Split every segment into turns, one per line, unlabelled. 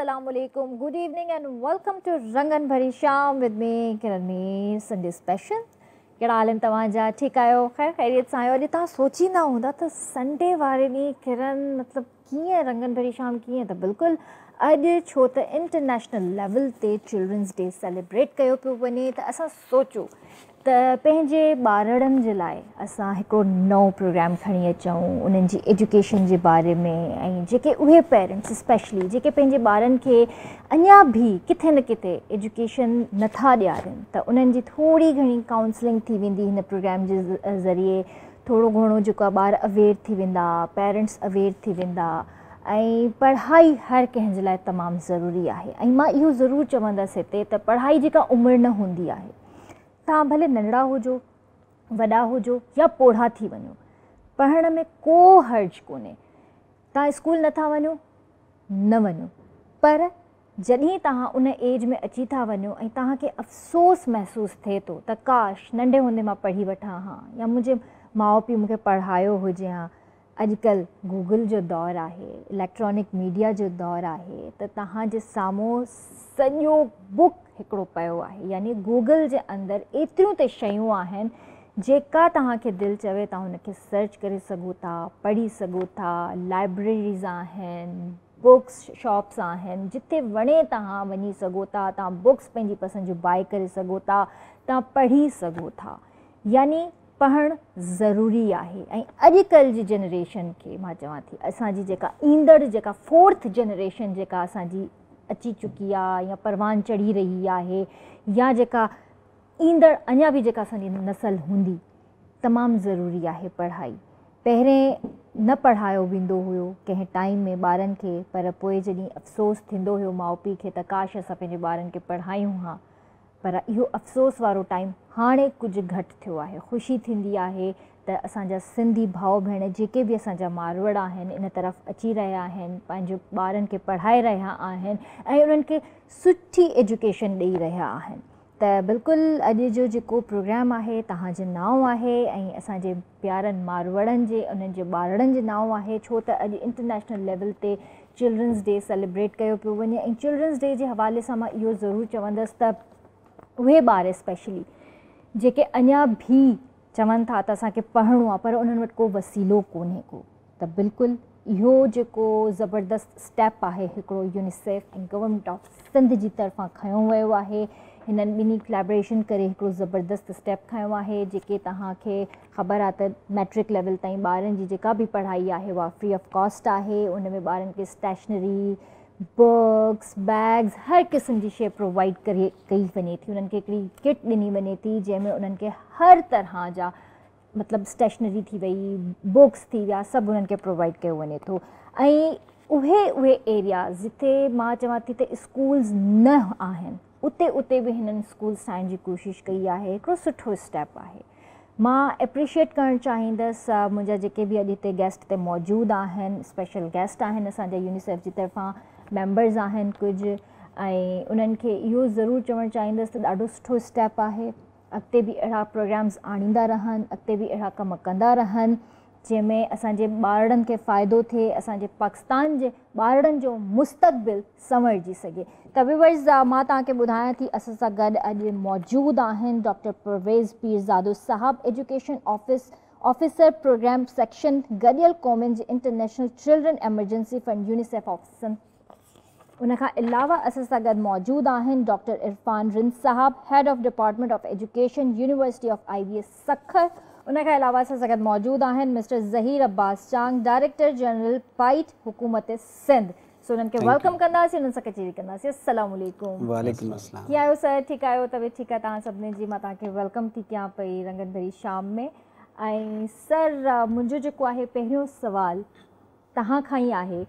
السلام عليڪم good evening and welcome to رنگن ڀري شام with me Kiran Mir Sunday special. ڪهڙا حال آهن توهان جا، ٺيڪ آهيو؟ خير خيريت سان آهيو؟ اڄ توهان سوچيندا هوندا ته سنڊي واري ڏينهن ڪرن مطلب ڪيئن رنگن ڀري شام ڪيئن؟ ته بلڪل اڄ ڇو ته انٽرنيشنل ليول تي چلڊرنس ڊي سيليبريٽ ڪيو پيو وڃي ته اسان سوچيو ته پنهنجي ٻارڙن جي لاء اسان هڪڙو نئون پروگرام کڻي اچون انهن جي ايجوڪيشن جي باري ۾ ۽ جيڪي اهي پيرنٽس اسپيشلي جيڪي پنهنجي ٻارن کي اڃا به ڪٿي نه ڪٿي ايجوڪيشن نٿا ڏيارين ته انهن جي ٿوري گهڻي ڪائونسلنگ ٿي ويندي هن پروگرام جي ذريعي، ٿورو گهڻو جيڪو آهي ٻار اويئر ٿي ويندا، پيرنٽس اويئر ٿي ويندا ۽ پڙهائي هر ڪنهن جي لاء تمام ضروري آهي ۽ مان اهو ضرور چوندس هتي ته پڙهائي جي ڪا عمر نه هوندي آهي. توهان ڀلي ننڍڙا هجو، وڏا هجو يا پوڙها ٿي وڃو، پڙهڻ ۾ ڪو حرج ڪونهي. توهان اسڪول نٿا وڃو، نه وڃو، پر جڏهن توهان ان ايج ۾ اچي ٿا وڃو ۽ توهان کي افسوس محسوس ٿئي ٿو ته ڪاش ننڍي هوندي مان پڙهي وٺان ها يا منهنجي ماء پيء مون کي پڙهايو هجي ها. اڄڪلهه گوگل جو دور آهي، اليڪٽرانڪ ميڊيا جو دور آهي ته توهان جي سامهون سڄو بڪ هڪڙو پيو آهي، يعني گوگل جي اندر ايتريون ته شيون آهن جيڪا توهان کي دل چوي توهان ان کي سرچ ڪري سگهو ٿا، پڙهي سگهو ٿا، لائبريريز آهن، بڪس شاپس آهن، جتي وڻي توهان وڃي سگهو ٿا، توهان بڪس پنهنجي پسند جون بائي ڪري سگهو ٿا، توهان پڙهي سگهو ٿا، يعني پڙهڻ ضروري آهي ۽ اڄڪلهه جي جنريشن کي مان چوان ٿي اسان جي جيڪا ايندڙ جيڪا فورٿ جنريشن جيڪا اسان جي اچي چڪي آ يا پروان چڙهي رهي آهي يا جيڪا ايندڙ اڃا به جيڪا اسان جي نسل هوندي، تمام ضروري آهي پڙهائي. پهرين نه پڙهايو ويندو هيو ڪنهن ٽائيم ۾ ٻارن کي، پر پوء جڏهن افسوس ٿيندو هيو ماء پيء کي ته ڪاش اسان پنهنجي ٻارن کي پڙهايون ها، پر اهو افسوس وارو ٽائيم هاڻي ڪجهه گهٽ ٿيو آهي. خوشي ٿيندي آهي ته اسان جا سنڌي ڀاء ڀيڻ جيڪي به اسان جا ماروئڙا آهن ان طرف اچي رهيا آهن، پنهنجي ٻارن کي پڙهائي رهيا آهن ۽ انهن کي سٺي ايجوڪيشن ڏئي رهيا آهن. ته بلڪل اڄ جو جيڪو پروگرام آهي توهان جي نانء آهي ۽ اسان جي پيارن ماروئڙن جي انهن جي ٻارڙن جي نانء آهي، ڇو ته اڄ انٽرنيشنل ليول تي چلڊرنس ڊي سيليبريٽ ڪيو پيو وڃي ۽ چلڊرنس ڊي جي حوالي سان مان اهو ضرور چوندس ته اهي ٻار اسپيشلي جيڪي اڃا به چون ٿا ته اسان کي پڙهڻو آهي پر انهن وٽ ڪو وسيلو ڪونهي ڪو، ته بلڪل اهو جيڪو زبردست اسٽيپ آهي هڪڙو يونيسيف ۽ گورنمينٽ آف سنڌ جي طرفان کنيو ويو آهي. هنن ٻنهي ڪليبريشن ڪري هڪڙو زبردست اسٽيپ کنيو آهي. جيڪي توهان کي خبر آهي ته ميٽرڪ ليول تائين ٻارن جي جيڪا به پڙهائي آهي اها فري آف ڪاسٽ آهي. ان ۾ ٻارن کي اسٽيشنري، بڪس، بيگز هر قسم جي شيء پرووائيڊ ڪري ڪئي وڃي ٿي. انهن کي هڪڙي ڪٽ ڏني وڃي ٿي جنهن ۾ انهن کي هر طرح جا مطلب اسٽيشنري ٿي وئي، بڪس ٿي ويا، سڀ انهن کي پرووائيڊ ڪيو وڃي ٿو. ۽ اهي اهي ايرياز جتي مان چوان ٿي ته اسڪولز نه آهن اتي اتي به هنن اسڪولز ٺاهڻ جي ڪوشش ڪئي آهي. هڪڙو سٺو اسٽيپ آهي. مان اپريشيئيٽ ڪرڻ چاهيندس منهنجا جيڪي به اڄ هتي گيسٽ تي موجود آهن، اسپيشل گيسٽ آهن اسان جا يونيسيف جي طرفان ميمبرز آهن ڪجهه، ۽ انهن کي اهو ضرور چوڻ چاهيندس ته ڏاڍو سٺو اسٽيپ آهي. اڳتي به اهڙا پروگرامز آڻيندا رهن، اڳتي به اهڙا ڪم ڪندا رهن جنهن ۾ اسان جي ٻارڙن کي فائدو ٿئي، اسان جي پاڪستان جي ٻارڙن جو مستقبل سنورجي سگهي. ته ويورز مان توهان کي ٻڌايان ٿي اسان سان گڏ اڄ موجود آهن ڊاڪٽر پرويز پيرزادو صاحب، education office officer programme section گڏيل قومن جي international children emergency fund UNICEF of Sindh. ان کان علاوه اسان سان گڏ موجود آهن ڊاڪٽر عرفان رند صاحب، head of department of education university of I B A Sukkur. ان کان علاوه اسان سان گڏ موجود آهن mister Zaheer Abbas Chang, director general PITE حڪومت سنڌ. سو انهن کي welcome ڪنداسين، انهن سان ڪچهري ڪنداسين. السلام عليڪم.
وعليڪم السلام.
ڪيئن آهيو سر؟ ٺيڪ آهيو؟ طبيعت ٺيڪ آهي توهان سڀني جي؟ مان توهان کي welcome ٿي ڪيان پئي رنگن ڀري شام ۾. ۽ سر منهنجو جيڪو آهي پهريون سوال توهان کان ئي آهي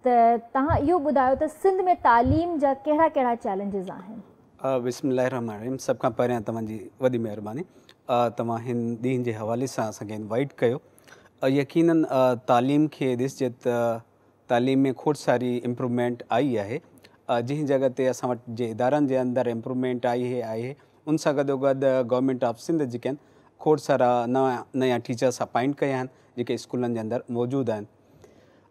ته توهان اهو ٻڌايو ته سنڌ ۾ تعليم جا ڪهڙا ڪهڙا چئلينجز آهن؟
بسم الله الرحمٰن الرحيم سڀ کان پهريان توهان جي وڏي مهرباني توهان هن ڏينهن جي حوالي سان اسان کي انوائيٽ ڪيو. يقينن تعليم کي ڏسجي ته تعليم ۾ کوڙ ساري امپروومينٽ آئي آهي. جنهن جڳهه تي اسان وٽ جي ادارن جي اندر امپروومينٽ آئي آهي ان سان گڏوگڏ گورنمينٽ آف سنڌ جيڪي آهن کوڙ سارا نوان نيا ٽيچرس اپائنٽ ڪيا آهن جيڪي اسڪولن جي اندر موجود آهن.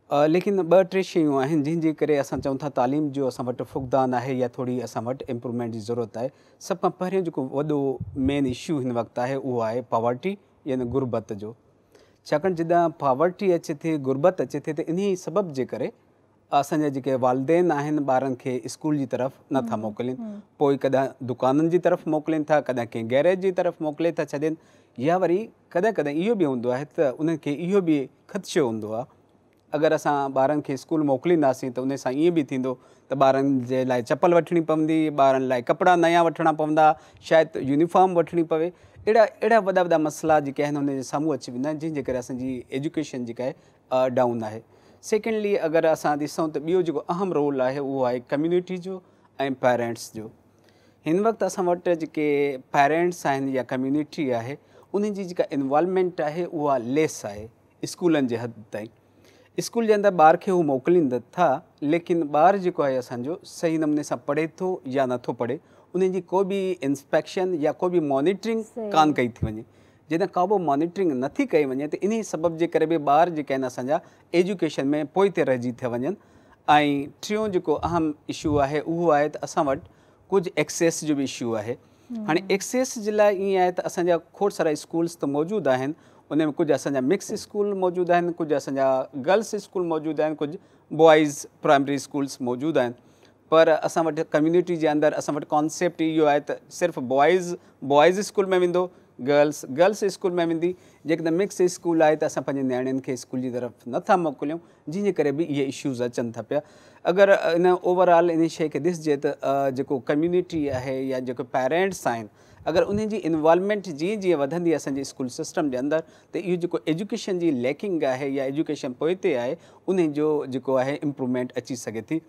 ليڪن ٻه ٽي شيون آهن جنهن جي ڪري اسان چئون ٿا تعليم جو اسان وٽ فقدان آهي يا ٿوري اسان وٽ امپروومينٽ جي ضرورت آهي. سڀ کان پهريون جيڪو وڏو مين اشو هن وقت آهي اهو آهي پاورٽي يعني غربت جو. ڇاڪاڻ جڏهن پاورٽي اچي ٿي، غربت اچي ٿي ته انهي سبب جي ڪري اسان جا جيڪي والدين آهن ٻارن کي اسڪول جي طرف نه ٿا موڪلين، پوء ڪڏهن دڪانن جي طرف موڪلين ٿا، ڪڏهن ڪنهن گيريج جي طرف موڪلي ٿا ڇڏين، يا وري ڪڏهن ڪڏهن اهو به هوندو آهي ته انهن کي اهو به خدشو هوندو آهي اگر اسان ٻارن کي اسڪول موڪلينداسين ته ان سان ائين به ٿيندو ته ٻارن جي لاء چپل وٺڻي پوندي، ٻارن لاء ڪپڙا نيا وٺڻا پوندا، شايد يونيفارم وٺڻي پوي. اهڙا اهڙا وڏا وڏا مسئلا جيڪي آهن ان جي سامهون اچي ويندا آهن جنهن جي ڪري اسان جي ايجوڪيشن جيڪا آهي ڊائون آهي. سيڪنڊلي اگر اسان ڏسون ته ٻيو جيڪو اهم رول آهي اهو آهي ڪميونٽي جو ۽ پيرنٽس جو. هن وقت اسان وٽ جيڪي پيرنٽس آهن يا ڪميونٽي آهي انهن جي جيڪا انوالومينٽ آهي اها ليس آهي. اسڪولن جي حد تائين اسڪول جي اندر ٻار کي هو موڪلين ته ٿا ليڪن ٻار جيڪو آهي اسان جو صحيح نموني سان پڙهي ٿو يا نٿو پڙهي انهي جي ڪو به انسپيڪشن يا ڪو به مانيٽرنگ ڪانه ڪئي ٿي وڃي. جڏهن ڪا به مانيٽرنگ نٿي ڪئي وڃي ته انهي سبب جي ڪري به ٻار جيڪي آهن اسان جا ايجوڪيشن ۾ پوئتي رهجي ٿا وڃن. ۽ ٽيون جيڪو اهم اشو آهي اهو آهي ته اسان وٽ ڪجهه ايڪسيس جو به اشو آهي. هاڻي ايڪسيس جي لاء ائين آهي ته اسان جا کوڙ سارا اسڪولس ته موجود آهن ان ۾ ڪجهه اسان جا مڪس اسڪول موجود آهن ڪجهه اسان جا گرلس اسڪول موجود آهن ڪجهه بوائز پرائمري اسڪولس موجود آهن پر اسان وٽ ڪميونٽي جي اندر اسان وٽ ڪانسيپٽ اهو آهي ته صرف بوائز بوائز اسڪول ۾ ويندو گرلس گرلس اسڪول ۾ ويندي جيڪڏهن مڪس اسڪول آهي ته اسان پنهنجي نياڻين کي اسڪول جي طرف نٿا موڪليون جنهن جي ڪري به اهي اشوز اچن ٿا پيا. اگر ان اوور آل ان شيء کي ڏسجي ته جيڪو ڪميونٽي آهي يا جيڪو پيرينٽس آهن اگر انهن جي انوالومينٽ جيئن جيئن وڌندي اسان جي اسڪول سسٽم جي اندر ته اهو جيڪو ايجوڪيشن جي ليڪنگ آهي يا ايجوڪيشن پوئتي آهي انهي جو جيڪو آهي امپروومينٽ اچي سگهي ٿي.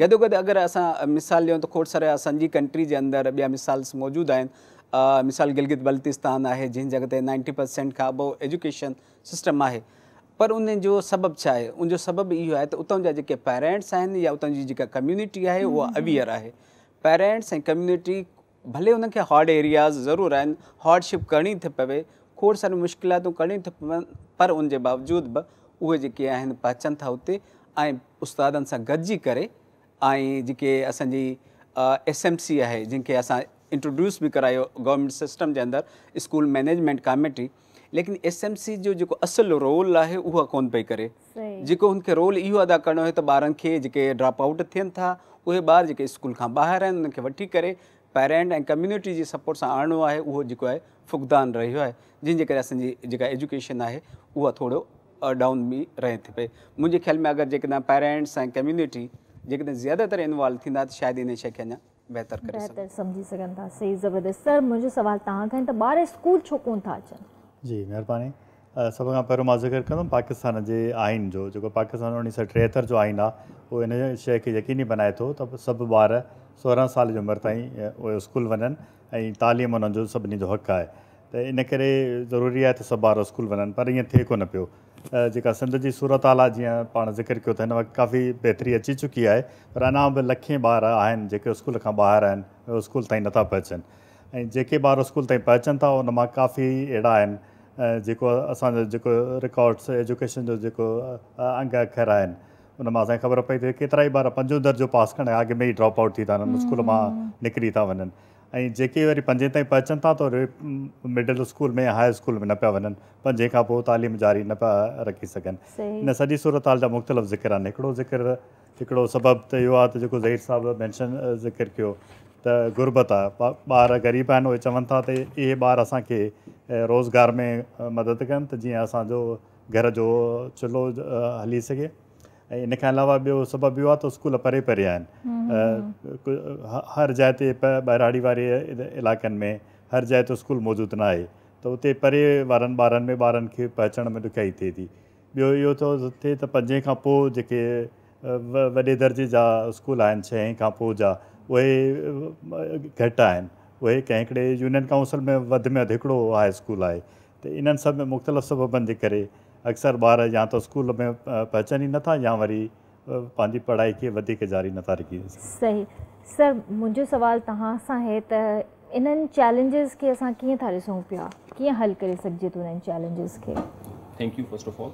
گڏو گڏ اگر اسان مثال ڏيون ته کوڙ سارا اسان جي ڪنٽري جي اندر ٻيا مثالس موجود آهن مثال گلگت بلتستان آهي جنهن جڳهه تي نائنٽي پرسينٽ کان ابو ايجوڪيشن سسٽم آهي پر ان جو سبب ڇا آهي؟ ان جو سبب اهو آهي ته اتان جا جيڪي پيرينٽس آهن يا اتان جي جيڪا ڪميونٽي آهي اها اويئر آهي. پيرينٽس ۽ ڪميونٽي ڀلي انهن کي هارڊ ايرياز ضرور آهن، هارڊشپ ڪرڻي ٿي پوي، کوڙ ساريون مشڪلاتون ڪرڻيون ٿي پون پر ان جي باوجود به اهي جيڪي آهن پهچن ٿا اتي ۽ استادن سان گڏجي ڪري ۽ جيڪي اسان جي ايس ايم سي آهي جنهن کي اسان انٽروڊيوس به ڪرايو گورنمينٽ سسٽم جي اندر اسڪول مئنيجمينٽ ڪاميٽي ليڪن ايس ايم سي جو جيڪو اصل رول آهي اهو ڪونه پئي ڪري جيڪو هن کي رول اهو ادا ڪرڻو آهي ته ٻارن کي جيڪي ڊراپ آئوٽ ٿين ٿا اهي ٻار جيڪي اسڪول کان ٻاهر آهن انهن کي وٺي ڪري پيرنٽ ۽ ڪميونٽي جي سپورٽ سان آڻڻو آهي اهو جيڪو آهي فقدان رهيو آهي جنهن جي ڪري اسان جي جيڪا ايجوڪيشن آهي اها ٿورو ڊائون به رهي ٿي پئي منهنجي خيال ۾ اگر جيڪڏهن پيرنٽس ۽ ڪميونٽي جيڪڏهن زياده تر انوالو ٿيندا ته شايد ان شيء کي اڃا بهتر ڪري سگهون.
بهتر سمجهي سگهن ٿا. صحيح زبردست سر منهنجو سوال توهان کان آهي ته ٻار اسڪول ڇو ڪون ٿا اچن؟
جي مهرباني سڀ کان پهريون مان ذڪر ڪندم پاڪستان جي آئين جو جيڪو پاڪستان 1973 جو آئين آهي اهو ان شيء کي يقيني بنائي ٿو ته سڀ ٻار 16 سال جي عمر تائين اهي اسڪول وڃن ۽ تعليم انهن جو سڀني جو حق آهي ته ان ڪري ضروري آهي ته سڀ ٻار اسڪول وڃن پر ائين ٿئي ڪونه پيو. جيڪا سنڌ جي صورتحال آهي جيئن پاڻ ذڪر ڪيو ته هن وقت ڪافي بهتري اچي چڪي آهي پر اڃا به لکين ٻار آهن جيڪي اسڪول کان ٻاهر آهن اهي اسڪول تائين نٿا پهچن ۽ جيڪي ٻار اسڪول تائين پهچن ٿا ان مان ڪافي اهڙا آهن جيڪو اسان جو جيڪو رڪارڊس ايجوڪيشن جو جيڪو انگ اکر آهن ان مان اسان کي خبر پئي ٿي ڪيترا ئي ٻار پنجون درجو پاس ڪرڻ کان اڳ ۾ ئي ڊراپ آئوٽ ٿي ٿا وڃن اسڪول مان نڪري ٿا وڃن ۽ جيڪي وري پنجين تائين پهچن ٿا ته وري مڊل اسڪول ۾ يا هاء اسڪول ۾ نه پيا وڃن، پنجين کان پوء تعليم جاري نه پيا رکي سگهن. ان سڄي صورتحال جا مختلف ذڪر آهن. هڪڙو ذڪر هڪڙو سبب ته اهو آهي ته جيڪو ظهير صاحب مينشن ذڪر ڪيو ته غربت آهي، ٻار غريب آهن اهي چون ٿا ته اهي ٻار اسان کي روزگار ۾ مدد ڪن ته جيئن اسان جو گهر جو چلهو هلي سگهي. ۽ ان کان علاوه ٻيو سبب اهو آهي ته اسڪول پري پري آهن هر جاء تي ٻهراڙي واري علائقن ۾ هر جاء تي اسڪول موجود نه آهي ته اتي پري وارن ٻارن ۾ ٻارن کي پهچڻ ۾ ڏکيائي ٿئي ٿي ٻيو اهو ٿو ٿئي ته پنجين کان پوء جيڪي وڏي درجي جا اسڪول آهن ڇهين کان پوء جا اهي گهٽ آهن اهي ڪنهن هڪڙي يونين ڪائونسل ۾ وڌ ۾ وڌ هڪڙو هاء اسڪول آهي ته انهن سڀ مختلف سببن جي ڪري اڪثر ٻار يا ته اسڪول ۾ پهچن ئي نٿا يا وري پنهنجي پڙهائي کي وڌيڪ جاري نٿا رکي سگهن.
صحيح سر منهنجو سوال توهان سان هي ته انهن چئلينجز کي اسان ڪيئن ٿا ڏسون پيا ڪيئن حل ڪري سگهجي ٿو انهن چئلينجز کي؟
Thank you first of all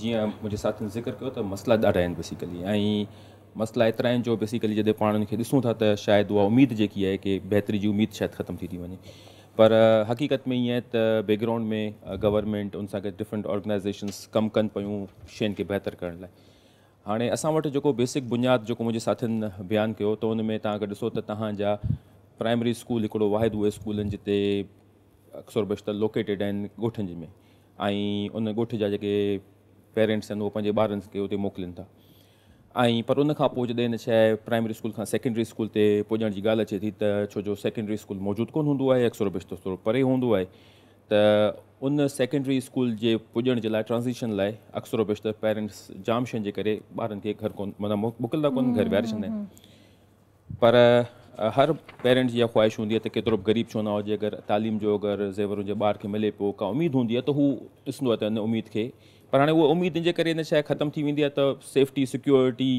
جيئن منهنجي ساٿين ذڪر ڪيو ته مسئلا ڏاڍا آهن بيسيڪلي ۽ مسئلا ايترا آهن جو بيسيڪلي جڏهن پاڻ ان کي ڏسون ٿا ته شايد اها اميد جيڪي آهي ڪي بهتري جي اميد شايد ختم ٿي ٿي وڃي پر حقيقت ۾ ائين آهي ته بيڪ گرائونڊ ۾ گورنمينٽ ان سان گڏ ڊفرنٽ آرگنائزيشنس ڪم ڪن پيون شين کي بهتر ڪرڻ لاء. هاڻي اسان وٽ جيڪو بيسڪ بنياد جيڪو منهنجي ساٿين بيان ڪيو ته ان ۾ توهان اگر ڏسو ته توهان جا پرائمري اسڪول هڪڙو واحد اهي اسڪول آهن جتي اڪثر بيشتر لوڪيٽيڊ آهن ڳوٺن جي ۾ ۽ ان ڳوٺ جا جيڪي پيرنٽس آهن اهي پنهنجي ٻارن کي اتي موڪلين ٿا ۽ پر ان کان پوءِ جڏهن هن شيءِ پرائمري اسڪول کان سيڪنڊري اسڪول تي پڄڻ جي ڳالهه اچي ٿي ته ڇو جو سيڪنڊري اسڪول موجود ڪونه هوندو آهي، اڪثر بيشتر ٿورو پري هوندو آهي ته ان سيڪنڊري اسڪول جي پڄڻ جي لاءِ ٽرانزيشن لاءِ اڪثر بيشتر پيرنٽس جام شين جي ڪري ٻارن کي گهر ڪونه معنيٰ موڪلندا ڪونه، گهر ويهاري ڇڏيندا آهن. پر هر پيرنٽ جي اها خواهش هوندي آهي ته ڪيترو به غريب ڇو نه هجي، اگر تعليم جو اگر زيور هن جي ٻار کي ملي پيو، ڪا اميد هوندي آهي ته هو ڏسندو آهي ته ان اميد کي، پر هاڻي اها اميد ان جي ڪري ان شيء ختم ٿي ويندي آهي ته سيفٽي، سيڪيورٽي،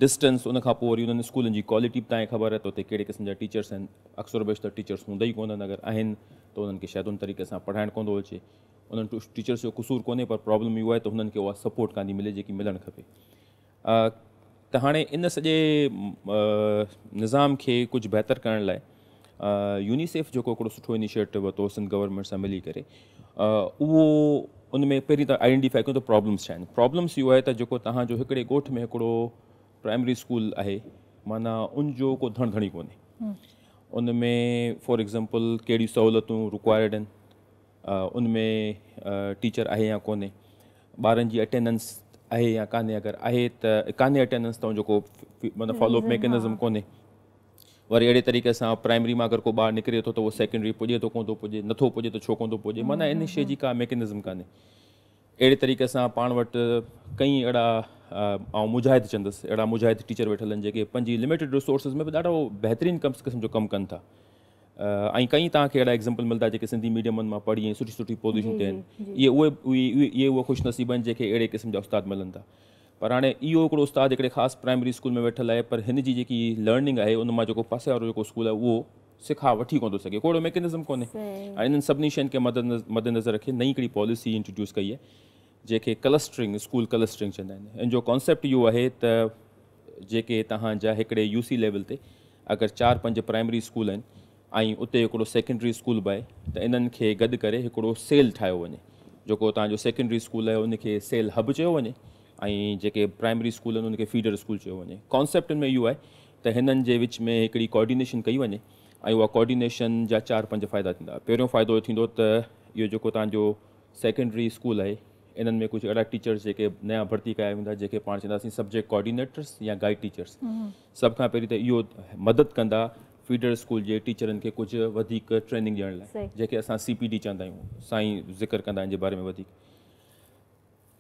ڊسٽنس، ان کان پوءِ وري انهن اسڪولن جي ڪوالٽي به توهان کي خبر آهي ته اتي ڪهڙي قسم جا ٽيچرس آهن. اڪثر بيشتر ٽيچرس هوندا ئي ڪونهن، اگر آهن ته انهن کي شايد ان طريقي سان پڙهائڻ ڪونه ٿو اچي. انهن ٽيچرس جو قصور ڪونهي، پر پرابلم اهو آهي ته هنن کي اها سپورٽ ڪانه ٿي ملي جيڪي ملڻ کپي. ته هاڻي ان سڄي نظام کي ڪجهه بهتر ڪرڻ لاءِ يونيسيف جيڪو هڪڙو سٺو انيشيٽو ورتو سنڌ گورنمينٽ سان ملي ڪري، اهو ان ۾ پهرين ته آئيڊينٽيفائي ڪيو ته پرابلمس ڇا آهن. پرابلمس اهو آهي ته جيڪو توهان جو هڪڙي ڳوٺ ۾ هڪڙو پرائمري اسڪول آهي، معنيٰ ان جو ڪو ڌڻ ڌڻي ڪونهي، ان ۾ فار ايگزامپل ڪهڙيون سهولتون رڪوائرڊ آهن، ان ۾ ٽيچر آهي يا ڪونهي، ٻارن جي اٽينڊنس آهي يا ڪانهي، اگر آهي ته ڪانهي اٽينڊنس ته ان جو ڪو معنيٰ فالو اپ ميڪنزم ڪونهي. وري اهڙي طريقي سان پرائمري مان اگر ڪو ٻار نڪري ٿو ته اهو سيڪنڊري پڄي ٿو ڪونه ٿو پڄي، نٿو پڄي ته ڇو ڪونه ٿو پڄي، معنيٰ ان شيء جي ڪا ميڪنزم ڪانهي. اهڙي طريقي سان پاڻ وٽ ڪئين اهڙا آئون مجاهد چوندس، اهڙا مجاهد ٽيچر ويٺل آهن جيڪي پنهنجي لميٽيڊ ريسورسز ۾ به ڏاڍو بهترين قسم جو ڪم ڪن ٿا. ۽ ڪئين توهان کي اهڙا ايگزامپل ملندا جيڪي سنڌي ميڊيمن مان پڙهي ۽ سٺي سٺي پوزيشن تي آهن. اهي اهي اهي اهي خوش نصيب آهن جيڪي اهڙي قسم جا استاد ملن ٿا. پر هاڻي اهو هڪڙو استاد هڪڙي خاص پرائمري اسڪول ۾ ويٺل آهي، پر هن جي جيڪي لرننگ آهي ان مان جيڪو پاسي وارو جيڪو اسڪول آهي اهو سکا وٺي ڪونه ٿو سگهي، ڪو اهڙو ميڪنزم ڪونهي. هاڻي انهن سڀني شين کي مد نظر رکي نئين هڪڙي پاليسي انٽروڊيوس ڪئي آهي جنهن کي ڪلسٽرنگ، اسڪول ڪلسٽرنگ چوندا آهن. ان جو ڪانسيپٽ اهو آهي ته جيڪي توهان جا هڪڙي يو سي ليول تي اگر 4-5 پرائمري اسڪول آهن ۽ اتي هڪڙو سيڪنڊري اسڪول به آهي ته انهن کي گڏ ڪري هڪڙو سيل ٺاهيو وڃي. جيڪو توهان جو سيڪنڊري اسڪول آهي ان کي سيل هب چيو وڃي ۽ جيڪي پرائمري اسڪول آهن ان کي فيڊر اسڪول چيو وڃي. ڪانسيپٽ ان ۾ اهو آهي ته هنن جي وچ ۾ هڪڙي ڪوآرڊينيشن ڪئي وڃي ۽ اها ڪوآرڊينيشن جا 4-5 فائدا ٿيندا. پهريون فائدو اهو ٿيندو ته اهو جيڪو توهان جو سيڪنڊري اسڪول آهي انهن ۾ ڪجهه اهڙا ٽيچرس جيڪي نيا ڀرتي ڪيا ويندا جيڪي پاڻ چونداسين سبجيڪٽ ڪوآرڊينيٽرس يا گائيڊ ٽيچرس، سڀ کان پهرين ته اهو مدد ڪندا فيڊر اسڪول جي ٽيچرن کي ڪجهه وڌيڪ ٽريننگ ڏيڻ لاءِ، جنهن کي اسان سي پي ڊي چوندا آهيون، سائين ذڪر ڪندا ان جي باري ۾ وڌيڪ.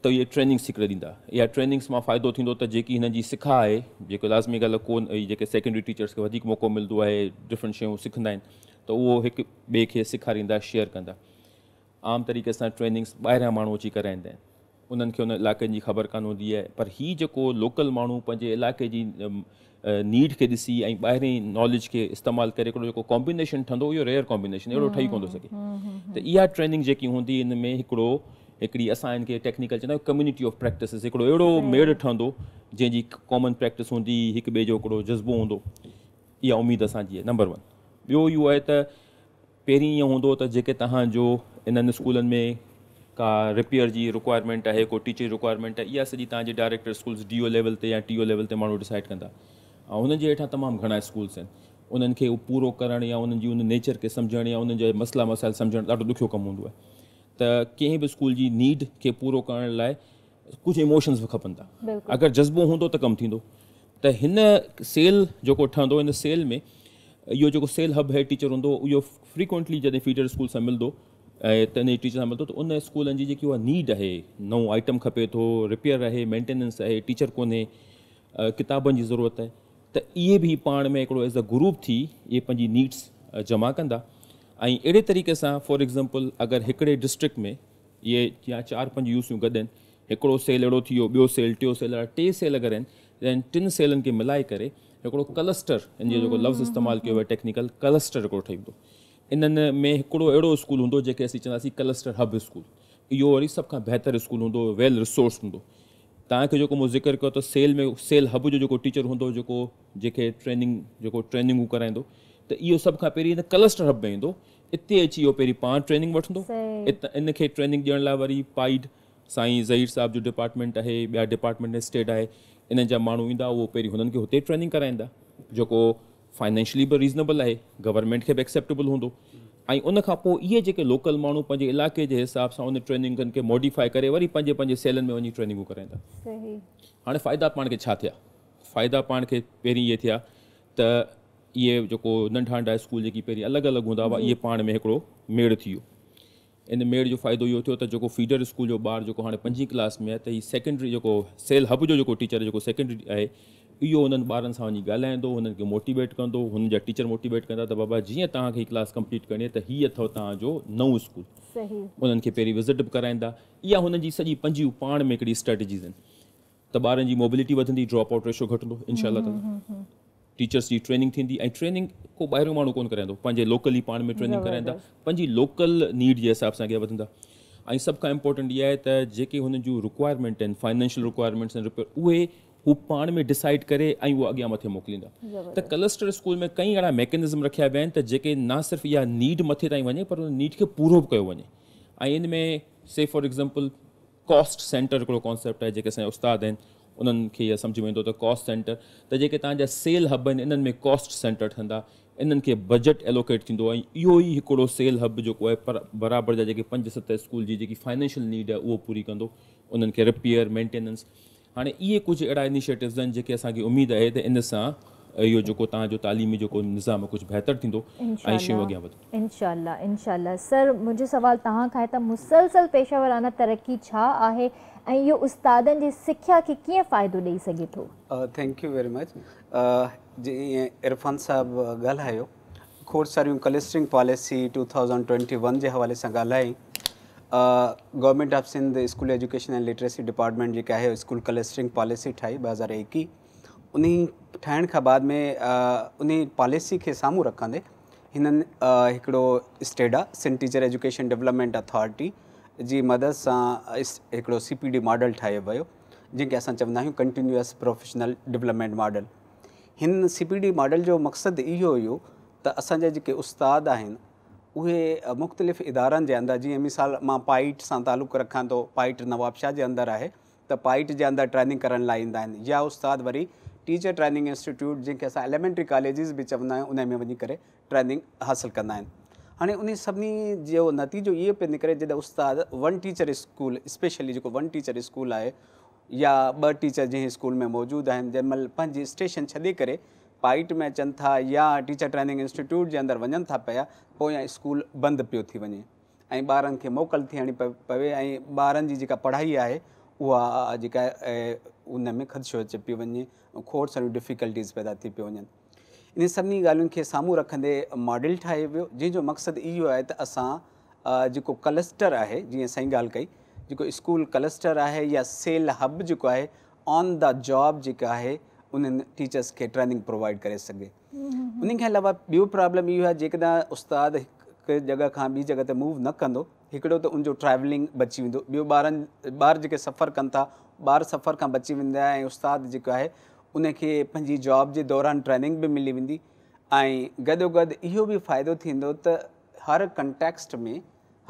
ته اهي ٽريننگس هڪڙي ڏيندا. اها ٽريننگس مان فائدو ٿيندو ته جيڪي هنن جي سکا آهي، جيڪو لازمي ڳالهه ڪون، جيڪي سيڪنڊري ٽيچرس کي وڌيڪ موقعو ملندو آهي ڊفرنٽ شيون سکندا آهن ته اهو هڪ ٻئي کي سيکاريندا، شيئر ڪندا. عام طريقي سان ٽريننگس ٻاهريان ماڻهو اچي ڪرائيندا آهن، انهن کي ان علائقن جي خبر ڪانه هوندي آهي، پر هي جيڪو لوڪل ماڻهو پنهنجي علائقي جي نيڊ کي ڏسي ۽ ٻاهرين ناليج کي استعمال ڪري هڪڙو جيڪو ڪامبينيشن ٺهندو اهو ريئر ڪامبينيشن اهڙو ٺهي ڪونه ٿو سگهي. ته اها ٽريننگ جيڪي هوندي ان ۾ هڪڙو هڪڙي اسان ان کي ٽيڪنيڪل چوندا آهيون ڪميونٽي آف پريڪٽسز، هڪڙو اهڙو ميڙ ٺهندو جنهن جي ڪامن پريڪٽس هوندي، هڪ ٻئي جو هڪڙو جذبو هوندو. اها اميد اسان جي آهي نمبر 1. ٻيو اهو آهي ته پهرين ائين هوندو ته جيڪي توهان جو انهن اسڪولن ۾ ڪا رپيئر جي رڪوائرمينٽ آهي، ڪو ٽيچر جي رڪوائرمينٽ آهي، اها سڄي توهان جي director schools D O level تي يا ٽي او ليول تي ماڻهو ڊسائيڊ ڪندا ۽ انهن جي هيٺان تمام گهڻا اسڪولس آهن، انهن کي اهو پورو ڪرڻ يا انهن جي ان نيچر کي سمجهڻ يا انهن جا مسئلا مسائل سمجهڻ ڏاڍو ڏکيو ڪم هوندو آهي. ته ڪنهن به اسڪول جي نيڊ کي پورو ڪرڻ لاء ڪجهه ايموشنز به کپن ٿا، اگر جذبو هوندو ته ڪم ٿيندو. ته هن سيل جيڪو ٺهندو ان سيل ۾ اهو جيڪو سيل هب هيڊ ٽيچر هوندو اهو فريڪوئنٽلي جڏهن فيڊر اسڪول سان ملندو ۽ ته ان ٽيچر سان ملندو ته ان اسڪولن جي جيڪي اها نيڊ آهي، نئون آئٽم کپي ٿو، رپيئر آهي، مينٽيننس آهي، ٽيچر ڪونهي، ڪتابن جي ضرورت آهي، ته اهي به پاڻ ۾ هڪڙو ايز ا گروپ ٿي اهي پنهنجي نيڊس جمع ڪندا ۽ اهڙي طريقي سان فار ايگزامپل اگر هڪڙي ڊسٽرڪٽ ۾ اهي يا 4-5 يوسيون گڏ آهن، هڪڙو سيل اهڙو ٿي ويو، ٻيو سيل، ٽيون سيل، اهڙا 3 سيل اگر آهن ته انهن 3 سيلن کي ملائي ڪري هڪڙو ڪلسٽر، ان جو جيڪو لفظ استعمال ڪيو ويو ٽيڪنيڪل ڪلسٽر هڪڙو ٺهي ويندو. انهن ۾ هڪڙو اهڙو اسڪول هوندو جنهن کي اسين چونداسين ڪلسٽر هب اسڪول. اهو وري سڀ کان بهتر اسڪول هوندو، ويل ريسورس هوندو. توهان کي جيڪو مون ذڪر ڪيو ته سيل ۾ سيل هب جو جيڪو ٽيچر هوندو جيڪو جنهن کي ٽريننگ جيڪو ٽريننگون ڪرائيندو ته اهو سڀ کان پهرين هن ڪلسٽر هب ۾ ايندو، اتي اچي اهو پهرين پاڻ ٽريننگ وٺندو، ان کي ٽريننگ ڏيڻ لاء وري پائيڊ سائين ظهير صاحب جو ڊپارٽمينٽ آهي، ٻيا ڊپارٽمينٽ اسٽيٽ آهي، انهن جا ماڻهو ايندا اهو پهرين هنن کي هتي ٽريننگ ڪرائيندا جيڪو فائنينشلي به ريزنيبل آهي، گورنمينٽ کي به ايڪسيپٽيبل هوندو ۽ ان کان پوء اهي جيڪي لوڪل ماڻهو پنهنجي علائقي جي حساب سان ان ٽريننگن کي موڊيفائي ڪري وري پنهنجي پنهنجي سيلن ۾ وڃي ٽريننگون ڪرائيندا. هاڻي فائدا پاڻ کي ڇا ٿيا؟ فائدا پاڻ کي پهرين اهي ٿيا ته اهي جيڪو ننڍا ننڍا اسڪول جيڪي پهرين الڳ الڳ هوندا هئا اهي پاڻ ۾ هڪڙو ميڙ ٿي ويو. ان ميڙ جو فائدو اهو ٿيو ته جيڪو فيڊر اسڪول جو ٻار جيڪو هاڻي پنجين ڪلاس ۾ آهي ته هي سيڪنڊري جيڪو سيل هب جو جيڪو ٽيچر جيڪو سيڪنڊري آهي اهو انهن ٻارن سان وڃي ڳالهائيندو، هنن کي موٽيويٽ ڪندو، هنن جا ٽيچر موٽيويٽ ڪندا ته بابا جيئن توهان کي هي ڪلاس ڪمپليٽ ڪرڻي آهي ته هي اٿو توهان جو نئون اسڪول. انهن کي پهرين وزٽ به ڪرائيندا. اها هنن جي سڄي پنهنجي پاڻ ۾ هڪڙي اسٽريٽجيز آهن ته ٻارن جي موبلٽي وڌندي، ڊراپ آئوٽ ريشو گهٽندو انشاء الله تعاليٰ. ٽيچرس جي ٽريننگ ٿيندي ۽ ٽريننگ ڪو ٻاهريون ماڻهو ڪونه ڪرائيندو، پنهنجي لوڪل ئي پاڻ ۾ ٽريننگ ڪرائيندا، پنهنجي لوڪل نيڊ جي حساب سان اڳيان وڌندا ۽ سڀ کان امپورٽنٽ اها آهي ته جيڪي هنن جون رڪوائرمينٽ آهن، فائنينشل رڪوائرمينٽس آهن، اهي هو پاڻ ۾ ڊسائيڊ ڪري ۽ اهو اڳيان مٿي موڪليندا ته ڪلسٽر اسڪول ۾ ڪئين اهڙا ميڪنزم رکيا ويا آهن ته جيڪي نه صرف اها نيڊ مٿي تائين وڃي پر ان نيڊ کي پورو به ڪيو وڃي ۽ ان ۾ سي فار ايگزامپل ڪاسٽ سينٽر هڪڙو ڪانسيپٽ آهي جيڪي اسان جا استاد آهن انهن کي اها سمجهه ۾ ايندو ته ڪاسٽ سينٽر ته جيڪي توهان جا سيل هب آهن انهن ۾ ڪاسٽ سينٽر ٺهندا انهن کي بجيٽ ايلوڪيٽ ٿيندو ۽ اهو ئي هڪڙو سيل هب جيڪو آهي پر برابر جا جيڪي پنج ست اسڪول جي جيڪي فائنينشل نيڊ آهي اهو پوري ڪندو انهن کي رپيئر مينٽيننس هاڻي اهي ڪجهه اهڙا انيشيٽوز آهن جيڪي اسان کي اميد آهي ته ان سان اهو جيڪو توهان جو تعليمي جيڪو نظام آهي ڪجهه بهتر ٿيندو ۽ شيون اڳيان وڌنديون.
انشاء الله انشاء الله سر منهنجو سوال توهان کان آهي ته مسلسل پيشه ورانه ترقي ڇا آهي ۽ اهو استادن جي سکيا کي ڪيئن فائدو ڏئي سگهي ٿو؟
Thank you very much جيئن عرفان صاحب ڳالهايو کوڙ ساريون ڪلسٽرنگ پاليسي 2021 جي حوالي سان ڳالهائي government of Sindh school education and literacy department جيڪا آهي اسڪول ڪلسٽرنگ پاليسي ٺاهي 2021 انهي ٺاهڻ کان بعد ۾ انهي پاليسي کي سامهون رکندي هنن هڪڙو STEDA Sindh teacher education development authority جي مدد سان هڪڙو سي پي ڊي ماڊل ٺاهيو ويو جنهن کي اسان چوندا آهيون ڪنٽينيوس پروفيشنل ڊولپمينٽ ماڊل هن سي پي ڊي ماڊل جو مقصد اهو هيو ته اسان جا جيڪي استاد آهن اهي مختلف ادارن جي اندر جيئن مثال مان پائيٽ سان تعلق رکان ٿو پائيٽ نوابشاهه جي اندر آهي ته پائيٽ جي اندر ٽريننگ ڪرڻ لاء ايندا آهن يا استاد وري ٽيچر ٽريننگ انسٽيٽيوٽ جنهن کي اسان ايليمينٽري ڪاليجز به چوندا آهيون ان ۾ وڃي ڪري ٽريننگ حاصل ڪندا آهن هاڻي انهي سڀني جو نتيجو اهو پيو نڪري جڏهن استاد ون ٽيچر اسڪول اسپيشلي جيڪو ون ٽيچر اسڪول آهي يا ٻه ٽيچر جنهن اسڪول ۾ موجود آهن جنهن مهل پنهنجي اسٽيشن ڇڏي ڪري پائيٽ ۾ اچن ٿا يا ٽيچر ٽريننگ انسٽيٽيوٽ جي اندر وڃن ٿا پيا پويان اسڪول بند پيو ٿي وڃي ۽ ٻارن کي موڪل ٿيڻي پوي ۽ ٻارن جي جيڪا پڙهائي آهي اها جيڪا ان ۾ خدشو اچي پيو وڃي کوڙ ساريون ڊفيڪلٽيز پيدا ٿي پيو وڃن انهن سڀني ڳالهين کي سامهون رکندي ماڊل ٺاهيو ويو جنهن جو مقصد اهو آهي ته اسان جيڪو ڪلسٽر آهي جيئن سائين ڳالهه ڪئي جيڪو اسڪول ڪلسٽر آهي يا سيل هب جيڪو آهي آن دا جاب جيڪا آهي انهن ٽيچرس کي ٽريننگ پرووائيڊ ڪري سگهي. انهي کان علاوه ٻيو پرابلم اهو آهي جيڪڏهن استاد هڪ جڳهه کان ٻي جڳهه تي موو نه ڪندو هڪڙو ته ان جو ٽريولنگ بچي ويندو ٻيو ٻارن ٻار جيڪي سفر ڪن ٿا ٻار سفر کان بچي ويندا ۽ استاد جيڪو آهي ان کي پنهنجي جاب جي دوران ٽريننگ به ملي ويندي ۽ گڏوگڏ اهو به فائدو ٿيندو ته هر ڪنٽيڪسٽ ۾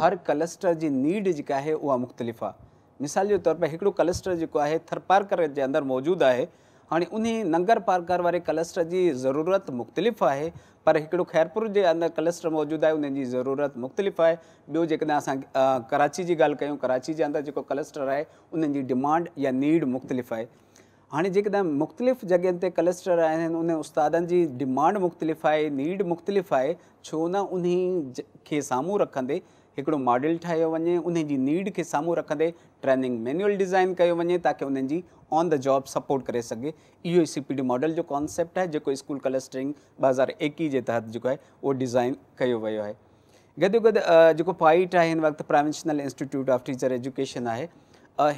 هر ڪلسٽر جي نيڊ جيڪا آهي اها مختلف آهي مثال جي طور پر هڪڙو ڪلسٽر جيڪو آهي ٿرپارڪر جي اندر موجود آهي هاڻي انهي ننگر پارڪر واري ڪلسٽر جي ضرورت مختلف آهي پر هڪڙو خيرپور جي اندر ڪلسٽر موجود آهي انهي جي ضرورت مختلف آهي ٻيو جيڪڏهن اسان ڪراچي جي ڳالهه ڪيون ڪراچي جي اندر جيڪو ڪلسٽر آهي انهن جي ڊمانڊ يا نيڊ مختلف آهي هاڻي جيڪڏهن مختلف جڳهين تي ڪلسٽر آهن انهن استادن جي ڊمانڊ مختلف آهي نيڊ مختلف آهي ڇو نه انهي کي سامهون رکندي هڪڙو ماڊل ٺاهيو وڃي انهي جي نيڊ کي سامهون رکندي ٽريننگ مينيول ڊيزائن ڪيو وڃي تاڪه انهن جي آن the job support ڪري سگهي اهو ئي سي پي ڊي ماڊل جو ڪانسيپٽ آهي جيڪو اسڪول ڪلسٽرنگ 2021 جي تحت جيڪو آهي اهو ڊيزائن ڪيو ويو آهي گڏوگڏ جيڪو پائيٽ آهي هن وقت provincial institute of teacher education آهي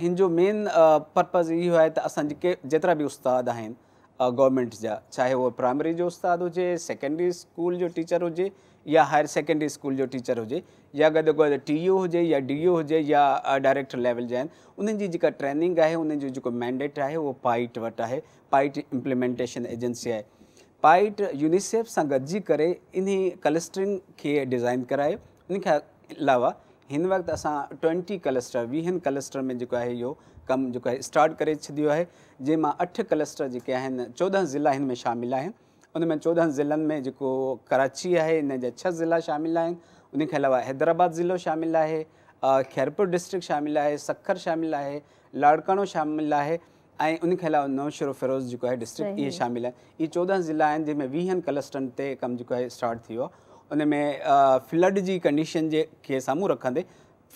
هن جو مين پرپز اهو آهي ته اسان جيڪي جيترا به استاد آهن گورنمينٽ جا، چاهي اهو پرائمري جو استاد هجي، سيڪنڊري اسڪول جو ٽيچر هجي يا هائر سيڪنڊري اسڪول جو ٽيچر هجي يا گڏو گڏ ٽي او هجي يا ڊي او هجي يا ڊائريڪٽر ليول جا آهن، انهن جي جيڪا ٽريننگ آهي، انهن جو جيڪو مينڊيٽ آهي اهو پائيٽ وٽ آهي. پائيٽ امپليمينٽيشن ايجنسي آهي. پائيٽ يونيسيف سان گڏجي ڪري انهي ڪلسٽرنگ کي ڊزائين ڪرايو. ان کان علاوه هن وقت اسان ٽوئنٽي ڪلسٽر، ويهن ڪلسٽر ۾ جيڪو آهي اهو ڪم جيڪو آهي اسٽارٽ ڪري ڇڏيو آهي، جنهن مان 8 ڪلسٽر جيڪي آهن، 14 ضلعا هن ۾ شامل آهن. ان ۾ 14 ضلعن ۾ جيڪو ڪراچي آهي ان جا 6 ضلعا شامل آهن، ان کان علاوه حيدرآباد ضلعو شامل آهي، خيرپور ڊسٽرڪٽ شامل آهي، سکر شامل آهي، لاڙڪاڻو شامل آهي ۽ ان کان علاوه نوشهروفيروز جيڪو آهي ڊسٽرڪٽ اهي شامل آهن. اهي 14 ضلعا آهن جنهن ۾ 20 ڪلسٽرن تي ڪم جيڪو آهي اسٽارٽ ٿي ويو آهي. ان ۾ فلڊ جي ڪنڊيشن جي کي سامهون رکندي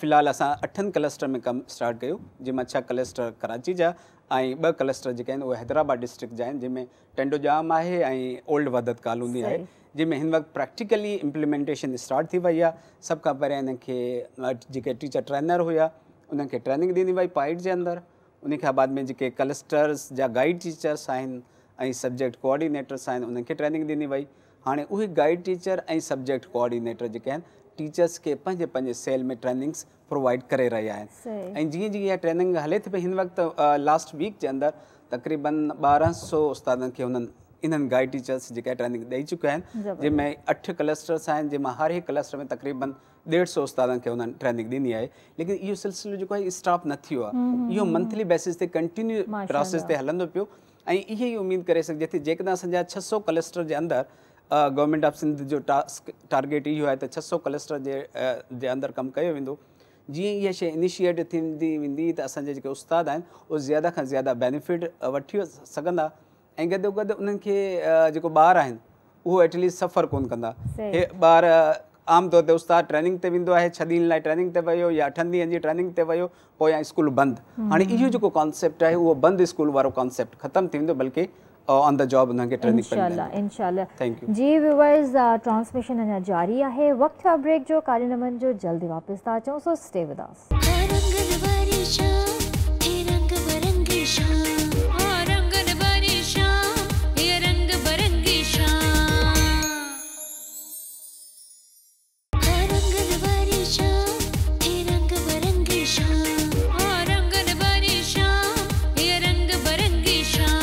في الحال اسان 8 ڪلسٽر ۾ ڪم اسٽارٽ ڪيو، جنهن مان 6 ڪلسٽر ڪراچي جا ۽ 2 ڪلسٽر جيڪي آهن اهي حيدرآباد ڊسٽرڪٽ جا آهن، جنهن ۾ ٽنڊو ڄام آهي ۽ اولڊ وحدت ڪالوني آهي، جنهن ۾ هن وقت پريڪٽيڪلي امپليمينٽيشن اسٽارٽ ٿي وئي آهي. سڀ کان پهريان انهن کي جيڪي ٽيچر ٽرينر هيا انهن کي ٽريننگ ڏني وئي پائيٽ جي اندر. ان کان بعد ۾ جيڪي ڪلسٽرز جا گائيڊ ٽيچرس آهن ۽ سبجيڪٽ ڪوآرڊينيٽرس آهن انهن کي ٽريننگ ڏني وئي. هاڻي اهي گائيڊ ٽيچر ۽ سبجيڪٽ ڪوآرڊينيٽر جيڪي آهن ٽيچرس کي پنهنجي پنهنجي سيل ۾ ٽريننگس پرووائيڊ ڪري رهيا آهن ۽ جيئن جيئن اها ٽريننگ هلي ٿي پئي هن وقت لاسٽ ويڪ جي اندر تقريبن 1200 استادن کي انهن انهن گائيڊ ٽيچرس جيڪا ٽريننگ ڏئي چڪيا آهن، جنهن ۾ 8 ڪلسٽرس آهن، جنهن مان هر هڪ ڪلسٽر ۾ تقريبن 150 استادن کي انهن ٽريننگ ڏني آهي. ليڪن اهو سلسلو جيڪو آهي اسٽاپ نه ٿيو آهي، اهو منٿلي بيسس تي ڪنٽينيو پراسيس تي هلندو پيو ۽ اهي ئي اميد ڪري سگهجي ٿي جيڪڏهن اسان جا 600 ڪلسٽر جي اندر گورنمينٽ آف سنڌ جو ٽاسڪ ٽارگيٽ اهو آهي ته 600 ڪلسٽر جي اندر ڪم ڪيو ويندو. جيئن اها شيء انيشيئيٽ ٿيندي ويندي ته اسان جا جيڪي استاد آهن اهي زياده کان زياده بينيفٽ وٺي سگهندا ۽ گڏو گڏ انهن کي جيڪو ٻار آهن اهو ايٽليسٽ سفر ڪونه ڪندا. هي ٻار عام طور تي استاد ٽريننگ تي ويندو آهي، 6 ڏينهن لاء ٽريننگ تي ويو يا 8 ڏينهن جي ٽريننگ تي ويو، پويان اسڪول بند. هاڻي اهو جيڪو ڪانسيپٽ آهي اهو بند اسڪول وارو ڪانسيپٽ ختم ٿي ويندو، بلڪه آن the job انهن کي ٽريننگ پڻ
انشاءالله
ملندي.
انشاءالله
thank you.
جي ويورز ٽرانسميشن اڃا جاري آهي، وقت ٿيو آهي بريڪ جو، ڪاڏي نه وڃجو، جلدي واپس ٿا اچون، سو اسٽي ود اس.
ها رنگن واري شام هي رنگ برنگي شام. ها رنگن واري شام هي رنگ برنگي شام. ها رنگن واري شام هي رنگ برنگي شام. ها رنگن واري شام هي رنگ برنگي شام.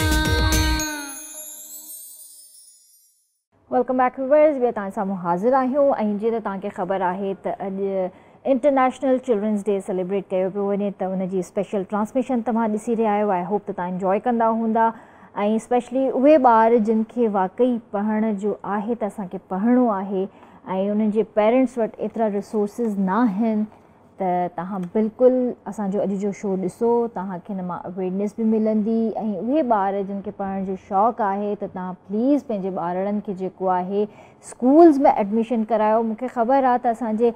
Welcome back viewers, ٻيهر توهان سامهون حاضر آهيون ۽ جيئن ته توهان کي خبر آهي ته اڄ انٽرنيشنل چلڊرنس ڊي سيليبريٽ ڪيو پيو وڃي ته ان جي اسپيشل ٽرانسميشن توهان ڏسي رهيا آهيو. I hope ته توهان انجوائي ڪندا هوندا ۽ اسپيشلي اهي ٻار جن کي واقعي پڙهڻ جو آهي ته اسان کي پڙهڻو آهي ۽ انهن جي پيرنٽس وٽ ايترا ريسورسز ناهن ته توهان بلڪل اسان جو اڄ جو شو ڏسو، توهان کي ان مان اويرنيس به ملندي ۽ اهي ٻار جن کي پڙهڻ جو شوق آهي ته توهان پليز پنهنجي ٻارڙن کي جيڪو آهي اسڪولز ۾ ايڊميشن ڪرايو. مون کي خبر آهي ته اسان جي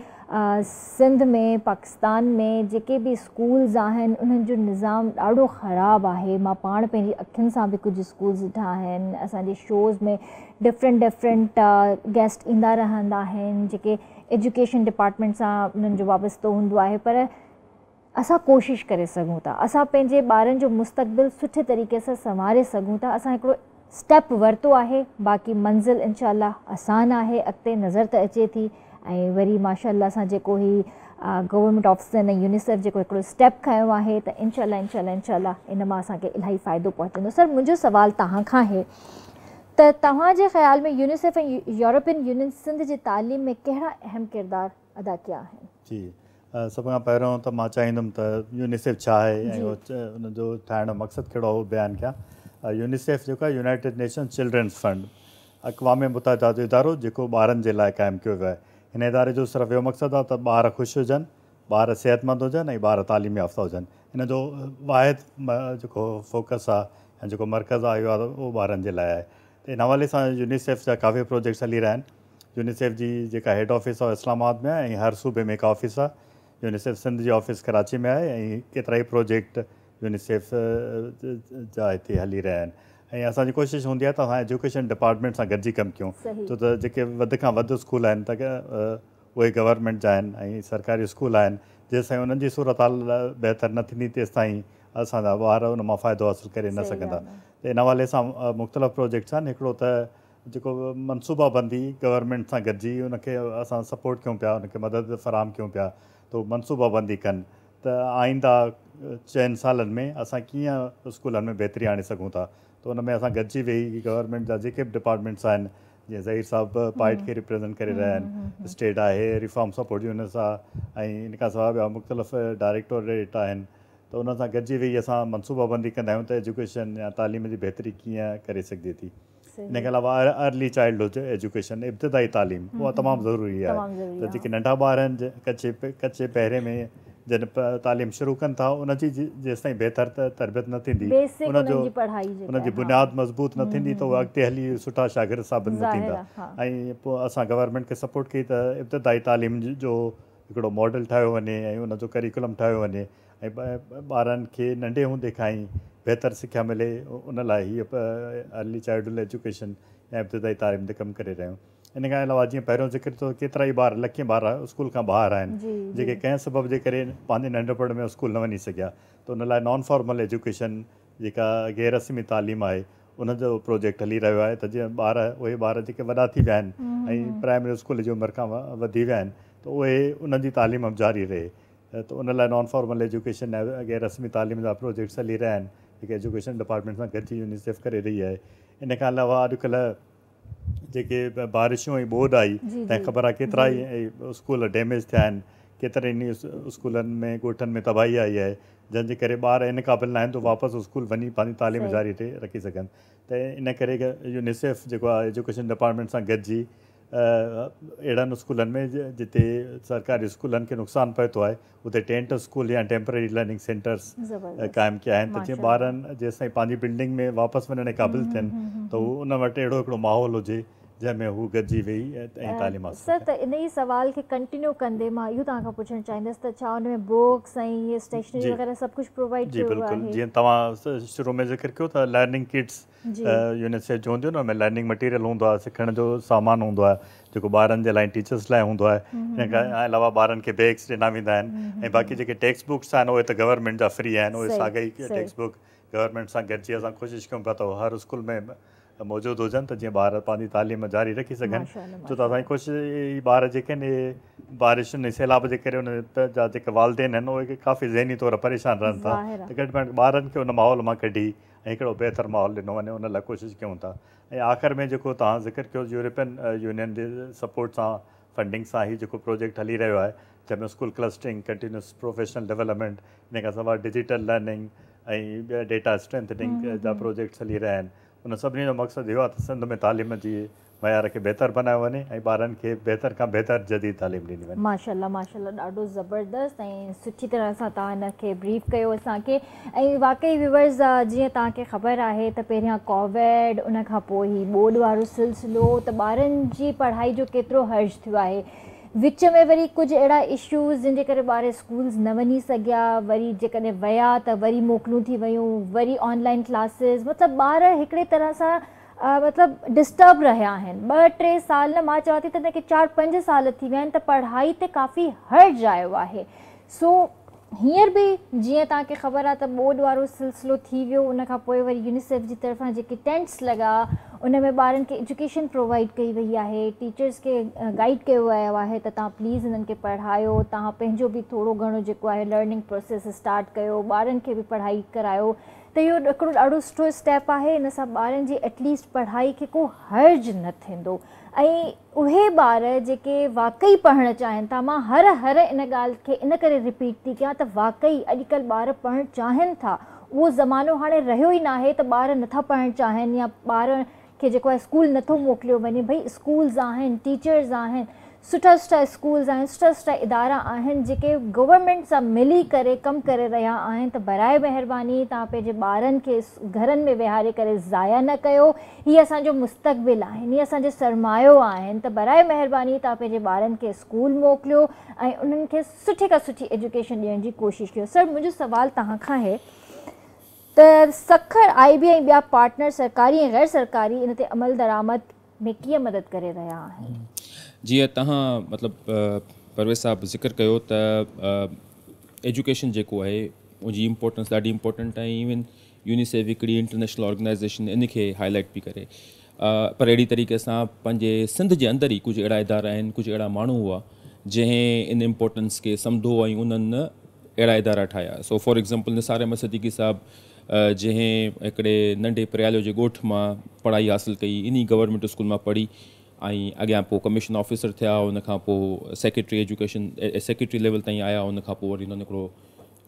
سنڌ ۾ پاڪستان ۾ جيڪي به اسڪولز آهن انهن جو نظام ڏاڍو خراب آهي. مان پاڻ پنهنجي اکين سان به ڪجهه اسڪولز ڏٺا آهن. اسان جي شوز ۾ ڊفرنٽ ڊفرنٽ گيسٽ ايندا رهندا آهن جيڪي ايجوڪيشن ڊپارٽمينٽ سان انهن جو وابستو هوندو آهي، پر اسان ڪوشش ڪري سگهون ٿا، اسان پنهنجي ٻارن جو مستقبل سٺي طريقي سان سنواري سگهون ٿا. اسان هڪڙو اسٽيپ ورتو آهي، باقي منزل انشاء الله آسان آهي، اڳتي نظر ته اچي ٿي. ۽ وري ماشاء الله سان جيڪو هي گورنمينٽ آف سنڌ ۽ يونيسيف جيڪو هڪڙو اسٽيپ کنيو آهي ته انشاء الله انشاء الله انشاء الله ان مان اسان کي الاهي فائدو پهچندو. سر منهنجو سوال توهان کان آهي ته توهان جي خيال ۾ يونيسيف ۽ يورپين يونين سنڌ جي تعليم ۾ ڪهڙا اهم ڪردار ادا ڪيا آهن؟
جي سڀ کان پهريون ته مان چاهيندم ته يونيسيف ڇا آهي ۽ ان جو ٺاهڻ جو مقصد ڪهڙو آهي اهو بيان ڪيان. يونيسيف جيڪو آهي يونائيٽيڊ نيشنز چلڊرينس فنڊ اقوام متحده جو ادارو جيڪو ٻارن جي لاء قائم ڪيو ويو آهي. هن اداري جو صرف اهو مقصد آهي ته ٻار خوش هجن، ٻار صحتمند هجن ۽ ٻار تعليم يافته هجن. ان جو واحد جيڪو فوڪس آهي يا جيڪو مرڪز آهي اهو اهو ٻارن جي لاء آهي. ته ان حوالي سان يونيسيف جا ڪافي پروجيڪٽس هلي رهيا آهن. يونيسيف جي جيڪا هيڊ آفيس آهي اها اسلام آباد ۾ آهي ۽ هر صوبي ۾ هڪ آفيس آهي. يونيسيف سنڌ جي آفيس ڪراچي ۾ آهي ۽ ڪيترائي پروجيڪٽ يونيسيف جا هتي هلي رهيا آهن ۽ اسان جي ڪوشش هوندي آهي ته اسان ايجوڪيشن ڊپارٽمينٽ سان گڏجي ڪم ڪيون ڇو ته جيڪي وڌ کان وڌ اسڪول آهن ته اهي گورنمينٽ جا آهن ۽ سرڪاري اسڪول آهن، جيستائين انهن جي صورتحال بهتر نه ٿيندي تيستائين اسان جا ٻار ان مان فائدو حاصل ڪري نه سگهندا. ته ان حوالي سان مختلف پروجيڪٽس آهن. هڪڙو ته جيڪو منصوبا بندي گورنمينٽ سان گڏجي ان کي اسان سپورٽ ڪيون پيا، ان کي مدد فراهم ڪيون پيا ته هو منصوبا بندي ڪن ته آئنده 4 سالن ۾ اسان ڪيئن اسڪولن ۾ بهتري آڻي سگهون ٿا. ته ان ۾ اسان گڏجي ويهي گورنمينٽ جا جيڪي به ڊپارٽمينٽس آهن، جيئن ظهير صاحب پائٽ کي ريپريزنٽ ڪري رهيا آهن، اسٽيٽ آهي، ريفارم سپورٽ يونٽس آهي ۽ ان کان سواء ٻيا مختلف ڊائريڪٽوريٽ آهن، ته انهن سان گڏجي ويهي اسان منصوبا بندي ڪندا آهيون ته ايجوڪيشن يا تعليم جي بهتري ڪيئن ڪري سگهجي ٿي. ان کان علاوه ارلي چائلڊ هوڊ ايجوڪيشن، ابتدائي تعليم، اها تمام ضروري آهي ته جيڪي ننڍا ٻار آهن ڪچي پهري ۾ جڏهن تعليم شروع ڪن ٿا ان جي جيستائين بهتر تربيت نه ٿيندي، ان جي بنياد مضبوط نه ٿيندي ته اهي اڳتي هلي سٺا شاگرد ثابت نه ٿيندا. ۽ پوء اسان گورنمينٽ کي سپورٽ ڪئي ته ابتدائي تعليم جو هڪڙو ماڊل ٺاهيو وڃي ۽ ان جو ڪريڪولم ٺاهيو وڃي ۽ ٻارن کي ننڍي هوندي کان ئي بهتر سکيا ملي، ان لاء هيء ارلي چائلڊهوڊ ايجوڪيشن يا ابتدائي تعليم تي ڪم ڪري رهيا آهيون. ان کان علاوه جيئن پهريون ذڪر ٿيو ڪيترا ئي ٻار، لکين ٻار اسڪول کان ٻاهر آهن جيڪي ڪنهن سبب جي ڪري پنهنجي ننڍپڻ ۾ اسڪول نه وڃي سگهيا ته ان لاء نان فارمل ايجوڪيشن جيڪا غير رسمي تعليم آهي ان جو پروجيڪٽ هلي رهيو آهي ته جيئن ٻار اهي ٻار جيڪي وڏا ٿي ويا آهن ۽ پرائمري اسڪول جي عمر کان وڌي ويا آهن ته اهي انهن جي تعليم به جاري رهي ته ان لاء نان فارمل ايجوڪيشن ۽ غير رسمي تعليم جا پروجيڪٽس هلي رهيا آهن جيڪي ايجوڪيشن ڊپارٽمينٽ سان گڏجي يونيسيف ڪري رهي آهي. ان کان علاوه اڄڪلهه جيڪي بارشون ۽ ٻوڏ آئي تنهن خبر آهي ڪيترا ئي اسڪول ڊيميج ٿيا آهن، ڪيترن ئي اسڪولن ۾ ڳوٺن ۾ تباهي آئي آهي جنهن جي ڪري ٻار ان قابل ناهن ته واپس اسڪول وڃي پنهنجي تعليم جاري رکي سگهن ته ان ڪري يونيسيف جيڪو آهي ايجوڪيشن ڊپارٽمينٽ سان گڏجي اهڙن اسڪولن ۾ جتي سرڪاري اسڪولن کي نقصان پهتو آهي اتي ٽينٽ اسڪول يا ٽيمپرري لرننگ سينٽرس قائم ڪيا آهن ته جيئن ٻارن جيستائين پنهنجي بلڊنگ ۾ واپس وڃڻ جي قابل ٿين ته هو ان وٽ اهڙو هڪڙو ماحول هجي جنهن ۾ هو گڏجي ويهي ۽ تعليم حاصل
سر ته ان ئي سوال کي ڪنٽينيو ڪندي مان اهو توهان کان پڇڻ چاهيندس ته ڇا ان ۾ بڪس ۽ اهي اسٽيشنري وغيره سڀ ڪجهه پرووائيڊ
ڪيو ويو آهي؟ جي بلڪل، جيئن توهان شروع ۾ ذڪر ڪيو ته لرننگ ڪٽس يونيسيف جون هونديون آهن ان ۾ لرننگ مٽيريل هوندو آهي، سکڻ جو سامان هوندو آهي جيڪو ٻارن جي لاء ۽ ٽيچرس لاء هوندو آهي. ان کان علاوه ٻارن کي بيگس ڏنا ويندا آهن ۽ باقي جيڪي ٽيڪسٽ بڪس آهن اهي ته گورنمينٽ جا فري آهن، اهي ساڳا ئي ٽيڪسٽ بڪ گورنمينٽ سان گڏجي اسان ڪوشش ڪيون پيا ته هر اسڪول ۾ موجود هجن ته جيئن ٻار پنهنجي تعليم جاري رکي سگهن. ڇو ته اسان جي ڪوشش اهي ٻار جيڪي آهن اهي بارشن ۽ سيلاب جي ڪري انهن جا جيڪي والدين آهن اهي ڪافي ذهني طور پريشان رهن ٿا ته گهٽ ۾ گهٽ ٻارن کي ان ماحول مان ڪڍي ۽ هڪڙو بهتر ماحول ڏنو وڃي ان لاء ڪوشش ڪيون ٿا. ۽ آخر ۾ جيڪو توهان ذڪر ڪيو يورپين يونين جي سپورٽ سان فنڊنگ سان هي جيڪو پروجيڪٽ هلي رهيو آهي جنهن ۾ school clustering, continuous professional development, ان کان سواء ڊجيٽل لرننگ ۽ ٻيا ڊيٽا اسٽرينٿننگ جا پروجيڪٽس هلي رهيا آهن. ان سڀني جو مقصد اهو آهي ته سنڌ ۾ تعليم جي معيار کي بهتر بنايو وڃي ۽ ٻارن کي بهتر کان بهتر جديد تعليم ڏني وڃي.
ماشاءالله ماشاءالله ڏاڍو زبردست ۽ سٺي طرح سان توهان ان کي بريف ڪيو اسان کي ۽ واقعي ويورز جيئن توهان کي خبر آهي ته پهريان ڪوويڊ ان کان پوء هي ٻوڏ وارو سلسلو ته ٻارن جي پڙهائي جو ڪيترو حرج ٿيو آهي وچ ۾ وري ڪجهه اهڙا اشوز جن جي ڪري ٻار اسڪولز نه وڃي سگهيا وري جيڪڏهن ويا ته وري موڪلون ٿي ويون وري آن لائن ڪلاسز مطلب ٻار هڪڙي طرح سان مطلب ڊسٽرب رهيا آهن ٻه ٽي سال نه مان چوان ٿي ته هن کي 4 5 سال ٿي ويا آهن ته پڙهائي تي ڪافي حرج آيو آهي سو هينئر به جيئن توهان کي خبر آهي ته ٻوڏ وارو سلسلو ٿي ويو ان کان پوء وري يونيسيف جي طرفان جيڪي ٽينٽس لڳا ان ۾ ٻارن کي ايجوڪيشن پرووائيڊ ڪئي وئي آهي ٽيچرس کي گائيڊ ڪيو ويو آهي ته توهان پليز هنن کي پڙهايو توهان پنهنجو به ٿورو گهڻو جيڪو آهي لرننگ پروسيس اسٽارٽ ڪيو ٻارن کي به پڙهائي ڪرايو ته اهو هڪڙو ڏاڍو سٺو اسٽيپ آهي ان سان ٻارن جي ايٽليسٽ پڙهائي کي ڪو حرج نه ٿيندو ۽ اهي ٻار جيڪي واقعي پڙهڻ چاهين ٿا مان هر هر ان ڳالهه کي ان ڪري رپيٽ ٿي ڪيان ته واقعي اڄڪلهه ٻار پڙهڻ چاهين ٿا اهو زمانو هاڻي رهيو ئي ناهي ته ٻار نٿا پڙهڻ چاهين يا ٻار کي جيڪو آهي اسڪول نٿو موڪليو وڃي ڀئي اسڪولز آهن ٽيچرز آهن سٺا سٺا اسڪولز آهن سٺا سٺا ادارا آهن جيڪي گورنمينٽ سان ملي ڪري ڪم ڪري رهيا آهن ته براء مهرباني توهان پنهنجي ٻارن کي گهرن ۾ ويهاري ڪري ضايع نه ڪيو هي اسان جو مستقبل آهن هي اسان جو سرمايو آهن ته براء مهرباني توهان پنهنجي ٻارن کي اسڪول موڪليو ۽ انهن کي سٺي کان سٺي ايجوڪيشن ڏيڻ جي ڪوشش ڪيو سر منهنجو سوال توهان کان آهي ته سکر آئي بي ۽ ٻيا پارٽنر سرڪاري ۽ غير سرڪاري ان تي عملدرآمد ۾ ڪيئن مدد ڪري رهيا آهن؟
جيئن توهان مطلب پرويز صاحب ذڪر ڪيو ته ايجوڪيشن جيڪو آهي ان جي امپورٽنس ڏاڍي امپورٽنٽ آهي ايون يونيسيف هڪڙي انٽرنيشنل آرگنائيزيشن ان کي هاء لائيٽ پئي ڪري. پر اهڙي طريقي سان پنهنجي سنڌ جي اندر ئي ڪجهه اهڙا ادارا آهن، ڪجهه اهڙا ماڻهو هئا جنهن ان امپورٽنس کي سمجهو ۽ انهن اهڙا ادارا ٺاهيا. سو فار ايگزامپل نثار احمد صديقي صاحب جنهن هڪڙي ننڍي پريالو جي ڳوٺ مان پڙهائي حاصل ڪئي، انهي گورنمينٽ اسڪول مان پڙهي ۽ اڳيان پوء ڪميشن آفيسر ٿيا، ان کان پوء سيڪريٽري ايجوڪيشن سيڪريٽري ليول تائين آيا، ان کان پوء وري انهن هڪڙو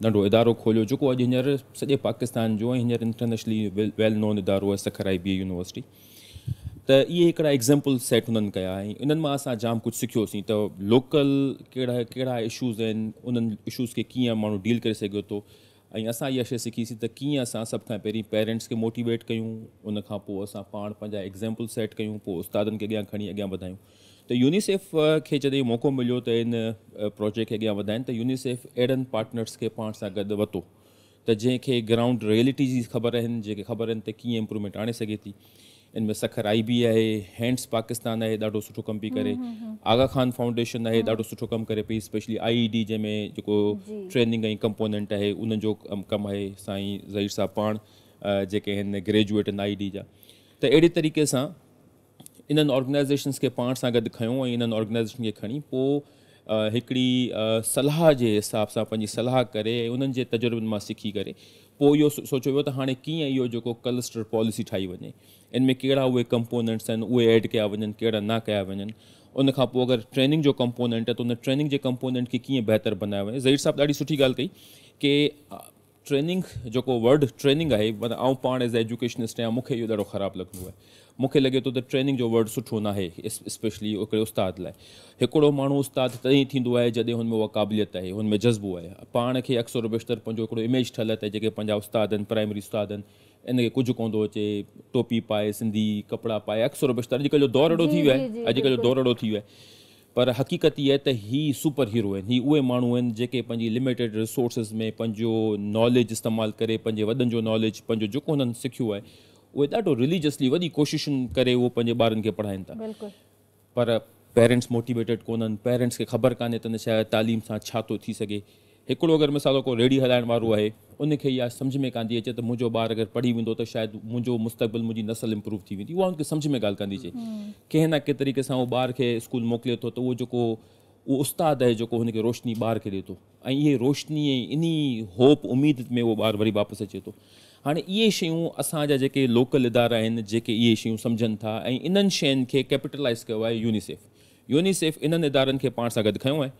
ننڍو ادارو کوليو جيڪو اڄ هينئر سڄي پاڪستان جو ۽ هينئر انٽرنيشنلي ويل نون ادارو آهي سکر آئي بي اي يونيورسٽي. ته اهي هڪڙا ايگزامپل سيٽ هنن ڪيا ۽ انهن مان اسان جام ڪجهه سکيوسين ته لوڪل ڪهڙا ڪهڙا اشوز آهن، انهن اشوز کي ڪيئن ماڻهو ڊيل ڪري سگهي ٿو. ۽ اسان اها شيء سکيسين ته ڪيئن اسان سڀ کان پهرين پيرنٽس کي موٽيويٽ ڪيون، ان کان پوء اسان پاڻ پنهنجا ايگزامپل سيٽ ڪيون، پوء استادن کي اڳيان کڻي اڳيان وڌايون. ته يونيسيف کي جڏهن موقعو مليو ته ان پروجيڪٽ کي اڳيان وڌائين ته يونيسيف اهڙن پارٽنرس کي پاڻ سان گڏ ورتو ته جنهن کي گرائونڊ ريئلٽي جي خبر آهن، جنهن کي خبر آهن ته ڪيئن امپروومينٽ آڻي سگهي ٿي. ان ۾ سکر آئي بي آهي، هينڊس پاڪستان آهي ڏاڍو سٺو ڪم پئي ڪري، آغا خان فائونڊيشن آهي ڏاڍو سٺو ڪم ڪري پئي، اسپيشلي I A D جنهن ۾ جيڪو ٽريننگ ۽ ڪمپوننٽ آهي ان جو ڪم آهي، سائين ظهير صاحب پاڻ جيڪي آهن گريجوئيٽ آهن I A D جا. ته اهڙي طريقي سان انهن آرگنائيزيشنس کي پاڻ سان گڏ کنيو ۽ انهن آرگنائيزيشن کي کڻي پوء هڪڙي صلاح جي حساب سان پنهنجي صلاح ڪري ۽ انهن جي تجربن مان سکي ڪري پوء اهو سوچيو ويو ته هاڻي ڪيئن اهو جيڪو ڪلسٽر پاليسي ٺاهي وڃي، ان ۾ ڪهڙا اهي ڪمپوننٽس آهن اهي ايڊ ڪيا وڃن ڪهڙا نه ڪيا وڃن. ان کان پوء اگر ٽريننگ جو ڪمپوننٽ آهي ته ان ٽريننگ جي ڪمپوننٽ کي ڪيئن بهتر بنايو وڃي. ظهير صاحب ڏاڍي سٺي ڳالهه ڪئي ڪي ٽريننگ جيڪو ورڊ ٽريننگ آهي معنيٰ آئون پاڻ ايز ايجوڪيشنسٽ آهيان مون کي اهو ڏاڍو خراب لڳندو آهي. مون کي لڳي ٿو ته ٽريننگ جو ورڊ سٺو ناهي اسپيشلي هڪڙي استاد لاء. هڪڙو ماڻهو استاد تڏهن ئي ٿيندو آهي جڏهن هن ۾ اها قابليت آهي، هن ۾ جذبو آهي. پاڻ کي اڪثر و بيشتر پنهنجو هڪڙو اميج ٺهيل آهي ته جيڪي پنهنجا استاد آهن پرائمري استاد آهن ان کي ڪجهه ڪونه ٿو اچي، ٽوپي پائي سنڌي ڪپڙا پائي اڪثر و بيشتر اڄڪلهه جو دور اهڙو ٿي ويو آهي، اڄڪلهه جو دور اهڙو ٿي ويو آهي. پر حقيقت هي آهي ته هي سپر هيرو آهن، هي اهي ماڻهو آهن جيڪي پنهنجي لميٽيڊ ريسورسز ۾ پنهنجو ناليج استعمال ڪري پنهنجي وڏن جو ناليج پنهنجو جيڪو هنن سکيو آهي اهي ڏاڍو رليجسلي وڏي ڪوششن ڪري اهو پنهنجي ٻارن کي پڙهائين ٿا. پر پيرنٽس موٽيويٽيڊ ڪونهن، پيرنٽس کي خبر ڪانهي ته ان شايد تعليم سان ڇا ٿو ٿي سگهي. هڪڙو اگر مثال ڪو ريڙهي هلائڻ وارو آهي ان کي اها سمجهه ۾ ڪانه ٿي اچي ته منهنجو ٻار اگر پڙهي ويندو ته شايد منهنجو مستقبل منهنجي نسل امپروو ٿي ويندي، اها ان کي سمجهه ۾ ڳالهه ڪانه ٿي اچي. ڪنهن نه ڪنهن طريقي سان اهو ٻار کي اسڪول موڪلي ٿو ته اهو جيڪو اهو استاد آهي جيڪو هن کي روشني ٻار کي ڏئي ٿو ۽ اهي روشني ۽ انهي هوپ اميد ۾ اهو ٻار وري واپس اچي ٿو. هاڻي اهي شيون اسان جا جيڪي لوڪل ادارا آهن جيڪي اهي شيون سمجهن ٿا ۽ انهن شين کي ڪيپيٽلائز ڪيو آهي يونيسيف. يونيسيف انهن ادارن کي پاڻ سان گڏ کنيو آهي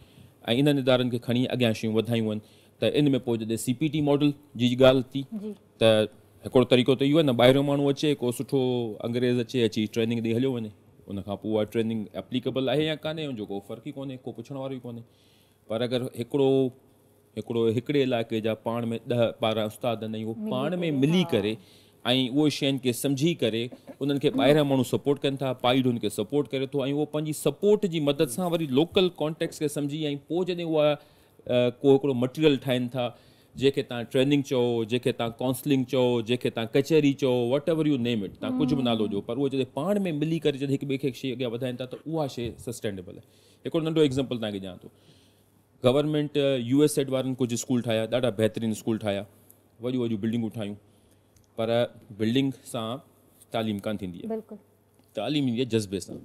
۽ انهن ادارن کي کڻي اڳيان شيون وڌايون آهن ته ان ۾ پوء جڏهن سي پي ٽي ماڊل جي ڳالهه ٿي ته هڪڙو طريقو ته اهو آهي نه ٻاهريون ماڻهو اچي ڪو سٺو انگريز اچي اچي ٽريننگ ڏئي هليو وڃي ان کان پوء اها ٽريننگ اپليڪيبل آهي يا ڪانهي ان جو ڪو فرق ئي ڪونهي ڪو پڇڻ وارو ئي ڪونهي. پر اگر هڪڙو هڪڙو هڪڙي علائقي جا پاڻ ۾ 10 12 استاد آهن ۽ اهو پاڻ ۾ ملي ڪري ۽ اهو شين کي سمجهي ڪري انهن کي ٻاهريان ماڻهو سپورٽ ڪن ٿا، پائيڊ هن کي سپورٽ ڪري ٿو ۽ اهو پنهنجي سپورٽ جي مدد سان وري لوڪل ڪانٽيڪس کي سمجهي ۽ پوء جڏهن اها ڪو هڪڙو مٽيريل ٺاهين ٿا جنهن کي توهان ٽريننگ چئو، جنهن کي توهان ڪائونسلنگ چئو، جنهن کي توهان ڪچهري چئو، what ever you name it, توهان ڪجهه به نالو ڏيو پر اهو جڏهن پاڻ ۾ ملي ڪري جڏهن هڪ ٻئي کي شي اڳيان وڌائين ٿا ته اها شي سسٽينيبل آهي. هڪڙو ننڍو ايگزامپل توهان کي ڏيان ٿو. گورنمينٽ يو ايس ايڊ وارن ڪجهه اسڪول ٺاهيا، ڏاڍا بهترين اسڪول ٺاهيا، وڏيون وڏيون بلڊنگون ٺاهيون، پر بلڊنگ سان تعليم ڪانه ٿيندي آهي. تعليم ايندي آهي جذبي سان.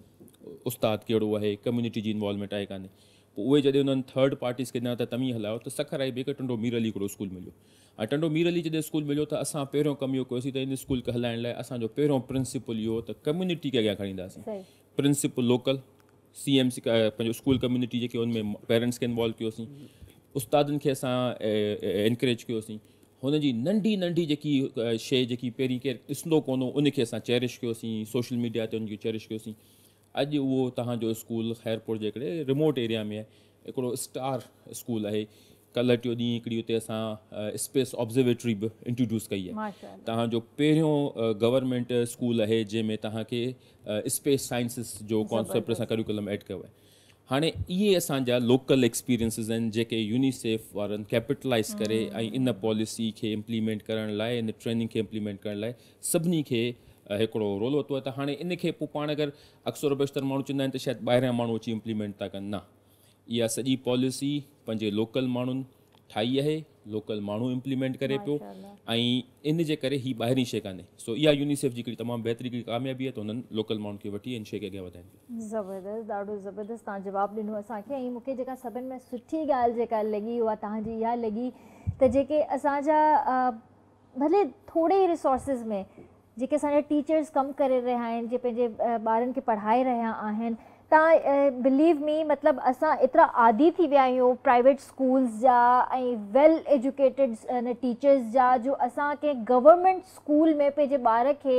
استاد ڪهڙو آهي، ڪميونٽي جي انوالومينٽ آهي ڪانهي. پوء اهي جڏهن انهن ٿرڊ پارٽيز کي ڏنا ته توهين هلايو ته سکر آئي بي کي ٽنڊو مير علي هڪڙو اسڪول مليو ۽ ٽنڊو مير علي جڏهن اسڪول مليو ته اسان پهريون ڪم اهو ڪيوسين ته ان اسڪول کي هلائڻ لاء اسان جو پهريون پرنسپل اهو ته ڪميونٽي کي اڳيان کڻي اينداسين. Principal local C M C پنهنجو اسڪول ڪميونٽي جيڪي ان ۾ پيرنٽس کي انوالو ڪيوسين، استادن کي اسان انڪريج ڪيوسين، هن جي ننڍي ننڍي جيڪي شيء جيڪي پهرين ڪير ڏسندو ڪونه هو ان کي اسان چيرش ڪيوسين، سوشل ميڊيا تي ان کي چيرش ڪيوسين. اڄ اهو توهان جو اسڪول خيرپور جي هڪڙي ريموٽ ايريا ۾ آهي، هڪڙو اسٽار اسڪول آهي. ڪلهه ٽيون ڏينهن هڪڙي اتي اسان اسپيس آبزرويٽري به انٽروڊيوس ڪئي آهي. توهان جو پهريون گورنمينٽ اسڪول آهي جنهن ۾ توهان کي اسپيس سائنسز جو ڪانسيپٽ اسان ڪريڪولم ايڊ ڪيو آهي. هاڻي اهي اسان جا لوڪل ايڪسپيرينسز آهن جيڪي يونيسيف وارن ڪيپيٽلائز ڪري ۽ ان پاليسي کي امپليمينٽ ڪرڻ لاء ان ٽريننگ کي امپليمينٽ ڪرڻ لاء سڀني کي هڪڙو رول ورتو آهي ته هاڻي ان کي پوء پاڻ اگر اڪثر و بيشتر ماڻهو چوندا آهن ته شايد ٻاهريان ماڻهو اچي امپليمينٽ ٿا ڪن، نه، اها سڄي پاليسي پنهنجي لوڪل ماڻهن ٺاهي آهي، لوڪل ماڻهو امپليمينٽ ڪري پيو ۽ ان جي ڪري هي ٻاهرين شيء ڪانهي. سو اها يونيسيف جي هڪڙي تمام بهترين هڪڙي ڪاميابي آهي ته انهن لوڪل ماڻهن کي وٺي ان شيء کي اڳيان وڌائين پيا.
زبردست، ڏاڍو زبردست توهان جواب ڏنو اسان کي ۽ مون کي جيڪا سڀن ۾ سٺي ڳالهه جيڪا لڳي اها توهان جي اها لڳي ته جيڪي اسان جا ڀلي ٿوري ئي ريسورسز ۾ جيڪي اسان جا ٽيچرز ڪم ڪري رهيا آهن جي پنهنجي ٻارن کي پڙهائي رهيا آهن توهان بليو مي مطلب اسان ايترا عادي ٿي ويا آهيون پرائيويٽ اسڪولز جا ۽ ويل ايجوڪيٽيڊ ٽيچرز جا جو اسان ڪنهن گورنمينٽ اسڪول ۾ پنهنجي ٻار کي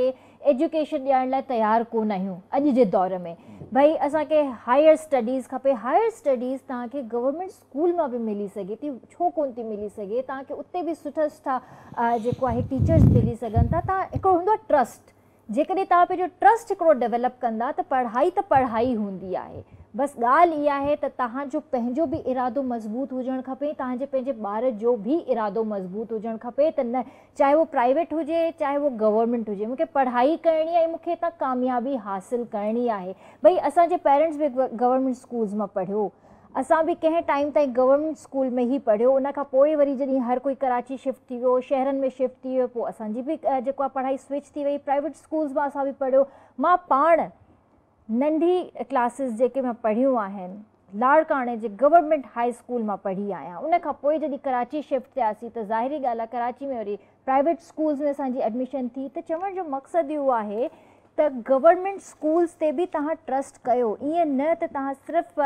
ايجوڪيشن ڏيڻ لاء تيار ڪونه آهيون اڄ جي دور ۾ ڀئي اسان کي هائير اسٽڊيز کپي هائير اسٽڊيز توهان کي گورنمينٽ اسڪول مان به ملي سگهي ٿي ڇو ڪونه ٿي ملي سگهي توهان کي اتي به سٺا سٺا جيڪو آهي ٽيچرز ملي سگهن ٿا توهان هڪڙو هوندو آهي ٽرسٽ جيڪڏهن توهان پنهنجو ٽرسٽ هڪڙو ڊيولپ ڪندا ته پڙهائي ته پڙهائي هوندي آهي بس ڳالهه اها آهي ته توهان جو پنهنجو به ارادو مضبوط هجڻ کپي توهان جي پنهنجي ٻار جو به ارادو مضبوط هجڻ کپي ته نه چاهي اهو پرائيويٽ هجي چاهي اهو گورنمينٽ هجي مون کي پڙهائي ڪرڻي آهي مون کي هتان ڪاميابي حاصل ڪرڻي آهي ڀئي اسان جي پيرنٽس به گورنمينٽ اسڪولز مان پڙهيو اسان به ڪنهن ٽائيم تائين گورنمينٽ اسڪول ۾ ئي پڙهيو ان کان پوء وري جڏهن هر ڪوئي ڪراچي شفٽ ٿي ويو شهرن ۾ شفٽ ٿي ويو پوء اسان جي به جيڪو آهي پڙهائي سوئچ ٿي وئي پرائيويٽ اسڪولز مان اسان به پڙهيو مان پاڻ ننڍي ڪلاسز جيڪي مان پڙهيون آهن لاڙڪاڻي جي گورنمينٽ هاء اسڪول مان پڙهي آهيان ان کان پوء جڏهن ڪراچي شفٽ ٿياسين ته ظاهري ڳالهه آهي ڪراچي ۾ وري پرائيويٽ اسڪولز ۾ اسان جي ايڊميشن ٿي ته چوڻ جو مقصد اهو آهي ته گورنمينٽ اسڪولز تي به توهان ٽرسٽ ڪيو ائين نه ته توهان صرف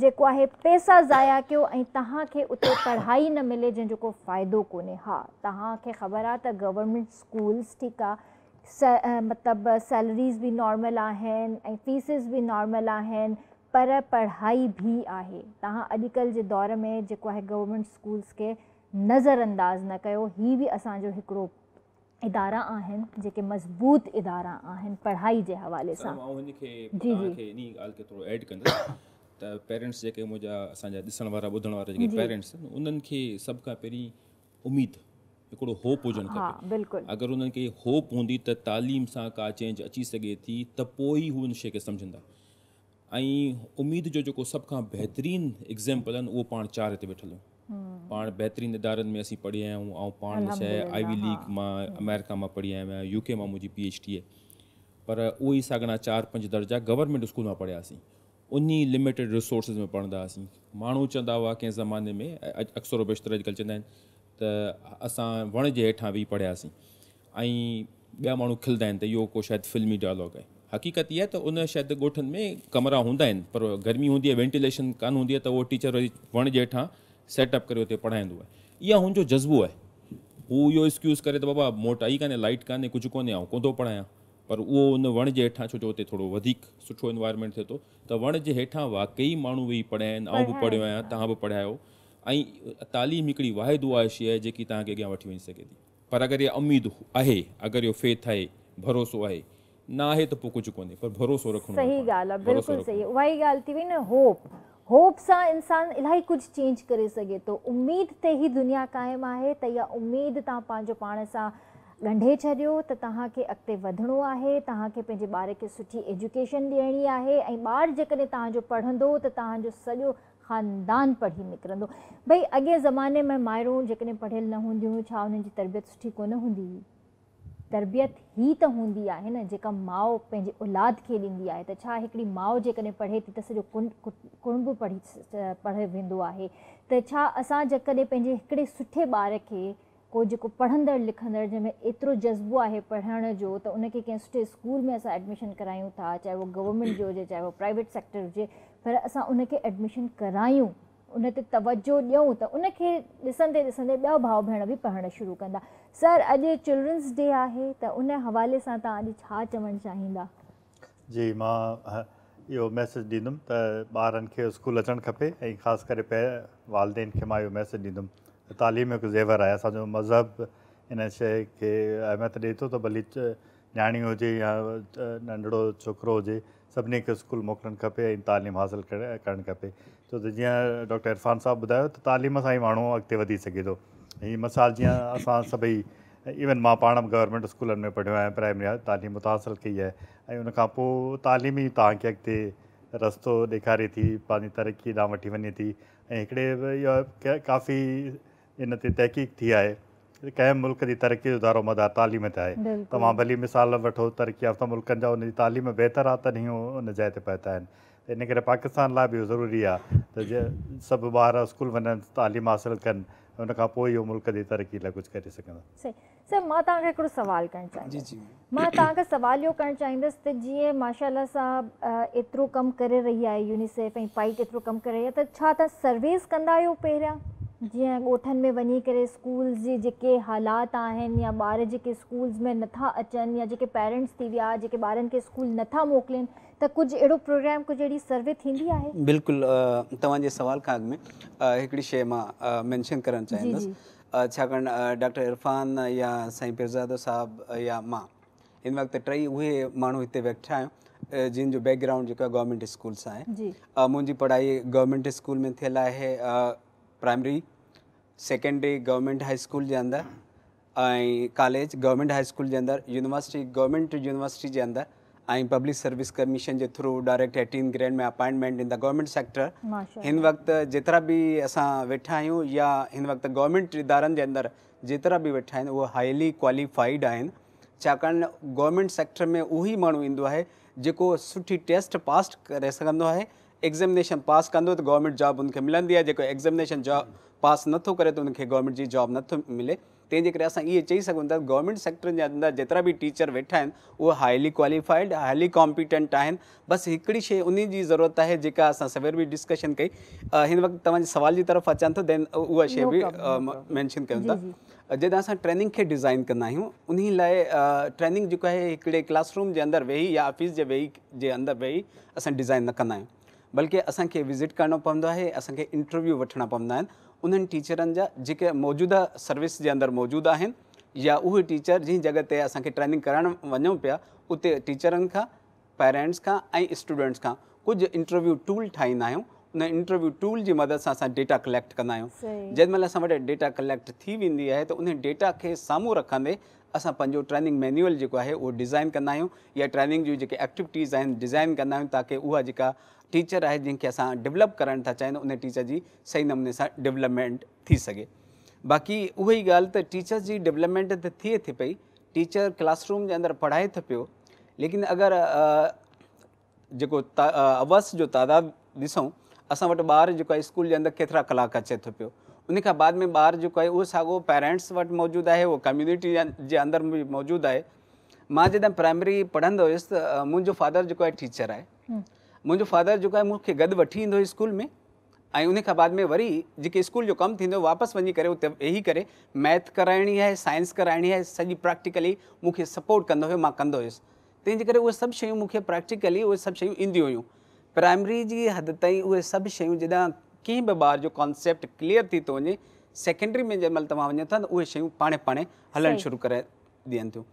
جيڪو آهي پئسا ضايع ڪيو ۽ توهان کي اتي پڙهائي نه ملي جنهن جو ڪو فائدو ڪونهي ها توهان کي خبر آهي ته گورنمينٽ اسڪولز ٺيڪ آهي مطلب سيلريز به نارمل آهن ۽ فيسز به نارمل آهن پر پڙهائي به آهي توهان اڄڪلهه جي دور ۾ جيڪو آهي گورنمينٽ اسڪولز کي نظر انداز نه ڪيو هي به اسان جو هڪڙو ادارا آهن جيڪي مضبوط ادارا آهن پڙهائي جي حوالي سان.
سر آئون هن کي توهان کي انهي ڳالهه کي ٿورو ايڊ ڪندس ته پيرنٽس جيڪي منهنجا اسان جا ڏسڻ وارا ٻڌڻ وارا جيڪي پيرنٽس آهن انهن کي سڀ کان پهرين اميد هڪڙو هوپ هجڻ کپي اگر انهن کي هوپ هوندي ته تعليم سان ڪا چينج اچي سگهي ٿي ته پوء ئي هو ان شيء کي سمجهندا ۽ اميد جو جيڪو سڀ کان بهترين ايگزيمپل آهن اهو پاڻ چار هتي ويٺل آهيون پاڻ بهترين ادارن ۾ اسين پڙهي آيا آهيون آئون پاڻ شايد آئي وي ليگ مان آمريڪا مان پڙهي آيو آهيان يو ڪي مان منهنجي پي ايڇ ڊي آهي پر اهي ئي ساڳڻا چار پنج درجا گورنمينٽ اسڪول مان پڙهياسين انهي لميٽيڊ ريسورسز ۾ پڙهندا هئاسين ماڻهو چوندا هئا ڪنهن زماني ۾ اڪثر و بيشتر اڄڪلهه چوندا آهن ته اسان وڻ جي هيٺان ويهي پڙهياسين ۽ ٻيا ماڻهو کلندا آهن ته اهو ڪو شايد فلمي ڊائلاگ آهي. حقيقت اها آهي ته ان شايد ڳوٺن ۾ ڪمرا هوندا آهن پر گرمي هوندي آهي وينٽيليشن ڪانه هوندي آهي ته اهو ٽيچر وري وڻ جي هيٺان سيٽ اپ ڪري اتي پڙهائيندو آهي. اها هن جو جذبو آهي. هو اهو ايڪسڪيوز ڪري ته بابا موٽ آئي ڪانهي لائيٽ ڪانهي ڪجهه ڪونهي آئون ڪونه ٿو پڙهايان پر اهو ان وڻ جي هيٺان ڇو جو اتي ٿورو وڌيڪ سٺو انوائرمينٽ ٿئي ٿو ته وڻ جي هيٺان واقعي ماڻهو ويهي پڙهيا آهن آئون به پڙهيو آهيان توهان به پڙهيا آهيو ۽ تعليم هڪڙي واحد اها شيء آهي جيڪي توهان کي اڳيان وٺي وڃي سگهي ٿي. پر اگر اها اميد آهي، اگر اهو فيٿ آهي، ڀروسو آهي، نه آهي ته پوء ڪجهه ڪونهي، پر ڀروسو رکڻو آهي
صحيح
پاڻ
ڳالهه آهي،
ڀروسو
بلڪل
رکڻو
صحيح
آهي.
اها ئي ڳالهه ٿي وئي نه هوپ، هوپ سان انسان الاهي ڪجهه چينج ڪري سگهي ٿو، اميد تي ئي دنيا قائم آهي ته اها اميد توهان پنهنجو پاڻ سان ڳنڍي ڇڏيو ته توهان کي اڳتي وڌڻو آهي، توهان کي پنهنجي ٻار کي سٺي ايجوڪيشن ڏيڻي آهي ۽ ٻار جيڪڏهن توهان جو پڙهندو ته توهان جو سڄو خاندان پڙهي نڪرندو. ڀئي اڳئين زماني ۾ مائرون جيڪڏهن پڙهيل نه هونديون هيون ڇا انهن جي تربيت سٺي ڪونه هوندي هئي؟ تربيت هي ته هوندي آهي نه جيڪا ماء پنهنجي اولاد کي ڏيندي آهي ته ڇا هڪڙي ماء جيڪڏهن پڙهي ٿي ته سڄو ڪٽنب پڙهي پڙهي ويندو آهي ته ڇا اسان جيڪڏهن پنهنجي هڪڙي سٺي ٻار کي ڪو جيڪو پڙهندڙ لکندڙ جنهن ۾ ايترو جذبو آهي پڙهڻ جو ته ان کي ڪنهن سٺي اسڪول ۾ اسان ايڊميشن ڪرايون ٿا چاهي اهو گورنمينٽ جو هجي چاهي اهو پرائيويٽ سيڪٽر هجي پر اسان ان کي ايڊميشن ڪرايون ان تي توجه ڏيون ته ان کي ڏسندي ڏسندي ٻيا ڀاء ڀيڻ به پڙهڻ شروع ڪندا. سر اڄ چلڊرنس ڊي آهي ته ان حوالي سان توهان اڄ ڇا چوڻ چاهيندا؟
جي مان اهو ميسيج ڏيندم ته ٻارن کي اسڪول اچڻ کپي ۽ خاص ڪري والدين کي مان اهو ميسيج ڏيندم ته تعليم هڪ زيور آهي اسان جو مذهب ان شيء کي اهميت ڏئي ٿو ته ڀلي نياڻي هجي يا ننڍڙو ڇوڪرو هجي سڀني کي اسڪول موڪلڻ کپي ۽ تعليم حاصل ڪرڻ کپي ڇو ته جيئن ڊاڪٽر عرفان صاحب ٻڌايو ته تعليم سان ئي ماڻهو اڳتي وڌي سگهي ٿو هي مثال جيئن اسان سڀئي ايون مان پاڻ به گورنمينٽ اسڪولن ۾ پڙهيو آهيان پرائمري تعليم اتان حاصل ڪئي آهي ۽ ان کان پوء تعليم ئي توهان کي اڳتي رستو ڏيکاري ٿي پنهنجي ترقي ڏانهن وٺي وڃي ٿي ۽ هڪڙي اهو ڪافي इन ते तहक़ीक़ थी आहे। कंहिं मुल्क जी तरक़ी जो दारो मदार तालीम ते आहे। तव्हां भली मिसाल वठो तरक़ी याफ़्ता मुल्कनि जा, उनजी तालीम बहितर आहे तॾहिं उहो उन जाइ ते पहुता आहिनि। त इन करे पाकिस्तान लाइ बि इहो ज़रूरी आहे त सभु ॿार स्कूल वञनि, तालीम हासिल कनि, उन खां पोइ इहो मुल्क जी तरक़ी लाइ कुझु करे सघंदा।
सही। सर, मां तव्हांखे हिकिड़ो सवाल करणु चाहींदुसि।
जी जी।
मां तव्हांखां सवाल इहो करणु चाहींदुसि त जीअं माशाअल्लाह सां एतिरो कमु करे रही आहे यूनिसेफ ऐं पाइट एतिरो कमु करे रही आहे, त छा तव्हां सर्वेस कंदा आहियो पहिरियां, जीअं ॻोठनि में वञी करे स्कूल्स जी जेके हालात आहिनि या ॿार जेके स्कूल्स में नथा अचनि या जेके पेरेंट्स थी विया जेके ॿारनि खे स्कूल नथा मोकिलिनि, त कुझु अहिड़ो प्रोग्राम, कुझु अहिड़ी सर्वे थींदी आहे?
बिल्कुलु। तव्हांजे सवाल खां अॻु में हिकिड़ी शइ मां मेंशन करणु चाहींदुसि, छाकाणि डॉक्टर इरफान या साईं पीरज़ादो साहिबु या मां हिन वक़्तु टई उहे माण्हू हिते वेठा आहियूं जिन जो बैकग्राउंड जेको आहे गवर्नमेंट स्कूल सां आहे। मुंहिंजी पढ़ाई गवर्नमेंट स्कूल में थियल आहे, primary, secondary government high school जे अंदरि ऐं कॉलेज गवर्नमेंट हाई स्कूल जे अंदरि, यूनिवर्सिटी गवर्नमेंट यूनिवर्सिटी जे अंदरि ऐं पब्लिक सर्विस कमीशन जे through direct 18 grade में appointment in the government sector. हिन वक़्तु जेतिरा बि असां वेठा आहियूं या हिन वक़्तु गवर्नमेंट इदारनि जे अंदरि जेतिरा बि वेठा आहिनि उहे हाईली क्वालिफाइड आहिनि, छाकाणि गवर्नमेंट सेक्टर में उहो ई माण्हू ईंदो आहे जेको सुठी टेस्ट पास करे सघंदो आहे, एग्ज़ामिनेशन पास कंदो त गवर्नमेंट जॉब उनखे मिलंदी आहे, जेको एग्ज़ामिनेशन जॉब पास नथो करे त उनखे गवर्नमेंट जी जॉब नथो मिले। तंहिंजे करे असां इहे चई सघूं था गवर्नमेंट सेक्टर जे अंदरि जेतिरा बि टीचर वेठा आहिनि उहे हाईली क्वालिफाइड, हाईली कॉम्पिटेंट आहिनि। बसि हिकिड़ी शइ उन जी ज़रूरत आहे जेका असां सवेर बि डिस्कशन कई। हिन वक़्तु तव्हांजे सवाल जी तरफ़ अचां थो, then उहा शइ बि मेंशन कयूं था। जॾहिं असां ट्रेनिंग खे डिज़ाइन कंदा आहियूं, उन लाइ ट्रेनिंग जेको आहे हिकिड़े क्लासरूम जे अंदरि वेही या ऑफिस जे वेही जे अंदरि वेही असां डिज़ाइन न कंदा आहियूं, बल्कि असांखे विज़िट करिणो पवंदो आहे, असांखे इंटरव्यू वठणा पवंदा आहिनि उन्हनि टीचरनि जा जेके मौजूदा सर्विस जे अंदरि मौजूदु आहिनि या उहे टीचर जंहिं जॻह ते असांखे ट्रेनिंग कराइण वञूं पिया उते टीचरनि खां, पेरेंट्स खां ऐं स्टूडेंट्स खां कुझु इंटरव्यू टूल ठाहींदा आहियूं। उन इंटरव्यू टूल जी मदद सां असां डेटा कलेक्ट कंदा आहियूं। जंहिं महिल असां वटि डेटा कलेक्ट थी वेंदी आहे त उन डेटा खे साम्हूं रखंदे असां पंहिंजो ट्रेनिंग मैनुअल जेको आहे उहो डिज़ाइन कंदा आहियूं या ट्रेनिंग जूं जेके एक्टिविटीज़ आहिनि डिज़ाइन कंदा आहियूं, ताकि उहा जेका टीचर आहे जंहिंखे असां डेवलप करणु था चाहिनि उन टीचर जी सही नमूने सां डेवलपमेंट थी सघे। बाक़ी उहा ई ॻाल्हि त टीचर्स जी डेवलपमेंट त थिए थी पई, टीचर क्लासरूम जे अंदरि पढ़ाए थो पियो, लेकिन अगरि जेको अवर्स जो तादाद ॾिसूं, असां वटि ॿार जेको आहे स्कूल जे अंदरि केतिरा कलाक अचे थो पियो, उन खां बाद में ॿार जेको आहे उहो साॻियो पेरेंट्स वटि मौजूदु आहे, उहो कम्यूनिटी जे अंदरि बि मौजूदु आहे। मां जॾहिं प्राइमरी पढ़ंदो हुयुसि त मुंहिंजो फादर जेको आहे टीचर आहे, मुंहिंजो फादर जेको आहे मूंखे गॾु वठी ईंदो स्कूल में ऐं उन खां बाद में वरी जेके स्कूल जो कमु थींदो वापसि वञी करे उते वेही करे मैथ कराइणी आहे, साइंस कराइणी आहे, सॼी प्रैक्टिकली मूंखे सपोर्ट कंदो हुयो, मां कंदो हुयुसि। तंहिंजे करे उहे सभु शयूं मूंखे प्रैक्टिकली उहे सभु शयूं ईंदियूं हुयूं। प्राइमरी जी हद ताईं उहे सभु शयूं जॾहिं कंहिं बि ॿार जो कॉन्सेप्ट क्लियर थी थो वञे, सेकेंडरी में जंहिं महिल तव्हां वञो था त उहे शयूं पाणे पाणे हलणु शुरू करे ॾियनि थियूं।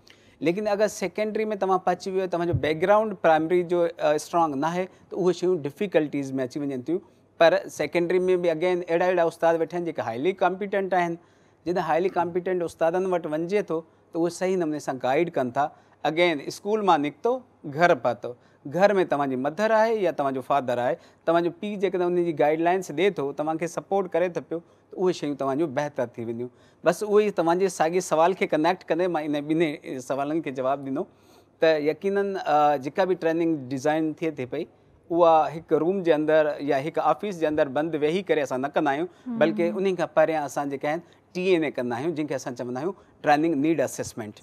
लेकिन अगरि सेकेंडरी में तव्हां पहुची वियो, तव्हांजो बैकग्राउंड प्राइमरी जो स्ट्रॉन्ग न आहे त उहे शयूं डिफ़िकल्टीज़ में अची वञनि थियूं। पर सेकेंडरी में बि अगेन अहिड़ा अहिड़ा उस्ताद वेठा आहिनि जेके हाईली कॉम्पिटेंट आहिनि। जॾहिं हाईली कॉम्पिटेंट उस्तादनि वटि वञिजे थो त उहे सही नमूने सां गाइड कनि था। अगेन स्कूल मां निकितो, घर पहुतो, घर में तव्हांजी मदर आहे या तव्हांजो फादर आहे, तव्हांजो पीउ जेकॾहिं उनजी गाइडलाइंस ॾिए थो, तव्हांखे सपोर्ट करे थो पियो, त उहे शयूं तव्हांजूं बहितर थी वेंदियूं। बसि उहो ई तव्हांजे साॻे सवाल खे कनेक्ट कंदे मां इन ॿिन्ही सवालनि खे जवाबु ॾिनो त यकीनन जेका बि ट्रेनिंग डिज़ाइन थिए थी पई उहा हिकु रूम जे अंदरि या हिकु ऑफिस जे अंदरि बंदि वेही करे असां न कंदा आहियूं, बल्कि उन खां पहिरियां असां जेका आहिनि टी एन ए कंदा आहियूं, जंहिंखे असां चवंदा आहियूं training need assessment.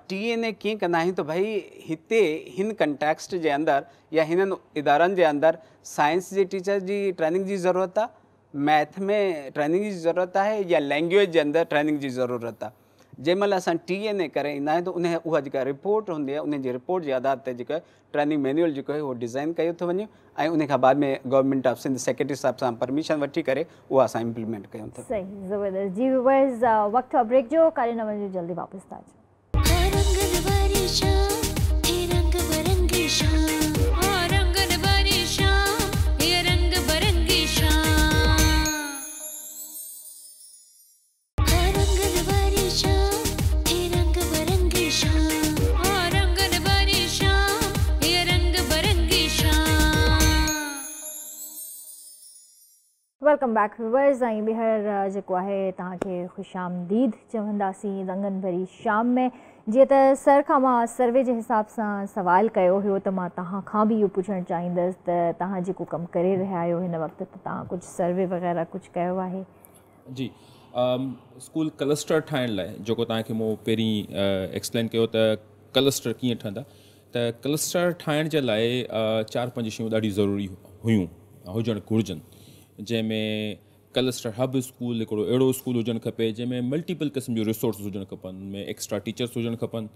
T N A कीअं कंदा आहियूं त भई हिते हिन कंटेक्स्ट जे अंदरि या हिननि इदारनि जे अंदरि साइंस जे टीचर जी ट्रेनिंग जी ज़रूरत आहे, मैथ में ट्रेनिंग जी ज़रूरत आहे या लैंग्वेज जे अंदरि ट्रेनिंग जी ज़रूरत आहे। जंहिं महिल असां टी एन ए करे ईंदा आहियूं त उन उहा जेका रिपोर्ट हूंदी आहे उन जी रिपोर्ट जे आधार ते जेको आहे ट्रेनिंग मैनुअल जेको आहे उहो डिज़ाइन कयो थो वञे ऐं उन खां बाद में गवर्नमेंट ऑफ सिंध सेक्रेटरी साहिब सां परमिशन वठी करे उहा असां इम्प्लीमेंट कयूं था।
सही, ज़बरदस्त जी। व्यूअर्स, वक़्तु ब्रेक जो, कारे न वञो, जल्दी वापसि था अचूं। Welcome back viewers ۽ ٻيهر جيڪو آهي توهان کي خوش آمديد چونداسين رنگن ڀري شام ۾. جيئن ته سر کان مان سروي جي حساب سان سوال ڪيو هيو ته مان توهان کان به اهو پڇڻ چاهيندس ته توهان جيڪو ڪم ڪري رهيا آهيو هن وقت ته توهان ڪجهه سروي وغيره ڪجهه ڪيو آهي؟
جي اسڪول ڪلسٽر ٺاهڻ لاء جيڪو توهان کي مون پهرين ايڪسپلين ڪيو ته ڪلسٽر ڪيئن ٺهندا ته ڪلسٽر ٺاهڻ جي لاء 4-5 شيون ڏاڍي ضروري هيون هجڻ گهرجن جنهن ۾ ڪلسٽر هب اسڪول هڪڙو اهڙو اسڪول هجڻ کپي جنهن ۾ ملٽيپل قسم جون ريسورسز هجڻ کپن ان ۾ ايڪسٽرا ٽيچرس هجڻ کپن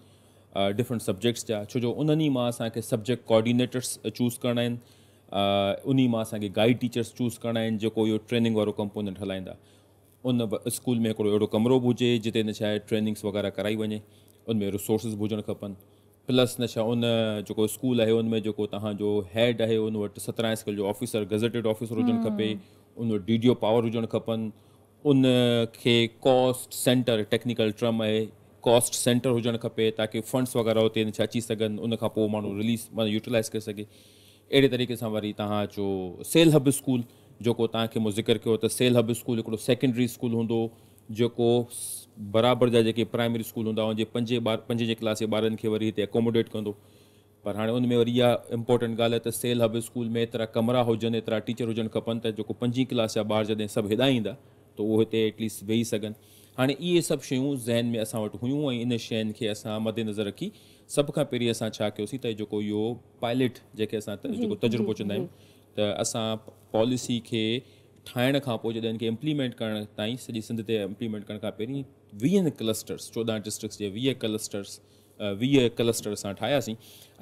ڊفرنٽ سبجيڪٽس جا ڇو جو انهن ئي مان اسانکي سبجيڪٽ ڪوآرڊينيٽرس چوز ڪرڻا آهن ان ئي مان اسانکي گائيڊ ٽيچرس چوز ڪرڻا آهن جيڪو اهو ٽريننگ وارو ڪمپوننٽ هلائيندا. ان اسڪول ۾ هڪڙو اهڙو ڪمرو به هجي جتي نه ڇا آهي ٽريننگس وغيره ڪرائي وڃي ان ۾ ريسورسز به هجڻ کپن پلس نه ڇا ان جيڪو اسڪول آهي ان ۾ جيڪو توهان جو هيڊ آهي ان وٽ 17 اسڪيل جو آفيسر گزيٽيڊ آفيسر هجڻ کپي ان وٽ ڊي ڊي او پاور هجڻ کپن ان کي ڪاسٽ سينٽر ٽيڪنيڪل ٽرم آهي ڪاسٽ سينٽر هجڻ کپي تاڪي فنڊس وغيره اتي نه ڇا اچي سگهن ان کان پوء ماڻهو رليز معنيٰ يوٽيلائز ڪري سگهي. اهڙي طريقي سان وري توهان جو سيل هب اسڪول جيڪو توهان کي مون ذڪر ڪيو ته سيل هب اسڪول هڪڙو سيڪنڊري اسڪول هوندو جيڪو برابر جا جيڪي پرائمري اسڪول هوندا ان جي پنجين ٻار پنجين جي ڪلاس جي ٻارن کي وري هتي اڪوموڊيٽ ڪندو پر هاڻي ان ۾ وري اها امپورٽنٽ ڳالهه آهي ته سيل هب اسڪول ۾ ايترا ڪمرا هجن ايترا ٽيچر هجڻ کپن ته جيڪو پنجين ڪلاس جا ٻار جڏهن سڀ هيڏانهن ايندا ته اهو هتي ايٽليسٽ ويهي سگهن. هاڻي اهي سڀ شيون ذهن ۾ اسان وٽ هيون ۽ ان شين کي اسان مد نظر رکي سڀ کان پهرين اسان ڇا ڪيوسين ته جيڪو اهو پائلٽ جنهن کي اسان جيڪو تجربو چوندا آهيون ته اسان پاليسي کي ٺاهڻ کان پوء جڏهن ان کي امپليمينٽ ڪرڻ تائين سڄي سنڌ تي امپليمينٽ ڪرڻ کان پهرين 20 ڪلسٽرس 14 ڊسٽرڪٽس جي 20 ڪلسٽرس 20 ڪلسٽر اسان ٺاهياسين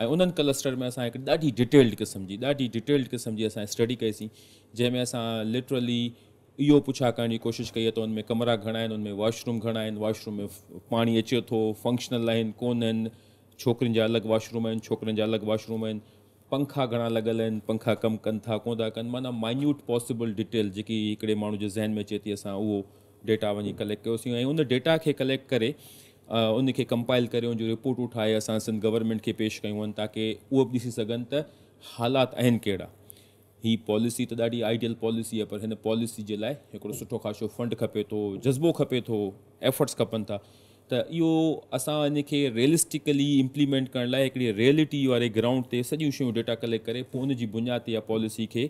۽ انهن ڪلسٽر ۾ اسان هڪ ڏاڍي ڊيٽيلڊ قسم جي ڏاڍي ڊيٽيلڊ قسم جي اسان اسٽڊي ڪئيسين جنهن ۾ اسان لٽرلي اهو پڇا ڪرڻ جي ڪوشش ڪئي ته ان ۾ ڪمرا گهڻا آهن ان ۾ واش روم گهڻا آهن واش روم ۾ پاڻي اچي ٿو فنڪشنل آهن ڪونه آهن ڇوڪرين جا الڳ واش روم آهن ڇوڪرن جا الڳ واش روم آهن پنکا گهڻا لڳل آهن پنکا ڪم ڪن ٿا ڪونه ٿا ڪن معنيٰ مائنيوٽ پاسيبل ڊيٽيل جيڪي هڪڙي ماڻهو جي ذهن ۾ اچي ٿي اسان اهو ڊيٽا وڃي ڪليڪٽ ڪيوسين ۽ ان ڊيٽا کي ڪليڪٽ ڪري ان کي ڪمپائل ڪري ان جون رپورٽون ٺاهي اسان سنڌ گورنمينٽ کي پيش ڪيون آهن تاڪي اهو به ڏسي سگهن ته حالات آهن ڪهڙا. هي پاليسي ته ڏاڍي آئيڊيل پاليسي آهي پر هن پاليسي جي لاء هڪڙو سٺو خاصو فنڊ کپي ٿو، جذبو کپي ٿو، ايفرٽس کپن ٿا ته اهو اسان ان کي ريئلسٽڪلي امپليمينٽ ڪرڻ لاء هڪڙي ريئلٽي واري گرائونڊ تي سڄيون شيون ڊيٽا ڪليڪٽ ڪري پوء ان جي بنياد تي اها پاليسي کي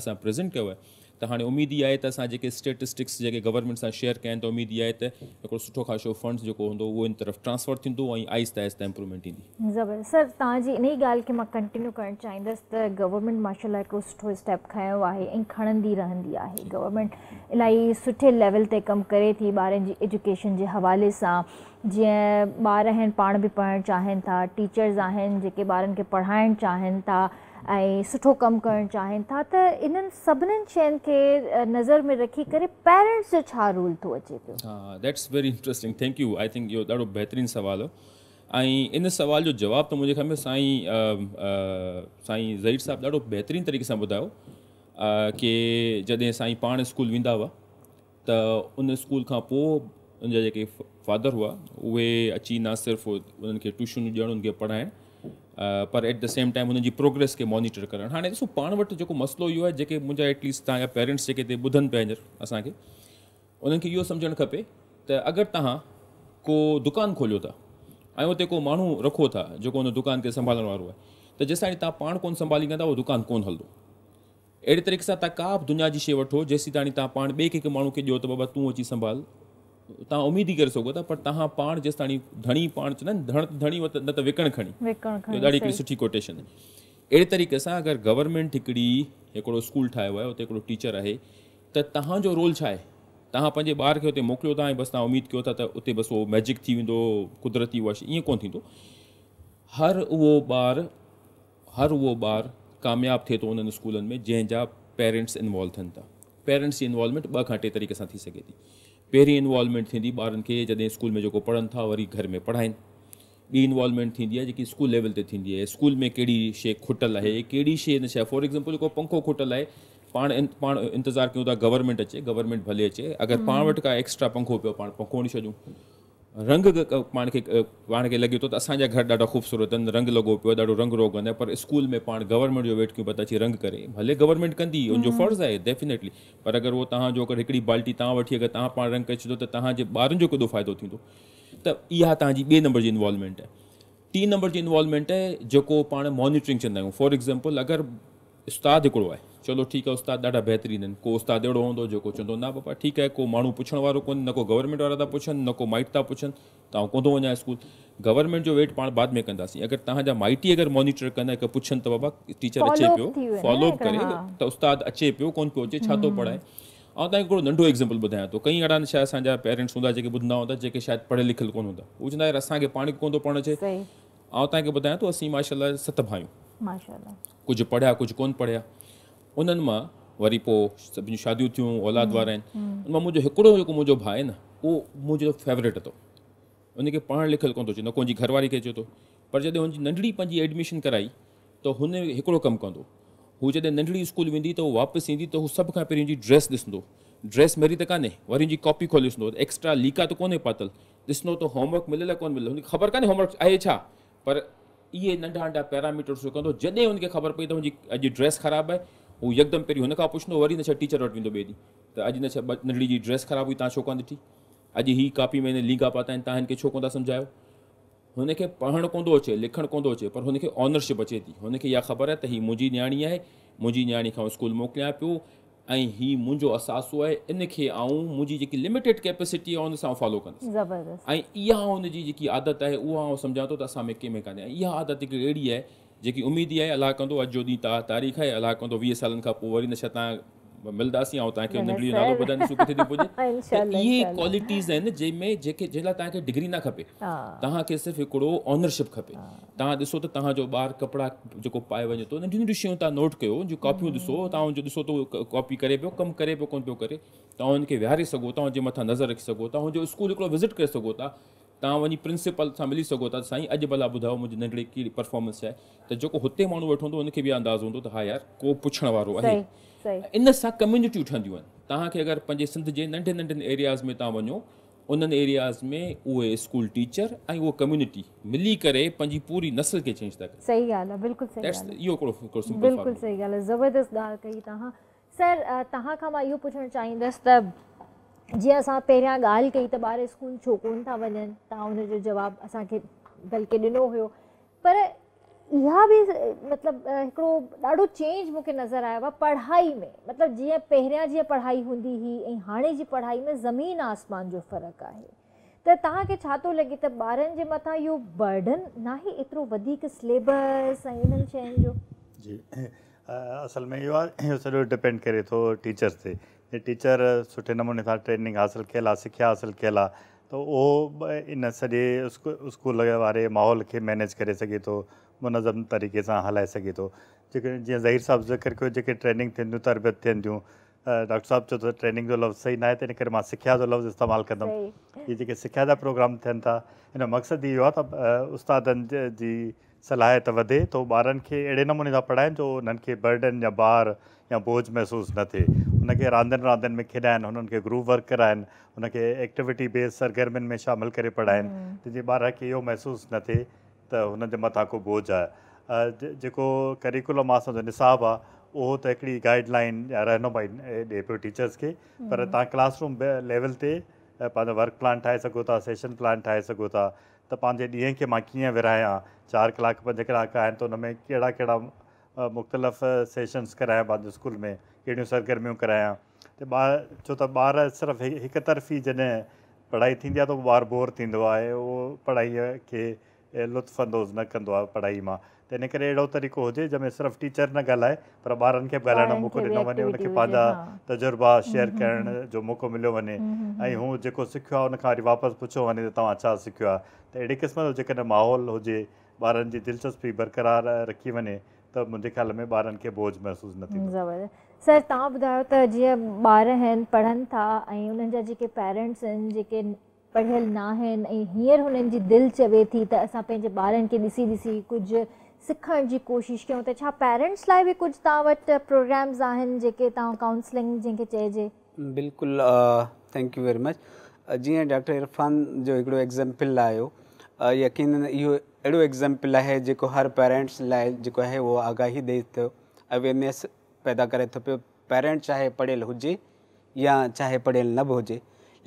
اسان پريزنٽ ڪيو آهي ته هاڻي اميد اها آهي ته اسان جيڪي اسٽيٽسٽڪس جيڪي گورنمينٽ سان شيئر ڪيا آهن ته اميد اها آهي ته هڪڙو سٺو خاصو فنڊز جيڪو هوندو اهو ان طرف ٽرانسفر ٿيندو ۽ آهستي آهستي امپروومينٽ ايندي.
زبردست سر توهان جي انهي ڳالهه کي مان ڪنٽينيو ڪرڻ چاهيندس ته گورنمينٽ ماشاء الله هڪڙو سٺو اسٽيپ کنيو آهي ۽ کڻندي رهندي آهي گورنمينٽ الاهي سٺي ليول تي ڪم ڪري ٿي ٻارن جي ايجوڪيشن جي حوالي سان جيئن ٻار آهن پاڻ به پڙهڻ چاهين ٿا ٽيچرز آهن جيڪي ٻارن کي پڙهائڻ چاهين ٿا ۽ سٺو ڪم ڪرڻ چاهين ٿا ته انهن سڀنن شين کي نظر ۾ رکي ڪري پيرنٽس جو ڇا رول ٿو اچي پيو؟
ها that's very interesting thank you I think اهو ڏاڍو بهترين سوال هو ۽ ان سوال جو جواب ته منهنجي خيال ۾ سائين سائين ظهير صاحب ڏاڍو بهترين طريقي سان ٻڌايو ڪي جڏهن سائين پاڻ اسڪول ويندا هئا ته ان اسڪول کان پوء ان جا جيڪي فادر هئا اهي اچي نه صرف انهن کي ٽيوشنون ڏيڻ انهن کي پڙهائڻ پر ايٽ the same time انهن جي پروگريس کي مانيٽر ڪرڻ هاڻي ڏسو پاڻ وٽ جيڪو مسئلو اهو آهي جيڪي منهنجا ايٽ ليسٽ توهان جا پيرنٽس جيڪي هتي ٻڌن پيا هينئر اسانکي انهن کي اهو سمجهڻ کپي ته اگر توهان ڪو دڪان کوليو ٿا ۽ اتي ڪو ماڻهو رکو ٿا جيڪو ان دڪان کي سنڀالڻ وارو آهي ته جيستائين توهان پاڻ ڪونه سنڀاليندا اهو دڪان ڪونه هلندو اهڙي طريقي سان توهان ڪا به دنيا جي شيء وٺو جيسيتاڻي توهان پاڻ ٻئي ڪنهن کي ماڻهو کي ڏيو ته بابا تون اچي سنڀال توهان اميد ئي ڪري سگهو ٿا پر توهان پاڻ جيستاڻي ڌڻي پاڻ چوندا آهن ڌڻ ته ڌڻي وت نه ته وڪڻ کڻي اهو ڏاڍي هڪڙي سٺي ڪوٽيشن آهي اهڙي طريقي سان اگر گورنمينٽ هڪڙي هڪڙو اسڪول ٺاهيو آهي اتي هڪڙو ٽيچر آهي ته توهان جو رول ڇا آهي توهان پنهنجي ٻار کي اتي موڪليو ٿا ۽ بس توهان اميد ڪيو ٿا ته اتي بس اهو ميجڪ ٿي ويندو قدرتي اها شيء ائين ڪونه ٿيندو هر اهو ٻار هر اهو ٻار ڪامياب ٿئي ٿو انهن اسڪولن ۾ جنهن جا پيرنٽس انوالو ٿين ٿا. پيرنٽس جي انوالومينٽ ٻه کان ٽي طريقي سان ٿي سگهي ٿي. پهرين انوالومينٽ ٿيندي ٻارن کي جڏهن اسڪول ۾ جيڪو پڙهن ٿا وري گهر ۾ پڙهائين. ٻي انوالومينٽ ٿيندي آهي جيڪي اسڪول ليول تي ٿيندي آهي. اسڪول ۾ ڪهڙي شيء کٽل آهي ڪهڙي شيء نه شيء فار ايگزامپل ڪو پنکو کٽل آهي پاڻ پاڻ انتظار ڪيون ٿا گورنمينٽ اچي گورنمينٽ ڀلي اچي اگر پاڻ وٽ ڪا ايڪسٽرا پنکو پيو پاڻ پنکو هڻي ڇڏيون. رنگ پاڻ کي پاڻ کي لڳي ٿو ته اسان جا گهر ڏاڍا خوبصورت آهن، رنگ لڳو پيو آهي، ڏاڍو رنگ روغن آهي، پر اسڪول ۾ پاڻ گورنمينٽ جو ويٽ ڪيون پيا ته اچي رنگ ڪري. ڀلي گورنمينٽ ڪندي، ان جو فرض آهي ڊيفينيٽلي، پر اگر اهو توهان جو اگر هڪڙي بالٽي توهان وٺي اگر توهان پاڻ رنگ ڪري ڇڏيو ته توهان جي ٻارن جو ڪيڏو فائدو ٿيندو. ته اها توهان جي ٻئي نمبر جي انوالومينٽ آهي. ٽين نمبر جي انوالومينٽ آهي جيڪو پاڻ مانيٽرنگ چوندا آهيون. فار ايگزامپل اگر استاد هڪڙو آهي، چلو ٺيڪ آهي استاد ڏاڍا بهترين آهن، ڪو استاد اهڙو هوندو جيڪو چوندو نه بابا ٺيڪ آهي ڪو ماڻهو پڇڻ وارو ڪونهي، نه ڪو گورنمينٽ وارا ٿا پڇن نه ڪو مائٽ ٿا پڇن ته آئون ڪونه ٿو وڃان اسڪول. گورنمينٽ جو ويٽ پاڻ بعد ۾ ڪنداسين. اگر توهان جا مائٽ ئي اگر مانيٽر ڪن ۽ پڇن ته بابا ٽيچر اچي پيو، فالو اپ ڪري ته استاد اچي پيو ڪونه پيو اچي، ڇا ٿو پڙهائي. آئون توهان کي هڪڙو ننڍو ايگزامپل ٻڌايان ٿو. ڪئي اهڙا شايد اسان جا پيرنٽس هوندا جيڪي ٻڌندا هوندا جيڪي شايد پڙهيل لکيل ڪونه هوندا. هو چوندا يار اسان کي پاڻ کي ڪونه ٿو پڙهڻ اچي. آئون توهان کي ٻڌايان ٿو اسين ماشاء الله 7 ڀائيون. ڪجهه پڙهيا ڪجهه ڪونه پڙهيا. انهن مان وري پوء سڀني جون شاديون ٿيون اولاد وارا آهن. ان مان منهنجو هڪڙو جيڪو منهنجو ڀاء آهي نه اهو منهنجو فيورٽ اٿو. ان کي پڙهڻ لکيل ڪونه ٿو اچي نه ڪو ان جي گهر واري کي اچي ٿو. پر جڏهن هن جي ننڍڙي پنهنجي ايڊميشن ڪرائي ته هن هڪڙو ڪم ڪندو. هو جڏهن ننڍڙي اسڪول ويندي ته هو واپس ايندي ته هو سڀ کان پهرين هن جي ڊريس ڏسندو. ڊريس ميري ته ڪانهي، وري هن جي ڪاپي کولي ڏسندو ته ايڪسٽرا ليڪا ته ڪونهي پاتل. ڏسندو ته هوم ورڪ مليل آهي ڪونه مليل. هن کي خبر ڪانهي هوم ورڪ آهي ڇا، پر اهي ننڍا ننڍا پيراميٽرس هو ڪندو. جڏهن هن کي خبر پئي ته هن جي اڄ ڊريس خراب آهي، هو يڪدم پهرين هن کان پڇندو، وري نه ڇا ٽيچر وٽ ويندو ٻئي ڏينهن ته اڄ نه ڇا ننڍڙي جي ڊريس خراب هئي توهان ڇو ڪانه ڏٺي، اڄ هي ڪاپي ۾ هن ليڪا پاتا آهن توهان هن کي ڇو ڪونه ٿا سمجهايو. هن کي پڙهڻ ڪونه ٿو اچي، لکڻ ڪونه ٿو اچي، پر هن کي اونرشپ اچي ٿي. هن کي اها خبر آهي ته هي منهنجي نياڻي آهي، منهنجي نياڻي کي آئون اسڪول موڪليان پيو ۽ هي منهنجو اثاثو آهي، ان کي آئون منهنجي جيڪي لميٽيڊ ڪيپيسٽي آهي ان سان آئون فالو ڪندس. ۽ اها هن جي جيڪي عادت آهي اها آئون سمجهان ٿو ته اسان ۾ ڪنهن ۾ ڪانهي. ۽ اها عادت هڪڙي اهڙي آهي جيڪي اميد ئي آهي الله ڪندو اڄ جو ڏينهن تاريخ آهي، الله ڪندو 20 سالن کان پوء وري نه شايد توهان ملنداسين، آئون توهان کي ننڍڙي جو نالو ٻڌائيندس ڪٿي ٿي پڄي. ته اهي ڪوالٽيز آهن جنهن ۾ جيڪي جنهن لاء توهان کي ڊگري نه کپي، توهان کي صرف هڪڙو اونرشپ کپي. توهان ڏسو ته توهان جو ٻار ڪپڙا جيڪو پائي وڃي ٿو، ننڍيون ننڍيون شيون توهان نوٽ ڪيو، ان جون ڪاپيون ڏسو، توهان ان جو ڏسو ته هو ڪاپي ڪري پيو، ڪم ڪري پيو ڪونه پيو ڪري، توهان ان کي ويهاري سگهو ٿا، ان جي مٿان نظر رکي سگهو ٿا، هن جو اسڪول هڪڙو وزٽ ڪري سگهو ٿا. توهان وڃي پرنسپال سان ملي سگهو ٿا ته سائين اڄ ڀلا ٻڌايو منهنجي ننڍڙي ڪهڙي پرفارمنس آهي ته جيڪو هتي ماڻهو ويٺو هوندو ان کي به اندازو هوندو ته ها يار ڪو پڇڻ وارو آهي. ان سان ڪميونٽيون ٺهنديون آهن. توهان کي اگر پنهنجي سنڌ جي ننڍين ننڍين ايرياز ۾ توهان وڃو انهن ايرياز ۾ اهي اسڪول ٽيچر ۽ اهو ڪميونٽي ملي ڪري پنهنجي پوري نسل کي چينج ٿا ڪن.
صحيح ڳالهه آهي بلڪل صحيح ڳالهه آهي.
اهو هڪڙو سمپل
بلڪل صحيح ڳالهه آهي زبردست ڳالهه ڪئي توهان. سر توهان کان مان اهو پڇڻ چاهيندس ته جيئن اسان پهريان ڳالهه ڪئي ته ٻار اسڪول ڇو ڪونه ٿا وڃن، توهان ان جو جواب اسان کي بلڪه ڏنو هيو، پر اها به مطلب هڪڙو ڏاڍو چينج مون کي نظر آيو آهي پڙهائي ۾، مطلب جيئن پهريان جيئن پڙهائي هوندي هئي ۽ هاڻي جي پڙهائي ۾ زمين آسمان جو فرق آهي، ته توهان کي ڇا ٿو لڳي ته ٻارن جي مٿان اهو برڊن ناهي ايترو وڌيڪ سليبس ۽ انهن شين جو؟
جي اصل ۾ اهو آهي اهو سڄو ڊپينڊ ڪري ٿو ٽيچرس تي جي ٽيچر سٺي نموني سان ٽريننگ حاصل ڪيل آهي سکيا حاصل ڪيل آهي ته اهو ان سڄي اسڪول واري ماحول کي مينيج ڪري سگهي ٿو منظم طريقي سان هلائي سگهي ٿو جيڪي جيئن ظهير صاحب ذڪر ڪيو جيڪي ٽريننگ ٿين ٿيون تربيت ٿين ٿيون ڊاڪٽر صاحب چيو ته ٽريننگ جو لفظ صحيح ناهي تنهن ڪري مان سکيا جو لفظ استعمال ڪندم. هي جيڪي سکيا جا پروگرام ٿين ٿا ان جو مقصد ئي اهو آهي ته استادن جي صلاحيت وڌي ته هو ٻارن کي اهڙي نموني سان پڙهائين جو انهن کي برڊن يا بار يا بوجه محسوس نه ٿئي. ان کي راندين راندين ۾ کيڏائن، هنن کي گروپ ورڪ ڪرائن، ان کي ايڪٽيوٽي بيس سرگرمين ۾ شامل ڪري پڙهائين ته جيئن ٻار کي اهو محسوس نه ٿئي ته هنن جي مٿان ڪو بوجه آهي. جيڪو ڪريڪولم آهي اسان جو نصاب آهي اهو ته هڪڙي گائيڊ لائين يا رهنمائي ڏئي پيو ٽيچرس کي پر توهان ڪلاس روم ليول تي پنهنجو ورڪ پلان ٺاهي سگهو ٿا سيشن پلان ٺاهي سگهو ٿا ته پنهنجي ڏينهن کي مان ڪيئن ورهايان 4 ڪلاڪ 5 ڪلاڪ آهن ته ان ۾ ڪهڙا ڪهڙا مختلف سيشنس ڪرايان پنهنجي اسڪول ۾ ڪهڙيون سرگرميون ڪرايان ته ٻار ڇو ته ٻار صرف هڪ طرفي جڏهن پڙهائي ٿيندي آهي ته ٻار بور ٿيندو آهي اهو پڙهائيء کي لطف اندوز نه ڪندو آهي پڙهائي مان ته ان ڪري اهڙو طريقو هجي جنهن ۾ صرف ٽيچر نه ڳالهائي پر ٻارن کي به ڳالهائڻ جو موقعو ڏنو وڃي ان کي پنهنجا تجربا شيئر ڪرڻ جو موقعو مليو وڃي ۽ هو جيڪو سکيو آهي ان کان وري واپس پڇيو وڃي ته توهان ڇا سکيو آهي ته اهڙي قسم جو جيڪڏهن ماحول هجي ٻارن جي دلچسپي برقرار رکي وڃي ته منهنجي خيال ۾ ٻارن کي بوجه محسوس نه ٿيندو.
زبردست سر توهان ٻڌايو ته جيئن ٻار آهن پڙهن ٿا ۽ انهن جا جيڪي پيرنٽس آهن جيڪي پڙهيل ناهن ۽ هينئر هنن جي دل چوي ٿي ته اسان پنهنجي ٻارن کي ڏسي ڏسي ڪجهه سکڻ جي ڪوشش ڪيون ته ڇا پيرنٽس لاء به ڪجهه توهان وٽ پروگرامز آهن جيڪي توهان ڪائونسلنگ جنهن کي چئجي؟
بلڪل thank you very much. جيئن ڊاڪٽر عرفان جو هڪڙو ايگزامپل آيو، يقينن اهو اهڙو ايگزامپل آهي جيڪو هر پيرنٽس لاء جيڪو آهي اهو آگاهي ڏئي ٿو، اويئرنيس پيدا ڪري ٿو پيو. پيرنٽ چاهي پڙهيل هجي يا چاهي پڙهيل نه به هجي،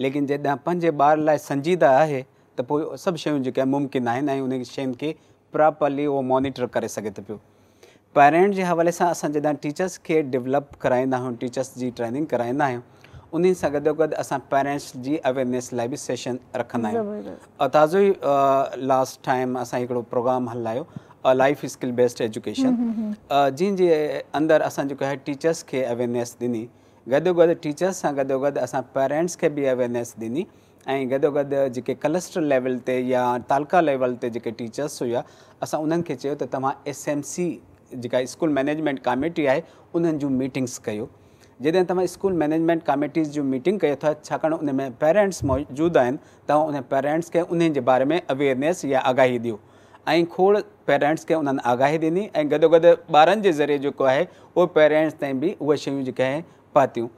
ليڪن جڏهن پنهنجي ٻار لاء سنجيده آهي ته پوء سڀ شيون جيڪي آهن ممڪن آهن ۽ انهن شين کي پراپرلي اهو مانيٽر ڪري سگهي ٿو پيو. پيرنٽ جي حوالي سان اسان جڏهن ٽيچرس کي ڊولپ ڪرائيندا آهيون، ٽيچرس جي ٽريننگ ڪرائيندا آهيون، انهي سان گڏوگڏ اسان پيرنٽس جي اويئرنيس لاء به سيشن رکندا آهيون. تازو ئي لاسٽ ٽائيم اسان هڪڙو پروگرام هلايو لائف اسڪل بيسڊ ايجوڪيشن، جنهن جي اندر اسان جيڪو آهي ٽيچرس کي اويئرنيس ڏني، گڏوگڏ ٽيچرس سان گڏوگڏ اسان پيرنٽس کي به اويئرنيس ڏني ۽ گڏوگڏ جيڪي ڪلسٽر ليول تي يا تعلقه ليول تي جيڪي ٽيچرس هيا اسان انهن کي چيو ته توهان ايس ايم سي جيڪا اسڪول مئنيجمينٽ ڪاميٽي آهي انهن جون ميٽنگس ڪيو. جڏهن توهان اسڪول مئنيجمينٽ ڪاميٽيز جون ميٽنگ ڪيو ٿا ڇاڪاڻ ان ۾ پيرنٽس موجود آهن، توهان انهن پيرنٽس کي انهن جي باري ۾ اويئرنيس يا آگاهي ڏيو ۽ کوڙ پيرنٽس کي انهن آگاهي ڏني ۽ گڏوگڏ ٻارن جي ذريعي جيڪو آهي اهو پيرنٽس تائين به اهي شيون جيڪي آهن پهتيون.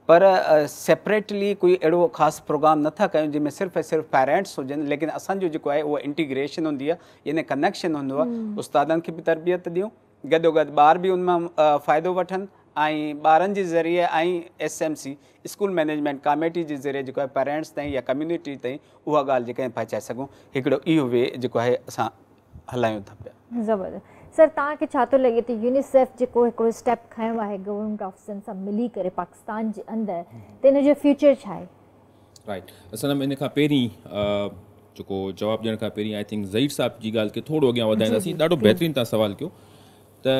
پر سيپريٽلي ڪوئي اهڙو خاص پروگرام نه ٿا ڪيون جنهن ۾ صرف ۽ صرف پيرنٽس هجن، ليڪن اسان جو جيڪو آهي اهو انٽيگريشن هوندي آهي يعني ڪنيڪشن هوندو آهي، استادن کي به تربيت ڏيون، گڏوگڏ ٻار به ان مان فائدو وٺن ۽ ٻارن جي ذريعي ۽ S M C school management committee جي ذريعي جيڪو آهي پيرنٽس تائين يا ڪميونٽي تائين اها ڳالهه جيڪا پهچائي سگهون، هڪڙو اهو وي جيڪو آهي اسان هلايون ٿا پيا.
زبردست سر توهان کي ڇا ٿو لڳي ته يونيسيف جيڪو هڪڙو اسٽيپ کنيو آهي گورنمينٽ آفيسرن سان ملي ڪري پاڪستان جي اندر ته ان جو فيوچر ڇا آهي؟
رائٽ صنم ان کان پهرين جيڪو جواب ڏيڻ کان پهرين I think Zaheer صاحب جي ڳالهه کي ٿورو اڳيان وڌائينداسين. ڏاڍو بهترين توهان سوال ڪيو ته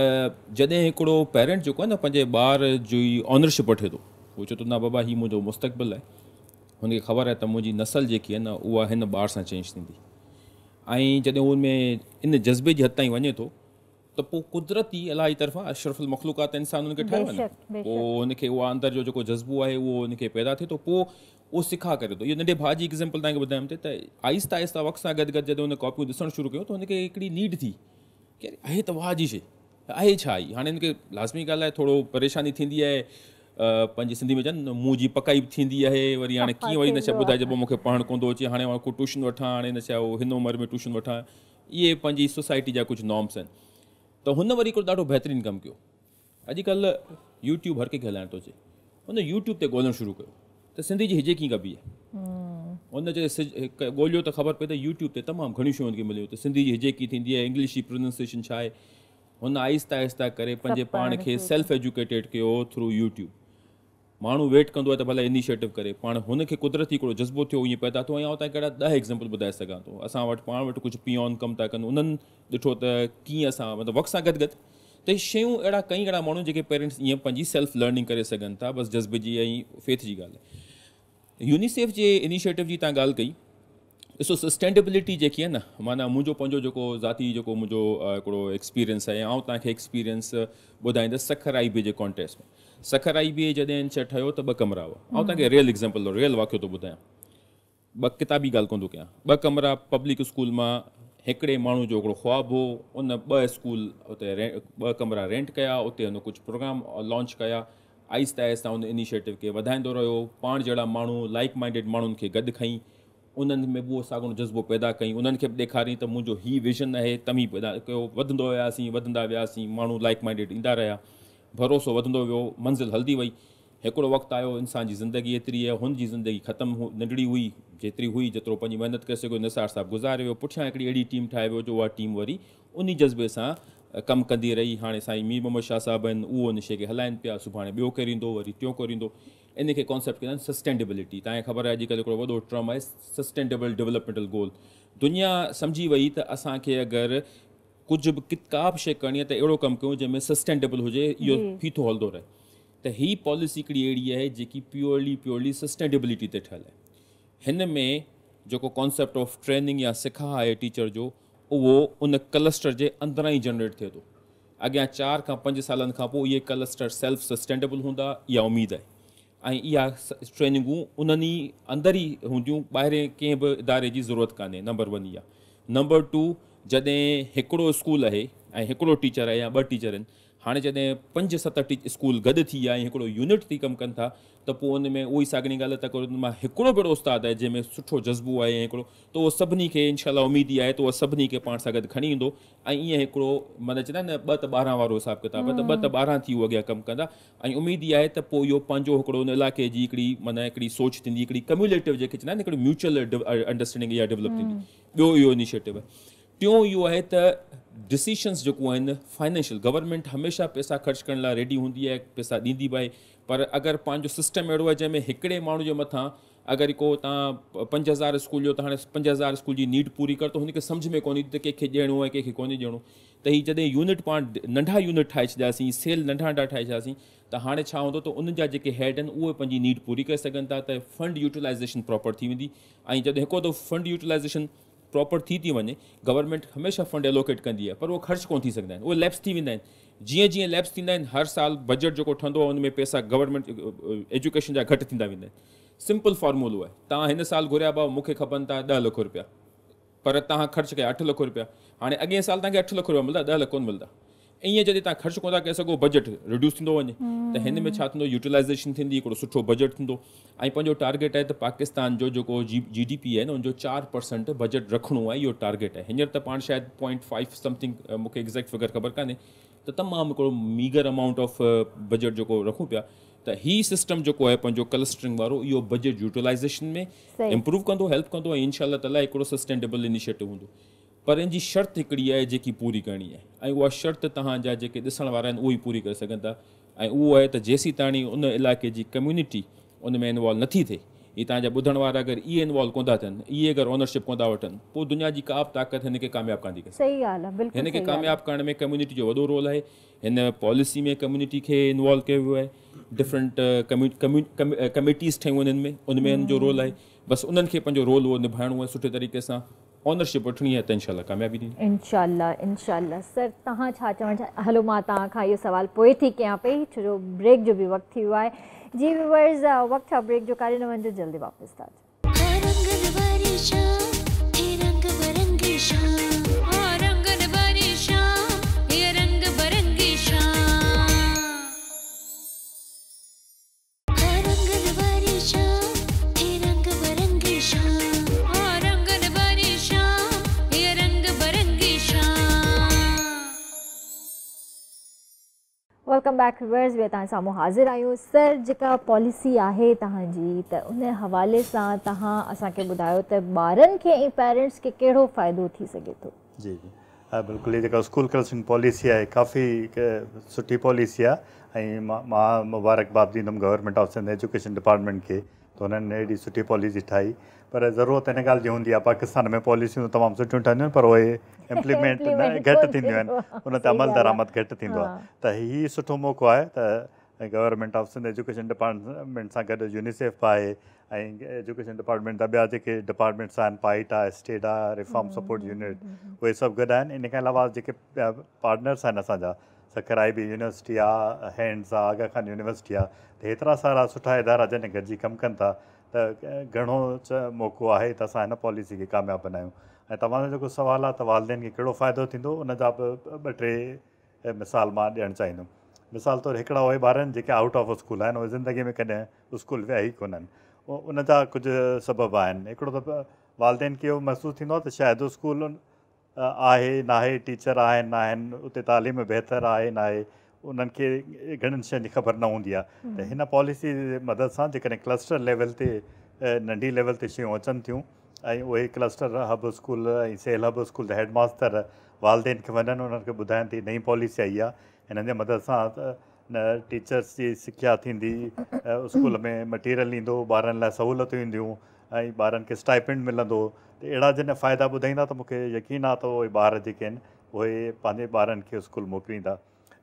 جڏهن هڪڙو پيرنٽ جيڪو آهي نه پنهنجي ٻار جي اونرشپ وٺي ٿو، هو چوي ٿو نه بابا هي منهنجو مستقبل آهي، هن کي خبر آهي ته منهنجي نسل جيڪي آهي نه اها هن ٻار سان چينج ٿيندي ۽ جڏهن هو ان ۾ ان جذبي جي حد تائين وڃي ٿو ته پوء قدرتي الله جي طرفان اشرف المخلوقات انسان ان کي ٺاهيو آهي نه، پوء هن کي اها اندر جو جيڪو جذبو آهي اهو هن کي پيدا ٿئي ٿو، پوء اهو سکا ڪري ٿو. اهو ننڍي ڀاء جي ايگزامپل توهان کي ٻڌايم ٿي ته آهستي آهستي وقت سان گڏ گڏ جڏهن هن ڪاپيون ڏسڻ شروع ڪيون ته هن کي هڪڙي نيڊ ٿي ڪي آهي ته واهه جي شيء آهي ڇا هي. هاڻي هن کي لازمي ڳالهه آهي ٿورو پريشاني ٿيندي آهي، پنهنجي سنڌي ۾ چون منهن جي پڪائي به ٿيندي آهي، وري هاڻي ڪيئن وري هن شيء ٻڌائجي مون کي پڙهڻ ڪونه ٿو اچي، هاڻي مان ڪو ٽيوشن وٺان، هاڻي هن شيء هن عمر ۾ ٽيوشن وٺان، اهي پنهنجي سوسائٽي جا ڪجهه نارمس آهن. ته هن وري هڪڙو ڏاڍو بهترين ڪم ڪيو. اڄڪلهه يوٽيوب هر ڪنهن کي هلائڻ ٿو اچي. هن يوٽيوب تي ڳولڻ شروع ڪيو ته سنڌي جي هجي ڪيئن ڪبي آهي. هن جڏهن ڳوليو ته خبر پئي ته يوٽيوب تي تمام گهڻيون شيون هن کي مليون ته سنڌي جي هجي ڪيئن ٿيندي آهي، انگلش جي پروننسيشن ڇا آهي. هن آهستي آهستي ڪري پنهنجي پاڻ کي سيلف ايجوڪيٽيڊ ڪيو ٿرو يوٽيوب. ماڻهو ويٽ ڪندو آهي ته ڀلا انيشيٽو ڪري، پاڻ هن کي قدرتي هڪڙو جذبو ٿيو ائين پيدا ٿيو ۽ آئون توهان کي اهڙا 10 ايگزامپل ٻڌائي سگهان ٿو. اسان وٽ پاڻ وٽ ڪجهه پيون ڪم ٿا ڪن انهن ڏٺو ته ڪيئن اسان مطلب وقت سان گڏ گڏ ته شيون اهڙا ڪئين اهڙا ماڻهو جيڪي پيرنٽس ائين پنهنجي سيلف لرننگ ڪري سگهن ٿا بس جذبي جي ۽ فيٿ جي ڳالهه آهي. يونيسيف جي انيشيٽو جي توهان ڳالهه ڪئي ڏسو سسٽينڊبلٽي جيڪي آهي نه معنيٰ منهنجو پنهنجو جيڪو ذاتي جيڪو منهنجو هڪڙو ايڪسپيرينس آهي آئون توهان کي ايڪسپيرينس ٻڌائيندس سکر آئي بي جي ڪانٽيسٽ ۾ سکر آئي بي جڏهن ان شيء ٺهيو ته 2 ڪمرا هئا آئون توهان کي ريئل ايگزامپل ريئل واقعو ٿو ٻڌايان ٻه ڪتابي ڳالهه ڪونه ٿو ڪيان 2 ڪمرا پبلڪ اسڪول مان هڪڙي ماڻهو جو هڪڙو خواب هو ان 2 اسڪول اتي 2 ڪمرا رينٽ ڪيا اتي هن ڪجهه پروگرام لانچ ڪيا آهستي آهستي ان انيشيٽو کي وڌائيندو رهيو، پاڻ جهڙا ماڻهو لائيڪ مائنڊيڊ ماڻهن کي گڏ کئين، انهن ۾ به اهو ساڳڻو جذبو پيدا ڪئين، انهن کي به ڏيکارين ته منهنجو هي ويزن آهي، توهين پيدا ڪيو، وڌندو وياسين، وڌندا وياسين، ماڻهو لائيڪ مائنڊيڊ ايندا رهيا، ڀروسو وڌندو ويو، منزل هلندي وئي، هڪڙو وقت آيو انسان جي زندگي ايتري آهي، هن جي زندگي ختم ننڍڙي هئي، جيتري هئي، جيترو پنهنجي محنت ڪري سگهيو، نثار صاحب گذاري ويو، پٺيان هڪڙي اهڙي ٽيم ٺاهي ويو جو اها ٽيم وري انهي جذبي سان ڪم ڪندي رهي، هاڻي سائين مير محمد شاهه صاحب آهن اهو ان شيء کي هلائن پيا، سڀاڻي ٻيو ڪير ايندو، وري ٽيون ڪير ايندو، ان کي ڪانسيپٽ چوندا آهن سسٽينڊبلٽي، توهان کي خبر آهي اڄڪلهه هڪڙو وڏو ٽرم آهي سسٽينڊبل ڊولپمينٽل گول، دنيا سمجهي وئي ته اسان کي اگر ڪجهه به ڪا به شيء ڪرڻي آهي ته اهڙو ڪم ڪيون جنهن ۾ سسٽينڊبل هجي، اهو ڦيٿو هلندو رهي، ته هي پاليسي هڪڙي اهڙي آهي جيڪي پيورلي پيورلي سسٽينڊبلٽي تي ٺهيل آهي، هن ۾ جيڪو ڪانسيپٽ آف ٽريننگ يا سکا آهي ٽيچر جو اهو ان ڪلسٽر جي اندران ئي جنريٽ ٿئي ٿو. اڳيان 4 کان 5 سالن کان پوء اهي ڪلسٽر سيلف سسٽينڊبل هوندا اها اميد آهي ۽ اها ٽريننگون انهن ئي اندر ئي هونديون ٻاهرين ڪنهن به اداري جي ضرورت ڪانهي نمبر 1 اها. نمبر 2 جڏهن هڪڙو اسڪول آهي ۽ هڪڙو ٽيچر آهي يا 2 ٽيچر آهن هاڻي جڏهن 5 7 اسڪول گڏ ٿي ويا ۽ هڪڙو يونٽ ٿي ڪم ڪن ٿا ته پوءِ ان ۾ اها ئي ساڳڻي ڳالهه ته ان مان هڪڙو به اهڙو استاد آهي جنهن ۾ سٺو جذبو آهي ۽ هڪڙو ته اهو سڀني کي انشا اميد ئي آهي ته اهو سڀني کي پاڻ سان گڏ کڻي ايندو ۽ ائين هڪڙو معنيٰ چوندا آهن نه 2 ته 12 وارو حساب ڪتاب ته 2 ته 12 ٿي اهو اڳيان ڪم ڪندا ۽ اميد اها آهي ته پوءِ اهو پنهنجو هڪڙو ان علائقي جي هڪڙي معنيٰ هڪڙي سوچ ٿيندي، هڪڙي ڪميوليٽو جيڪي چوندا آهن هڪڙي ميوچل انڊرسٽينڊنگ اها ڊيولپ ٿيندي. ٻيو اهو انيشيٽو آهي. ٽيون اهو آهي ته ڊسيشنس جيڪو آهن فائنينشل، گورنمينٽ هميشه پئسا خرچ ڪرڻ لاءِ ريڊي هوندي آهي، پئسا ڏيندي به آهي، پر اگر پنهنجو سسٽم اهڙو آهي جنهن ۾ هڪڙي ماڻهو جي مٿان اگر ڪو توهان 5000 اسڪول جو ته هاڻي 5000 اسڪول جي نيڊ پوري ڪر ته هن کي سمجهه ۾ ڪونه ايندي ته ڪنهن کي ڏيڻو آهي ڪنهن کي ڪونه ڏيڻو. ته هي جڏهن يونٽ پاڻ ننڍا يونٽ ٺاهي ڇڏياسين، سيل ننڍا ننڍا ٺاهي ڇڏياسين ته هاڻي ڇا هوندو ته انهن جا جيڪي هيڊ آهن اهي پنهنجي نيڊ پوري ڪري سگهن ٿا ته فنڊ يوٽيلائيزيشن پراپر ٿي ويندي. ۽ جڏهن هڪ دفعو فنڊ يوٽيلائيزيشن پراپر ٿي ٿي وڃي، گورنمينٽ هميشه فنڊ ايلوڪيٽ ڪندي آهي پر اهي خرچ ڪونه ٿي سگهندا آهن، اهي ليپس ٿي ويندا آهن. جيئن جيئن ليپس ٿيندا آهن هر سال بجيٽ جيڪو ٺهندو آهي ان ۾ پئسا گورنمينٽ ايجوڪيشن جا گهٽ ٿيندا ويندا آهن. سمپل فارمولو آهي، توهان هن سال گهريا ڀاءُ مون کي کپن ٿا 10 لک رپيا، پر توهان خرچ ڪيا 8 لک رپيا، هاڻي اڳئين سال توهان کي 8 لک رپيا ملندا، 10 لک ڪونه ملندا. ائين جڏهن توهان خرچ ڪونه ٿا ڪري سگهو بجيٽ رڊيوس ٿيندو وڃي ته هن ۾ ڇا ٿيندو، يوٽيلائيزيشن ٿيندي، هڪڙو سٺو بجيٽ ٿيندو. ۽ پنهنجو ٽارگيٽ آهي ته پاڪستان جو جيڪو جي ڊي پي آهي نه ان جو 4% بجيٽ رکڻو آهي، اهو ٽارگيٽ آهي. هينئر ته پاڻ شايد 0.5 سمٿنگ، مون کي ايگزيڪٽ فگر خبر ڪانهي، ته تمام هڪڙو ميگر امائونٽ آف بجيٽ جيڪو رکون پيا. ته هي سسٽم جيڪو آهي پنهنجو ڪلسٽرنگ وارو اهو بجيٽ يوٽيلائيزيشن ۾ امپروو ڪندو، هيلپ ڪندو ۽ انشا الله تعاليٰ هڪڙو سسٽينيبل انيشيٽو هوندو. پر ان جي شرط هڪڙي آهي جيڪي پوري ڪرڻي آهي ۽ اها شرط توهان جا جيڪي ڏسڻ وارا آهن اهو ئي پوري ڪري سگهن ٿا، ۽ اهو آهي ته جيسين تاڻي ان علائقي جي ڪميونٽي ان ۾ انوالو نٿي ٿئي، هي توهان جا ٻڌڻ وارا اگر اهي انوالو ڪونه ٿا ٿين، اهي اگر اونرشپ ڪونه ٿا وٺن، پوءِ دنيا جي ڪا به طاقت هن کي ڪامياب ڪانه ٿي ڪري سگهي.
صحيح ڳالهه آهي، بلڪل
هن کي ڪامياب ڪرڻ ۾ ڪميونٽي جو وڏو رول آهي. هن پاليسي ۾ ڪميونٽي کي انوالو ڪيو ويو آهي، ڊفرنٽ ڪميٽيز ٺهيون آهن ان ۾ هن جو رول آهي. بس انهن کي پنهنجو رول اهو نڀائڻو آهي سٺي طريقي سان، اونرشپ وٺڻي آهي ته انشاء الله ڪاميابي ٿيندي.
انشاء الله، انشاء الله. سر توهان ڇا چوڻ چاهيو؟ هلو مان توهان کان اهو سوال پوءِ ٿي ڪيان پئي ڇو جو بريڪ جو به وقت ٿي ويو آهي. جي ويورز وقت ٿيو بريڪ جو، ڪاڏي نه وڃجو، جلدي واپس ٿا اچون. Welcome back viewers, ٻيهر توهان سامهون حاضر آهيون. سر جيڪا پاليسي آهي توهان جي ته ان حوالي سان توهان اسان کي ٻڌايو ته ٻارن کي ۽ پيرنٽس کي ڪهڙو فائدو ٿي سگهي ٿو؟
جي جي بلڪل، هي جيڪا اسڪول ڪلسٽرنگ پاليسي آهي ڪافي سٺي پاليسي آهي ۽ مان مبارڪباد ڏيندم government of Sindh education department کي ته هنن اهڙي سٺي پاليسي ٺاهي. پر ضرورت هن ڳالهه جي هوندي آهي پاڪستان ۾ پاليسيون تمام سٺيون ٺهنديون آهن پر اهي امپليمينٽ نه گهٽ ٿينديون آهن، ان تي عمل درآمد گهٽ ٿيندو آهي. ته هي سٺو موقعو آهي ته government of Sindh education department سان گڏ يونيسيف به آهي ۽ ايجوڪيشن ڊپارٽمينٽ جا ٻيا جيڪي ڊپارٽمينٽس آهن، پائيٽ آهي، اسٽيڊ آهي، ريفارم سپورٽ يونٽ، اهي سڀ گڏ آهن. ان کان علاوه جيڪي ٻيا پارٽنرس آهن اسان جا، سکر آئي بي يونيورسٽي آهي، هينڊز آهي، آغا خان يونيورسٽي آهي، ته هيترا سارا سٺا ادارا جڏهن گڏجي ڪم ڪن ٿا ته گهڻو موقعو آهي ته اسان هن پاليسي کي ڪامياب بنايون. ۽ توهان جو جيڪو سوال آهي ته والدين کي ڪهڙو فائدو ٿيندو، ان جا به 2 3 مثال مان ڏيڻ چاهيندم. مثال طور هڪڙا اهي ٻار آهن جيڪي آئوٽ آف اسڪول آهن، اهي زندگيءَ ۾ ڪڏهن اسڪول ويا ئي ڪونهن. ان جا ڪجهه سبب آهن. هڪڙو ته والدين کي اهو محسوس ٿيندو آهي ته شايد اسڪول آهي ناهي، ٽيچر آهن نه آهن، اتي تعليم بهتر آهي نه آهي، انهن کي گهڻن شين جي خبر نه هوندي آهي. ته هن پاليسي جي مدد سان جيڪڏهن ڪلسٽر ليول تي ننڍي ليول تي شيون اچن ٿيون ۽ اهي ڪلسٽر هب اسڪول ۽ سيل هب اسڪول جا هيڊ ماستر والدين کي وڃن، انهن کي ٻڌائين ته نئين پاليسي آئي آهي، هنن جي مدد سان نه ٽيچرس جي سکيا ٿيندي، اسڪول ۾ مٽيريل ايندو، ٻارن لاءِ سهولتون اينديون ۽ ٻارن کي اسٽائپينڊ ملندو. ته اهڙا جڏهن فائدا ٻڌائيندا ته مون کي يقين آهي ته اهي ٻار جيڪي آهن اهي پنهنجي ٻارن کي اسڪول موڪليندا.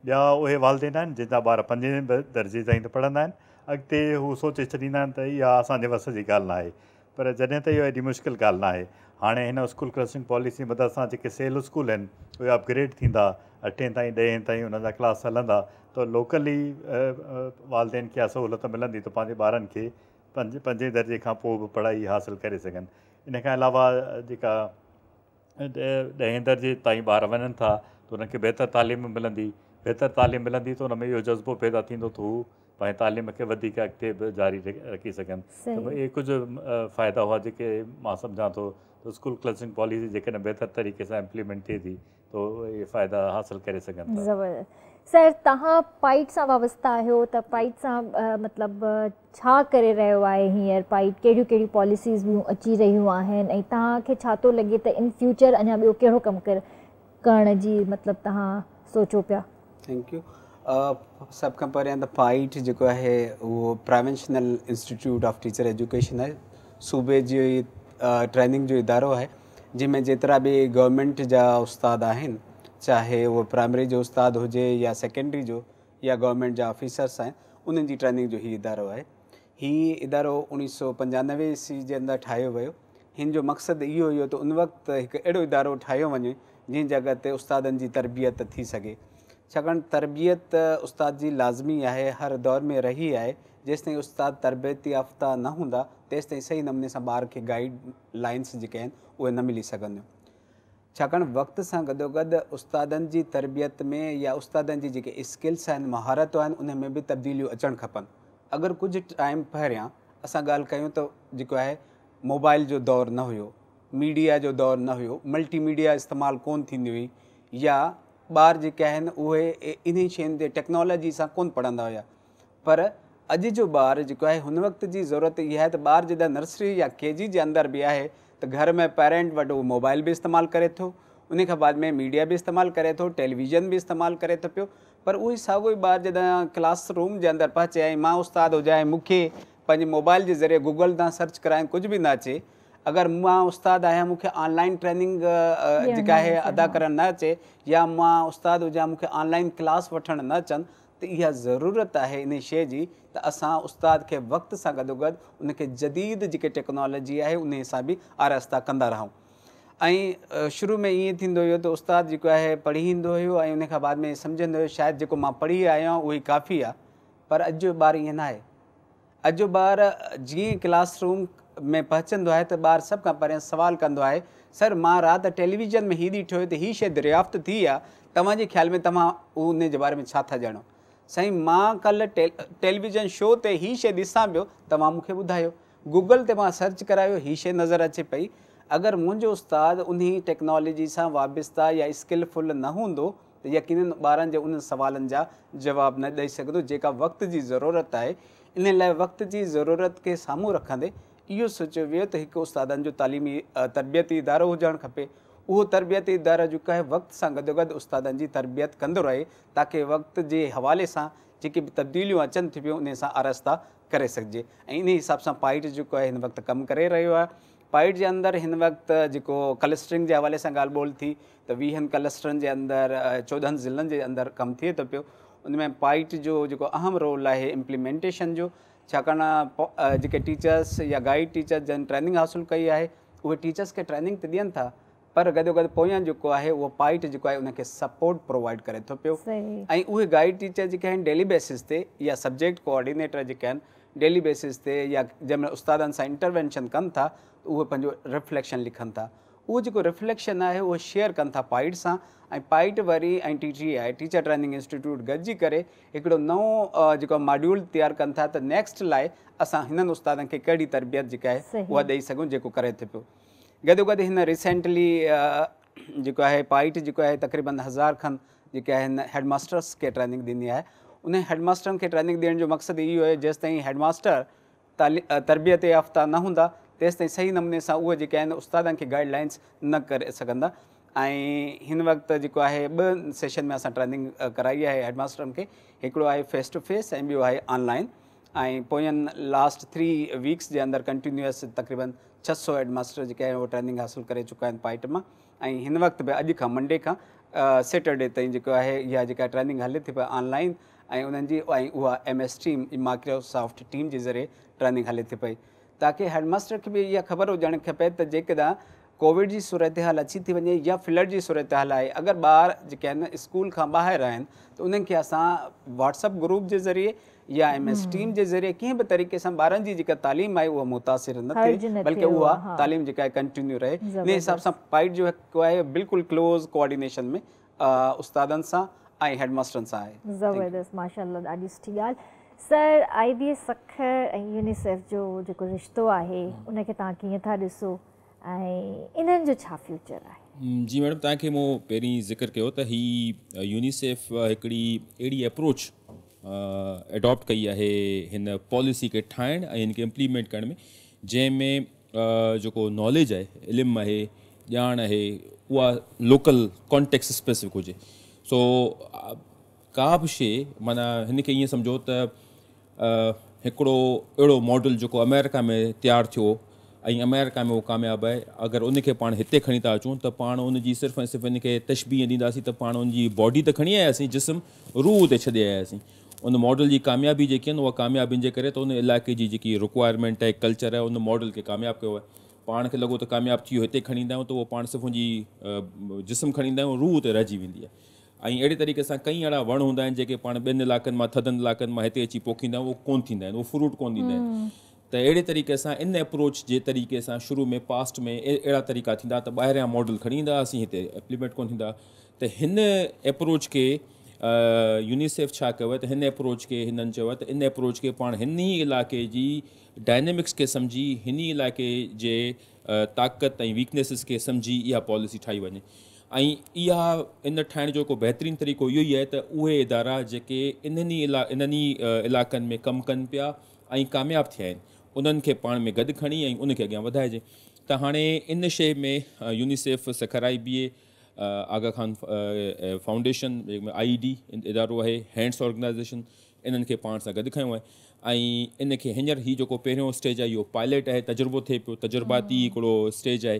ٻيا اهي والدين آهن جن جا ٻار 5 درجي تائين ته پڙهندا آهن، اڳتي هو سوچي ڇڏيندا آهن ته اها اسان جي وس جي ڳالهه نه آهي، پر جڏهن ته اهو ايڏي مشڪل ڳالهه نه آهي. هاڻي هن اسڪول ڪلسٽرنگ پاليسي مدد سان جيڪي سيل اسڪول آهن اهي اپگريڊ ٿيندا، 8 تائين 10 تائين انهن جا ڪلاس هلندا ته لوڪلي والدين کي اها سهولت ملندي ته پنهنجي ٻارن کي 5 درجي کان پوءِ به پڙهائي حاصل ڪري سگهن. ان کان علاوه جيڪا 10 درجي تائين ٻار وڃن ٿا ته انهن کي بهتر تعليم ملندي، بهتر تعليم ملندي ته ان ۾ اهو جذبو پيدا ٿيندو ته هو پنهنجي تعليم کي وڌيڪ اڳتي به جاري رکي سگهن ته اهي ڪجهه فائدا هئا جيڪي مان سمجهان ٿو ته اسڪول ڪلسٽرنگ پاليسي جيڪڏهن بهتر طريقي سان امپليمينٽ ٿئي ٿي ته اهي فائدا حاصل ڪري سگهن ٿا.
زبردست سر توهان پائيٽ سان وابسته آهيو ته پائيٽ سان مطلب ڇا ڪري رهيو آهي هينئر پائيٽ ڪهڙيون ڪهڙيون پاليسيز ٻيون اچي رهيون آهن ۽ توهان کي ڇا ٿو لڳي ته ان فيوچر اڃا ٻيو ڪهڙو ڪم ڪرڻ جي مطلب توهان سوچو پيا؟
Thank you سڀ کان پهريان ته پائيٽ جيڪو آهي اهو provincial institute of teacher education آهي صوبي جي ٽريننگ جو ادارو آهي جنهن ۾ جيترا به گورنمينٽ جا استاد آهن چاهي اهو پرائمري جو استاد هجي يا سيڪنڊري جو يا گورنمينٽ جا آفيسرس آهن انهن جي ٽريننگ جو هي ادارو آهي هي ادارو 1995 عيسوي جي اندر ٺاهيو ويو. هن جو مقصد اهو هيو ته ان وقت هڪ اهڙو ادارو ٺاهيو وڃي جنهن جڳهه تي استادن جي تربيت ٿي سگهي. ڇاڪاڻ تربيت استاد جي لازمي آهي، هر دور ۾ رهي آهي. جيستائين استاد تربيت يافته نه هوندا تيستائين صحيح نموني سان ٻار کي گائيڊ لائنس جيڪي آهن اهي نه ملي سگهنديون. ڇاڪاڻ وقت سان گڏوگڏ استادن جي تربيت ۾ يا استادن جي جيڪي اسڪلس آهن مهارتون آهن انهن ۾ به تبديليون اچڻ کپن اگر ڪجهه ٽائيم پهريان اسان ڳالهه ڪيون ته جيڪو آهي موبائل جو دور نه هيو ميڊيا جو دور نه هيو ملٽي ميڊيا استعمال ڪون ٿيندي هئي يا ٻار جيڪي آهن اهي انهي شين تي ٽيڪنالاجي سان ڪون پڙهندا هيا پر اڄ جو ٻار جيڪو آهي هن وقت جي ضرورت اها آهي ته ٻار جڏهن نرسري يا ڪي جي جي اندر به آهي ته گهر ۾ پيرنٽ وٽ اهو موبائل به استعمال ڪري ٿو ان کان بعد ۾ ميڊيا به استعمال ڪري ٿو ٽيليويزن به استعمال ڪري ٿو پيو پر اهو ئي ساڳيو ئي ٻار جڏهن ڪلاس روم جي اندر پهچي ۽ مان استاد هجان ۽ مون کي پنهنجي موبائل جي ذريعي گوگل تان سرچ ڪرائڻ ڪجهه به نه اچي اگر مان استاد آهيان مون کي آن لائن ٽريننگ جيڪا آهي ادا ڪرڻ نه اچي يا مان استاد هجان مون کي آن لائن ڪلاس وٺڻ نه اچن ته اها ضرورت آهي انهي شيء جي ته اسان استاد کي وقت سان گڏوگڏ ان کي جديد جيڪي ٽيڪنالاجي آهي انهي سان به آراسته ڪندا رهون ۽ شروع ۾ ائين ٿيندو هيو ته استاد جيڪو آهي پڙهي ايندو هيو ۽ ان کان بعد ۾ سمجهندو هيو شايد جيڪو مان پڙهي آيو آهيان اهو ئي ڪافي آهي پر اڄ جو ٻار ائين ناهي اڄ جو ٻار جيئن ئي ڪلاس روم ۾ پهچندو آهي ته ٻار سڀ کان پهريان سوال ڪندو آهي سر مان رات ٽيليويزن ۾ هي ڏٺو هيو ته هي شيء دريافت ٿي آ توهان جي خيال ۾ توهان ان جي باري ۾ ڇا ٿا ڄاڻو سائين مان ڪلهه ٽيليويزن شو تي هي شيء ڏسان پيو توهان مون کي ٻڌايو گوگل تي مان سرچ ڪرايو هي شيء نظر اچي پئي اگر منهنجو استاد انهي ٽيڪنالاجي سان وابسته يا اسڪل فل نه هوندو ته يقينن ٻارن جي انهن سوالن جا جواب نه ڏئي سگهندو جيڪا وقت جي ضرورت آهي. انهي لاء وقت جي ضرورت کي سامهون رکندي اهو سوچيو ويو ته هڪ استادن جو تعليمي تربيتي ادارو هجڻ کپي. اهو تربيتي ادارو جيڪو آهي وقت سان گڏوگڏ استادن جي تربيت ڪندو رهي تاڪه وقت جي حوالي سان جيڪي به تبديليون اچن ٿيون پيون انهي سان آراسته ڪري سگهجي ۽ انهي حساب سان پائيٽ جيڪو آهي هن وقت ڪم ڪري رهيو آهي. پائيٽ جي اندر هن وقت جيڪو ڪلسٽرنگ جي حوالي سان ڳالهه ٻولهه ٿي ته 20 ڪلسٽرن جي اندر 14 ضلعن جي اندر ڪم ٿئي ٿو پيو ان ۾ پائيٽ جو جيڪو اهم رول آهي امپليمينٽيشن جو ڇاڪاڻ جيڪي ٽيچرس يا گائيڊ ٽيچرس جن ٽريننگ حاصل ڪئي آهي اهي ٽيچرس کي ٽريننگ ته ڏين ٿا پر گڏو گڏ پويان جيڪو آهي اهو پائيٽ جيڪو آهي ان کي سپورٽ پرووائيڊ ڪري ٿو پيو ۽ اهي گائيڊ ٽيچر جيڪي آهن ڊيلي بيسس تي يا سبجيڪٽ ڪوآرڊينيٽر جيڪي آهن ڊيلي بيسس تي يا جنهن مهل استادن سان انٽروينشن ڪن ٿا ته اهي پنهنجو رفليڪشن لکن ٿا اهو جيڪو رفليڪشن آهي اهو شيئر ڪن ٿا پائيٽ سان ۽ پائيٽ وري ۽ T T I teacher training institute گڏجي ڪري هڪڙو نئون جيڪو ماڊيول تيار ڪن ٿا ته نيڪسٽ لاء اسان هنن استادن کي ڪهڙي تربيت جيڪا آهي اها ڏئي سگهون جيڪو ڪري ٿو پيو گڏو گڏ هن ريسينٽلي جيڪو آهي پائيٽ جيڪو آهي تقريبن 1000 کن جيڪي آهن هيڊ ماسٽرس کي ٽريننگ ڏني آهي انهن هيڊ ماسٽرن کي ٽريننگ ڏيڻ جو مقصد اهو آهي جيستائين هيڊ ماسٽر تربيت يافته نه هوندا تيستائين صحيح نموني سان اهي جيڪي آهن استادن کي گائيڊ لائنس نه ڪري سگهندا ۽ هن وقت جيڪو آهي ٻه سيشن ۾ اسان ٽريننگ ڪرائي آهي هيڊ ماسٽرن کي هڪڙو آهي فيس ٽو فيس ۽ ٻيو آهي آن لائن ۽ پوين لاسٽ 3 ويڪس جي اندر ڪنٽينيوس تقريبن 600 هيڊ ماسٽر جيڪي آهن اهي ٽريننگ حاصل ڪري چڪا آهن پائيٽ مان ۽ هن وقت به اڄ کان منڊي کان سيٽرڊي تائين جيڪو آهي اها جيڪا ٽريننگ هلي ٿي پئي آن لائن ۽ انهن جي ۽ اها M S team Microsoft team جي ذريعي ٽريننگ هلي ٿي پئي تاڪه هيڊ ماسٽر کي به اها خبر هجڻ کپي ته جيڪڏهن ڪووڊ جي صورتحال اچي ٿي وڃي يا فلڊ جي صورتحال آهي اگر ٻار جيڪي آهن اسڪول کان ٻاهر آهن ته انهن کي اسان واٽس اپ گروپ جي ذريعي يا ايم ايس ٽيم جي ذريعي ڪنهن به طريقي سان ٻارن جي جيڪا تعليم آهي اها متاثر نه ٿئي بلڪه اها تعليم جيڪا آهي ڪنٽينيو رهي انهي حساب سان پائيٽ جو جيڪو آهي بلڪل ڪلوز ڪوآرڊينيشن ۾ استادن سان ۽ هيڊ ماسترن سان آهي.
زبردست ماشاءالله ڏاڍي سٺي ڳالهه sir I B A Sukkur ۽ UNICEF جو جيڪو رشتو آهي ان کي توهان ڪيئن ٿا ڏسو ۽ انهن جو ڇا فيوچر آهي؟
جي ميڊم توهان کي مون پهرين ذڪر ڪيو ته هي يونيسيف هڪڙي اهڙي اپروچ اڊاپٽ ڪئي آهي هن پاليسي کي ٺاهڻ ۽ هن کي امپليمينٽ ڪرڻ ۾ جنهن ۾ جيڪو ناليج آهي علم آهي ڄاڻ آهي اها لوڪل ڪانٽيڪسٽ اسپيسفڪ هجي سو ڪا به شي معنيٰ هن کي ائين سمجهو ته هڪڙو اهڙو ماڊل جيڪو آمريڪا ۾ تيار ٿيو ۽ آمريڪا ۾ اهو ڪامياب آهي اگر ان کي پاڻ هتي کڻي ٿا اچون ته پاڻ ان جي صرف ۽ صرف ان کي تشبيهه ڏينداسين ته پاڻ ان جي باڊي ته کڻي آياسين جسم روح اتي ڇڏي آياسين ان ماڊل جي ڪاميابي جيڪي آهن اها ڪامياب ان جي ڪري ته ان علائقي جي جيڪي رڪوائرمينٽ آهي ڪلچر آهي ان ماڊل کي ڪامياب ڪيو آهي پاڻ کي لڳو ته ڪامياب ٿي ويو هتي کڻي ايندا آهيون ته اهو پاڻ صرف ان جي جسم کڻي ايندا آهيون روح اتي رهجي ويندي آهي ۽ اهڙي طريقي سان ڪئي اهڙا وڻ هوندا آهن جيڪي پاڻ ٻين علائقن مان ٿڌن علائقن مان هتي اچي پوکيندا آهيون اهو ڪونه ٿيندا آهن اهو فروٽ ڪونه ڏيندا آهن ته اهڙي طريقي سان ان اپروچ جي طريقي سان شروع ۾ پاسٽ ۾ اهڙا طريقا ٿيندا ته ٻاهريان ماڊل کڻي ايندا هئاسين هتي امپليمينٽ ڪونه ٿيندا ته هن اپروچ کي يونيسيف ڇا ڪيو آهي ته هن اپروچ کي هنن چيو آهي ته ان اپروچ کي پاڻ هن ئي علائقي جي ڊائنامڪس کي سمجهي هن ئي علائقي جي طاقت ۽ ويڪنيسز کي سمجهي اها پاليسي ٺاهي وڃي ۽ اها ان ٺاهڻ جو هڪ بهترين طريقو اهو ئي آهي ته اهي ادارا جيڪي انهن ئي انهن ئي علائقن ۾ ڪم ڪن پيا ۽ ڪامياب ٿيا آهن انهن کي پاڻ ۾ گڏ کڻي ۽ ان کي اڳيان وڌائجي ته هاڻي ان شيء ۾ UNICEF Sukkur I B A Aga Khan foundation I E D ادارو آهي هينڊس آرگنائيزيشن انهن کي پاڻ سان گڏ کنيو آهي ۽ ان کي هينئر هي جيڪو پهريون اسٽيج آهي اهو پائلٽ آهي تجربو ٿئي پيو تجرباتي هڪڙو اسٽيج آهي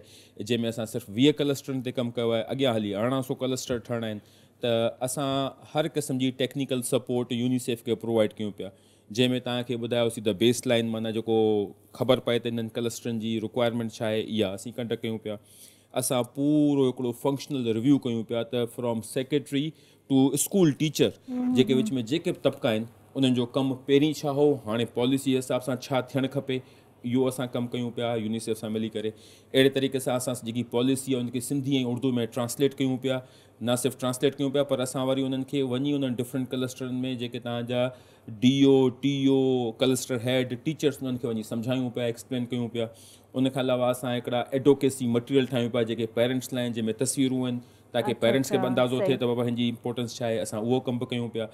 جنهن ۾ اسان صرف 20 ڪلسٽرن تي ڪم ڪيو آهي اڳيان هلي 1800 ڪلسٽر ٺهڻا آهن ته اسان هر قسم جي ٽيڪنيڪل سپورٽ يونيسيف کي پرووائڊ ڪيون پيا جنهن ۾ توهان کي ٻڌايوسين ته بيس لائن معنيٰ جيڪو خبر پئي ته انهن ڪلسٽرن جي رڪوائرمينٽ ڇا آهي اها اسين ڪنڊڪٽ ڪيون پيا اسان پورو هڪڙو فنڪشنل ريويو ڪيون پيا ته from secretary to school teacher جيڪي وچ ۾ جيڪي به طبقا آهن انهن جو ڪم پهرين ڇا هو هاڻي پاليسي جي حساب سان ڇا ٿيڻ کپي اهو اسان ڪم ڪيون پيا يونيسيف سان ملي ڪري اهڙي طريقي سان اسان جيڪي پاليسي آهي ان کي سنڌي ۽ اردو ۾ ٽرانسليٽ ڪيون پيا نه صرف ٽرانسليٽ ڪيون پيا پر اسان وري انهن کي وڃي انهن ڊفرنٽ ڪلسٽرن ۾ جيڪي توهان جا D O T O cluster head teachers انهن کي وڃي سمجهايون پيا ايڪسپلين ڪيون پيا ان کان علاوه اسان هڪڙا ايڊوڪيسي مٽيريل ٺاهيون پيا جيڪي پيرنٽس لاء آهن جنهن ۾ تصويرون آهن تاڪه پيرنٽس کي به اندازو ٿئي ته بابا هن جي امپورٽنس ڇا آهي اسان اهو ڪم به ڪيون پيا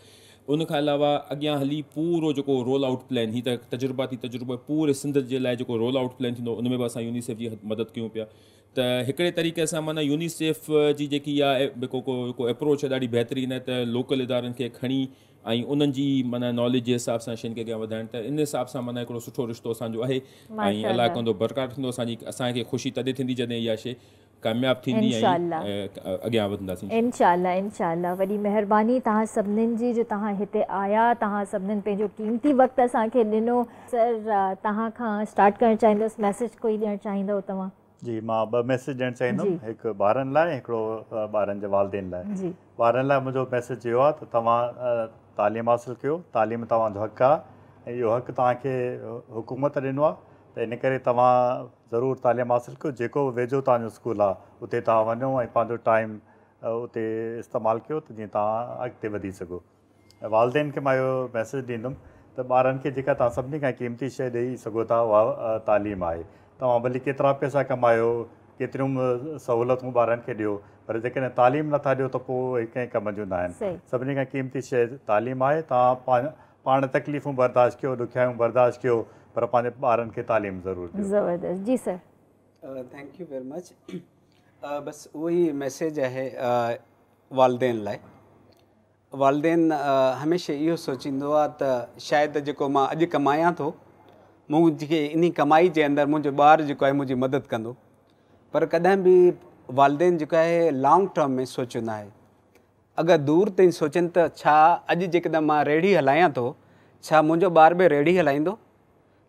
ان کان علاوه اڳيان هلي پورو جيڪو رول آئوٽ پلان هي ته تجرباتي تجربو آهي پوري سنڌ جي لاء جيڪو رول آئوٽ پلان ٿيندو ان ۾ به اسان يونيسيف جي مدد ڪيون پيا ته هڪڙي طريقي سان معنيٰ يونيسيف جي جيڪي اها جيڪو اپروچ آهي ڏاڍي بهترين آهي ته لوڪل ادارن کي کڻي ۽ انهن جي معنيٰ ناليج جي حساب سان شين کي اڳيان وڌائڻ ته ان حساب سان معنيٰ هڪڙو سٺو رشتو اسان جو آهي ۽ الله ڪندو برقرار ٿيندو اسان جي اسان کي خوشي تڏهن ٿيندي جڏهن اها شي ڪامياب ٿيندي ۽ اڳيان وڌنداسين.
انشاء الله انشاء الله وڏي مهرباني توهان سڀنين جي جو توهان هتي آيا توهان سڀنين پنهنجو قيمتي وقت اسان کي ڏنو. سر توهان کان اسٽارٽ ڪرڻ چاهيندس ميسيج ڪوئي ڏيڻ چاهيندؤ توهان.
جي مان ٻه ميسيج ڏيڻ چاهيندم هڪ ٻارن لاء هڪڙو ٻارن جي والدين لاء. ٻارن لاء منهنجو ميسيج اهو آهي ته توهان تعليم حاصل ڪيو تعليم توهان جو حق آهي ۽ اهو حق توهان کي حڪومت ڏنو آهي ته ان ڪري توهان ضرور تعليم حاصل ڪيو جيڪو به ويجهو توهان جو اسڪول آهي اتي توهان وڃو ۽ پنهنجو ٽائيم اتي استعمال ڪيو ته جيئن توهان اڳتي وڌي سگهو. ۽ والدين کي مان اهو ميسيج ڏيندم ته ٻارن کي جيڪا توهان سڀني کان قيمتي شيء ڏئي سگهو ٿا اها تعليم آهي. توهان ڀلي ڪيترا پئسا ڪمايو، ڪيتريون به سهولتون ٻارن کي ڏيو پر جيڪڏهن تعليم نٿا ڏيو ته پوء اهي ڪنهن ڪم جون ناهن. سڀني کان قيمتي شيء تعليم آهي. توهان پاڻ تڪليفون برداشت ڪيو، ڏکيائيون برداشت ڪيو پر پنهنجي ٻارن کي تعليم ضرور ڏيو.
زبردست جي sir.
Thank you very much بس اهو ئي ميسيج آهي والدين لاء والدين هميشه اهو سوچيندو آهي ته شايد جيڪو مان اڄ ڪمايان ٿو منهنجي انهي ڪمائي جي اندر منهنجو ٻار جيڪو آهي منهنجي مدد ڪندو پر ڪڏهن به والدين جيڪو آهي لانگ ٽرم ۾ سوچيو ناهي اگر دور تائين سوچن ته ڇا اڄ جيڪڏهن مان ريڙهي هلايان ٿو ڇا منهنجو ٻار به ريڙهي هلائيندو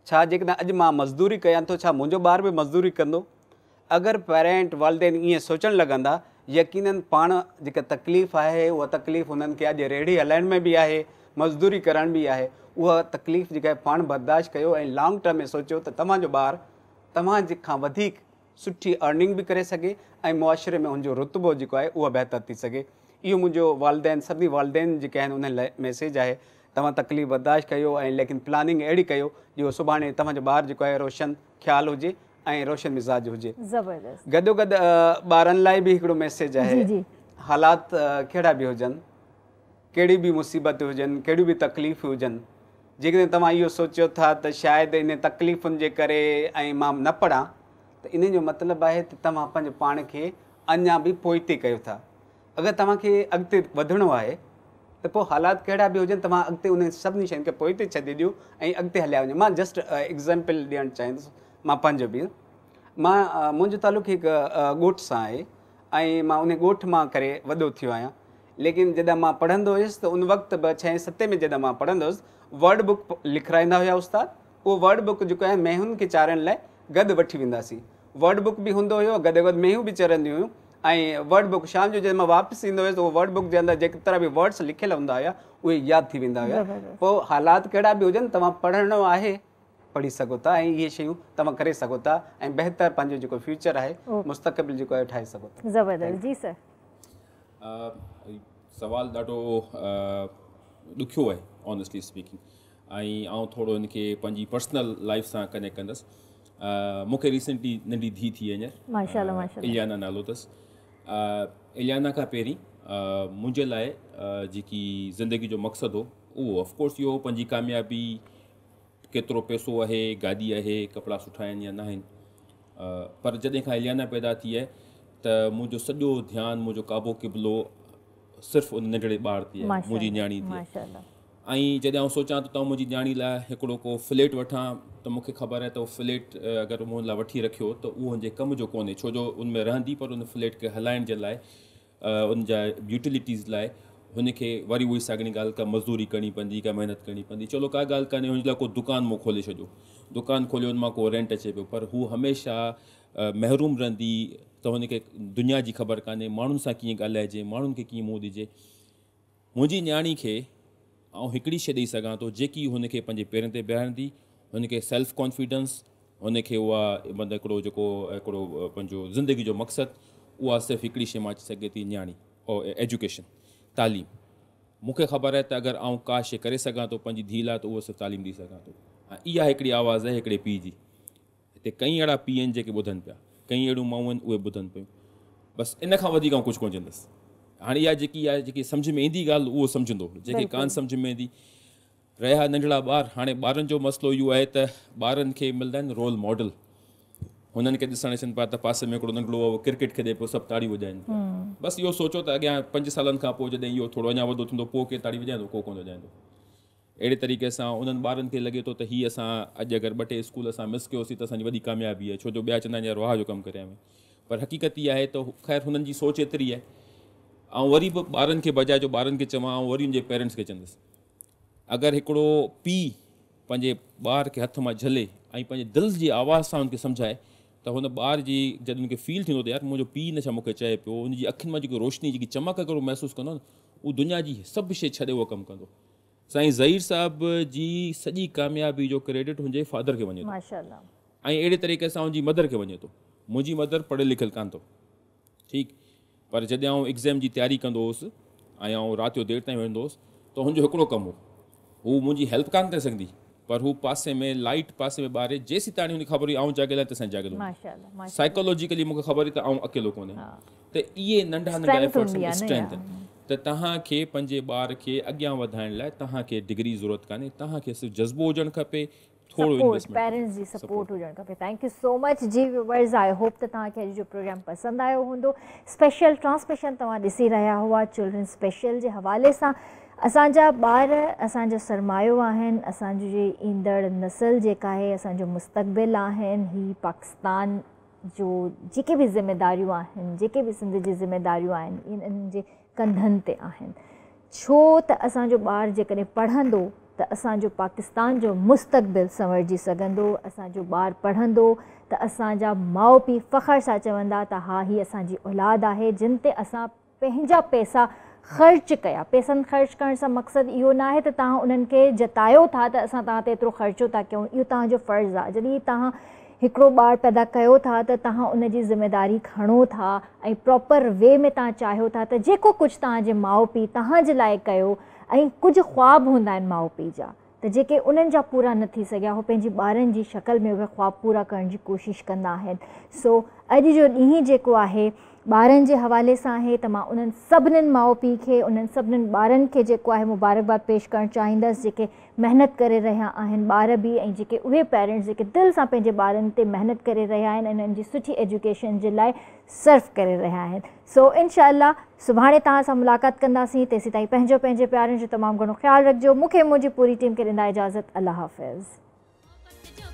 ڇا جيڪڏهن اڄ مان مزدوري ڪيان ٿو ڇا منهنجو ٻار به مزدوري ڪندو؟ اگر پيرنٽ، والدين، ائين سوچڻ لڳندا يقينن پاڻ جيڪا تڪليف آهي اها تڪليف انهن کي اڄ ريڙهي هلائڻ ۾ به آهي مزدوري ڪرڻ به آهي اها تڪليف جيڪا آهي پاڻ برداشت ڪيو ۽ لانگ ٽرم ۾ سوچيو ته توهان جو ٻار توهان کان وڌيڪ سٺي ارننگ به ڪري سگهي ۽ معاشري ۾ ان جو رتبو جيڪو آهي اهو بهتر ٿي سگهي. اهو منهنجو والدين سڀني والدين جيڪي آهن انهن لاء ميسيج آهي توهان تڪليف برداشت ڪيو ۽ ليڪن پلاننگ اهڙي ڪيو جو سڀاڻي توهان جو ٻار جيڪو آهي روشن خيال هجي ۽ روشن مزاج هجي.
زبردست.
گڏوگڏ ٻارن لاء به هڪڙو ميسيج آهي
جي جي.
حالات ڪهڙا به هجن ڪهڙي به مصيبت هجن ڪهڙيون به تڪليف هجن جيڪڏهن توهان اهو سوچيو ٿا ته شايد ان تڪليفن جي ڪري ۽ مان نه پڙهان ته ان جو مطلب آهي ته توهان پنهنجو پاڻ کي اڃا به پوئتي ڪيو ٿا. اگر توهان کي اڳتي وڌڻو آهي ته پوء حالات ڪهڙا به هجن توهان اڳتي انهن سڀني شين کي پوئتي ڇڏي ڏيو ۽ اڳتي هليا وڃو. مان جسٽ ايگزامپل ڏيڻ چاهيندس مان پنهنجو به مان منهنجو تعلق هڪ ڳوٺ سان آهي ۽ مان ان ڳوٺ مان ڪري وڏو ٿيو آهيان ليڪن جڏهن مان پڙهندو هيس ته ان وقت به ڇهين ستين ۾ جڏهن مان پڙهندو هيس ورڊ بڪ لکرائيندا هيا استاد اهو ورڊ بڪ جيڪو آهي مينهن کي چارڻ لاء گڏ وٺي وينداسين ورڊ بڪ به هوندو هيو گڏ گڏ مينهون به چرنديون هيون ۽ ورڊ بڪ شام جو جڏهن مان واپس ايندو هيس ته اهو ورڊ بڪ جي اندر جيترا به ورڊس لکيل هوندا هيا اهي ياد ٿي ويندا هيا پوء حالات ڪهڙا به هجن توهان پڙهڻو آهي پڙهي سگهو ٿا ۽ اهي شيون توهان ڪري سگهو ٿا ۽ بهتر پنهنجو جيڪو فيوچر آهي مستقبل جيڪو آهي ٺاهي سگهو ٿا.
زبردست جي سر.
سوال ڏاڍو ڏکيو آهي آنيسٽلي اسپيڪنگ ۽ آئون ٿورو هن کي پنهنجي پرسنل لائف سان ڪنيڪٽ ڪندس. مون کي ريسنٽلي ننڍي ڌيء ٿي هينئر
ماشاءالله ماشاءالله
اليانا نالو اٿس. اليانا کان پهرين منهنجي لاء جيڪي زندگي جو مقصد هو اهو آف ڪورس اهو پنهنجي ڪاميابي ڪيترو پئسو آهي، گاڏي آهي، ڪپڙا سٺا آهن يا ناهن. پر جڏهن کان اليانا پيدا ٿي آهي ته منهنجو سڄو ڌيان منهنجو ڪعبو قبلو صرف ان ننڍڙي ٻار تي آهي، منهنجي نياڻي تي آهي. ۽ جڏهن آئون سوچان ٿو ته آئون منهنجي نياڻي لاء هڪڙو ڪو فليٽ وٺان ته مون کي خبر آهي ته اهو فليٽ اگر مون لاء وٺي رکيو ته اهو هن جي ڪم جو ڪونهي ڇو جو ان ۾ رهندي پر ان فليٽ کي هلائڻ جي لاء ان جا يوٽيلٽيز لاء هن کي وري اهي ساڳڻي ڳالهه ڪا مزدوري ڪرڻي پوندي ڪا محنت ڪرڻي پوندي چلو ڪا ڳالهه ڪانهي هن جي لاء ڪو دڪان مون کولي ڇڏيو دڪان کوليو ان مان ڪو رينٽ اچي پيو پر هو هميشه محروم رهندي ته هن کي دنيا جي خبر ڪانهي ماڻهن سان ڪيئن ڳالهائجي ماڻهن کي ڪيئن منهن ڏجي منهنجي نياڻي کي آئون هڪڙي شيء ڏئي سگهان ٿو جيڪي هن کي پنهنجي پيرن تي بيهاريندي، هن کي سيلف ڪانفيڊنس، هن کي اها مطلب هڪڙو جيڪو هڪڙو پنهنجو زندگي جو مقصد اها صرف هڪڙي شيء مان اچي سگهي ٿي نياڻي او ايجوڪيشن تعليم مون کي خبر آهي ته اگر آئون ڪا شيء ڪري سگهان ٿو پنهنجي ڌيء لاء ته اهو صرف تعليم ڏئي سگهان ٿو ۽ اها هڪڙي آواز آهي هڪڙي پيء جي. هتي ڪئين اهڙا پيء آهن جيڪي ٻڌن پيا، ڪئين اهڙيون مائون آهن اهي ٻڌن پيون. بس ان کان وڌيڪ آئون ڪجهه ڪونه چوندس. هاڻي اها جيڪي آهي جيڪي سمجهه ۾ ايندي ڳالهه اهو سمجهندو، جنهن کي ڪانه سمجهه ۾ ايندي. رهيا ننڍڙا ٻار، هاڻي ٻارن جو مسئلو اهو آهي ته ٻارن کي ملندا آهن رول ماڊل. هنن کي ڏسڻ اچن پيا ته پاسي ۾ هڪڙو ننڍڙو آهي اهو ڪرڪيٽ کيڏي پيو سڀ تاڙيون وڄائن پيا. بس اهو سوچو ته اڳيان پنج سالن کان پوء جڏهن اهو ٿورو اڃا وڏو ٿيندو پوء ڪير تاڙي وڄائيندو؟ ڪو ڪونه وڄائيندو. اهڙي طريقي سان انهن ٻارن کي لڳي ٿو ته هي اسان اڄ اگر ٻه ٽي اسڪول اسان مس ڪيوسين ته اسان جي وڏي ڪاميابي آهي ڇو جو ٻيا چوندا آهن يار واهه جو ڪم ڪري آيا آهيون پر حقيقت اها آهي ته خير هنن جي سوچ ايتري آهي آئون وري به ٻارن کي بجاء جو ٻارن کي چوان آئون وري ان جي پيرنٽس کي چوندس اگر هڪڙو پيء پنهنجي ٻار کي هٿ مان جهلي ۽ پنهنجي دل جي آواز سان ان کي سمجهائي ته هن ٻار جي جڏهن ان کي فيل ٿيندو ته يار منهنجو پيء نه ڇا مون کي چئي پيو ان جي اکين مان جيڪي روشني جيڪي چمڪ اگر هو محسوس ڪندو نه هو دنيا جي سڀ شيء ڇڏي اهو ڪم ڪندو. سائين ظهير صاحب جي سڄي ڪاميابي جو ڪريڊٽ هن جي فادر کي وڃي ٿو ۽ اهڙي طريقي سان هن جي مدر کي وڃي ٿو. منهنجي مدر پڙهيل لکيل ڪانه اٿو ٺيڪ پر جڏهن آئون ايگزام جي تياري ڪندو هوس ۽ آئون رات جو دير تائين ويهندو هوس ته هن جو هڪڙو ڪم هو هو منهنجي هيلپ ڪانه ڪري سگهندي پر هو پاسي ۾ لائيٽ پاسي ۾ ٻاري جيسين تاڻي هن کي خبر هئي آئون جاڳيل آهيان تيسين جاڳيل هوندو. سائيڪالاجيڪلي مون کي خبر هئي ته آئون اڪيلو ڪونهي ته اهي ننڍا ننڍا ايفرٽس اسٽرينٿ ته توهان کي پنهنجي ٻار کي اڳيان وڌائڻ لاء توهان کي ڊگري ضرورت ڪانهي توهان کي صرف جذبو هجڻ کپي ٿورو
انويسٽمينٽ پيرنٽس جي سپورٽ هجڻ کپي thank you سو مچ جي ويورز I hope ته توهان کي اڄ جو پروگرام پسند آيو هوندو اسپيشل ٽرانسميشن توهان ڏسي رهيا هئا چلڊرن اسپيشل جي حوالي سان اسان جا ٻار اسان جو سرمايو آهن اسان جي ايندڙ نسل جيڪا آهي اسان جو مستقبل آهن هي پاڪستان جو جيڪي به ذميداريون آهن جيڪي به سنڌ جي ذميداريون آهن انهن جي ڪنڌن تي آهن ڇو ته اسان جو ٻار جيڪڏهن پڙهندو ته اسان جو پاڪستان جو مستقبل سنورجي سگهندو اسان جو ٻار پڙهندو ته اسان جا ماء پيء فخر سان چوندا ته ها هي اسان جي اولاد آهي جن تي اسان پنهنجا پئسا خرچ ڪيا. پئسن خرچ ڪرڻ سان مقصد اهو ناهي ته توهان انهن کي جتايو ٿا ته اسان توهان تي ايترو خرچو ٿا ڪيون، اهو توهان جو فرض آهي. جڏهن توهان هڪڙو ٻار پيدا ڪيو ٿا ته توهان ان جي ذميداري کڻو ٿا ۽ پراپر وي ۾ توهان چاهيو ٿا ته جيڪو ڪجهه توهان جي ماء پيء توهان جي لاء ڪيو ۽ ڪجهه خواب هوندا آهن ماء پيء جا ته جيڪي انهن جا پورا نه ٿي سگهيا هو پنهنجي ٻارن جي شڪل ۾ اهي خواب پورا ڪرڻ جي ڪوشش ڪندا آهن. سو اڄ جو ڏينهن جيڪو آهي ٻارن جي حوالي سان آهي ته مان انهن سڀنن ماء پيء کي انهن سڀنن ٻارن کي جيڪو آهي مبارڪباد پيش ڪرڻ چاهيندس جيڪي محنت ڪري رهيا آهن ٻار به ۽ جيڪي اهي پيرنٽس جيڪي دل سان پنهنجي ٻارن تي محنت ڪري رهيا آهن ۽ انهن جي سٺي ايجوڪيشن جي لاء صرف ڪري رهيا آهن. سو انشاء الله سڀاڻي توهان سان ملاقات ڪنداسين تيسيتائين پنهنجو پنهنجي پيارن جو تمام گهڻو خيال رکجو مون کي منهنجي پوري ٽيم کي ڏيندا اجازت الله حافظ.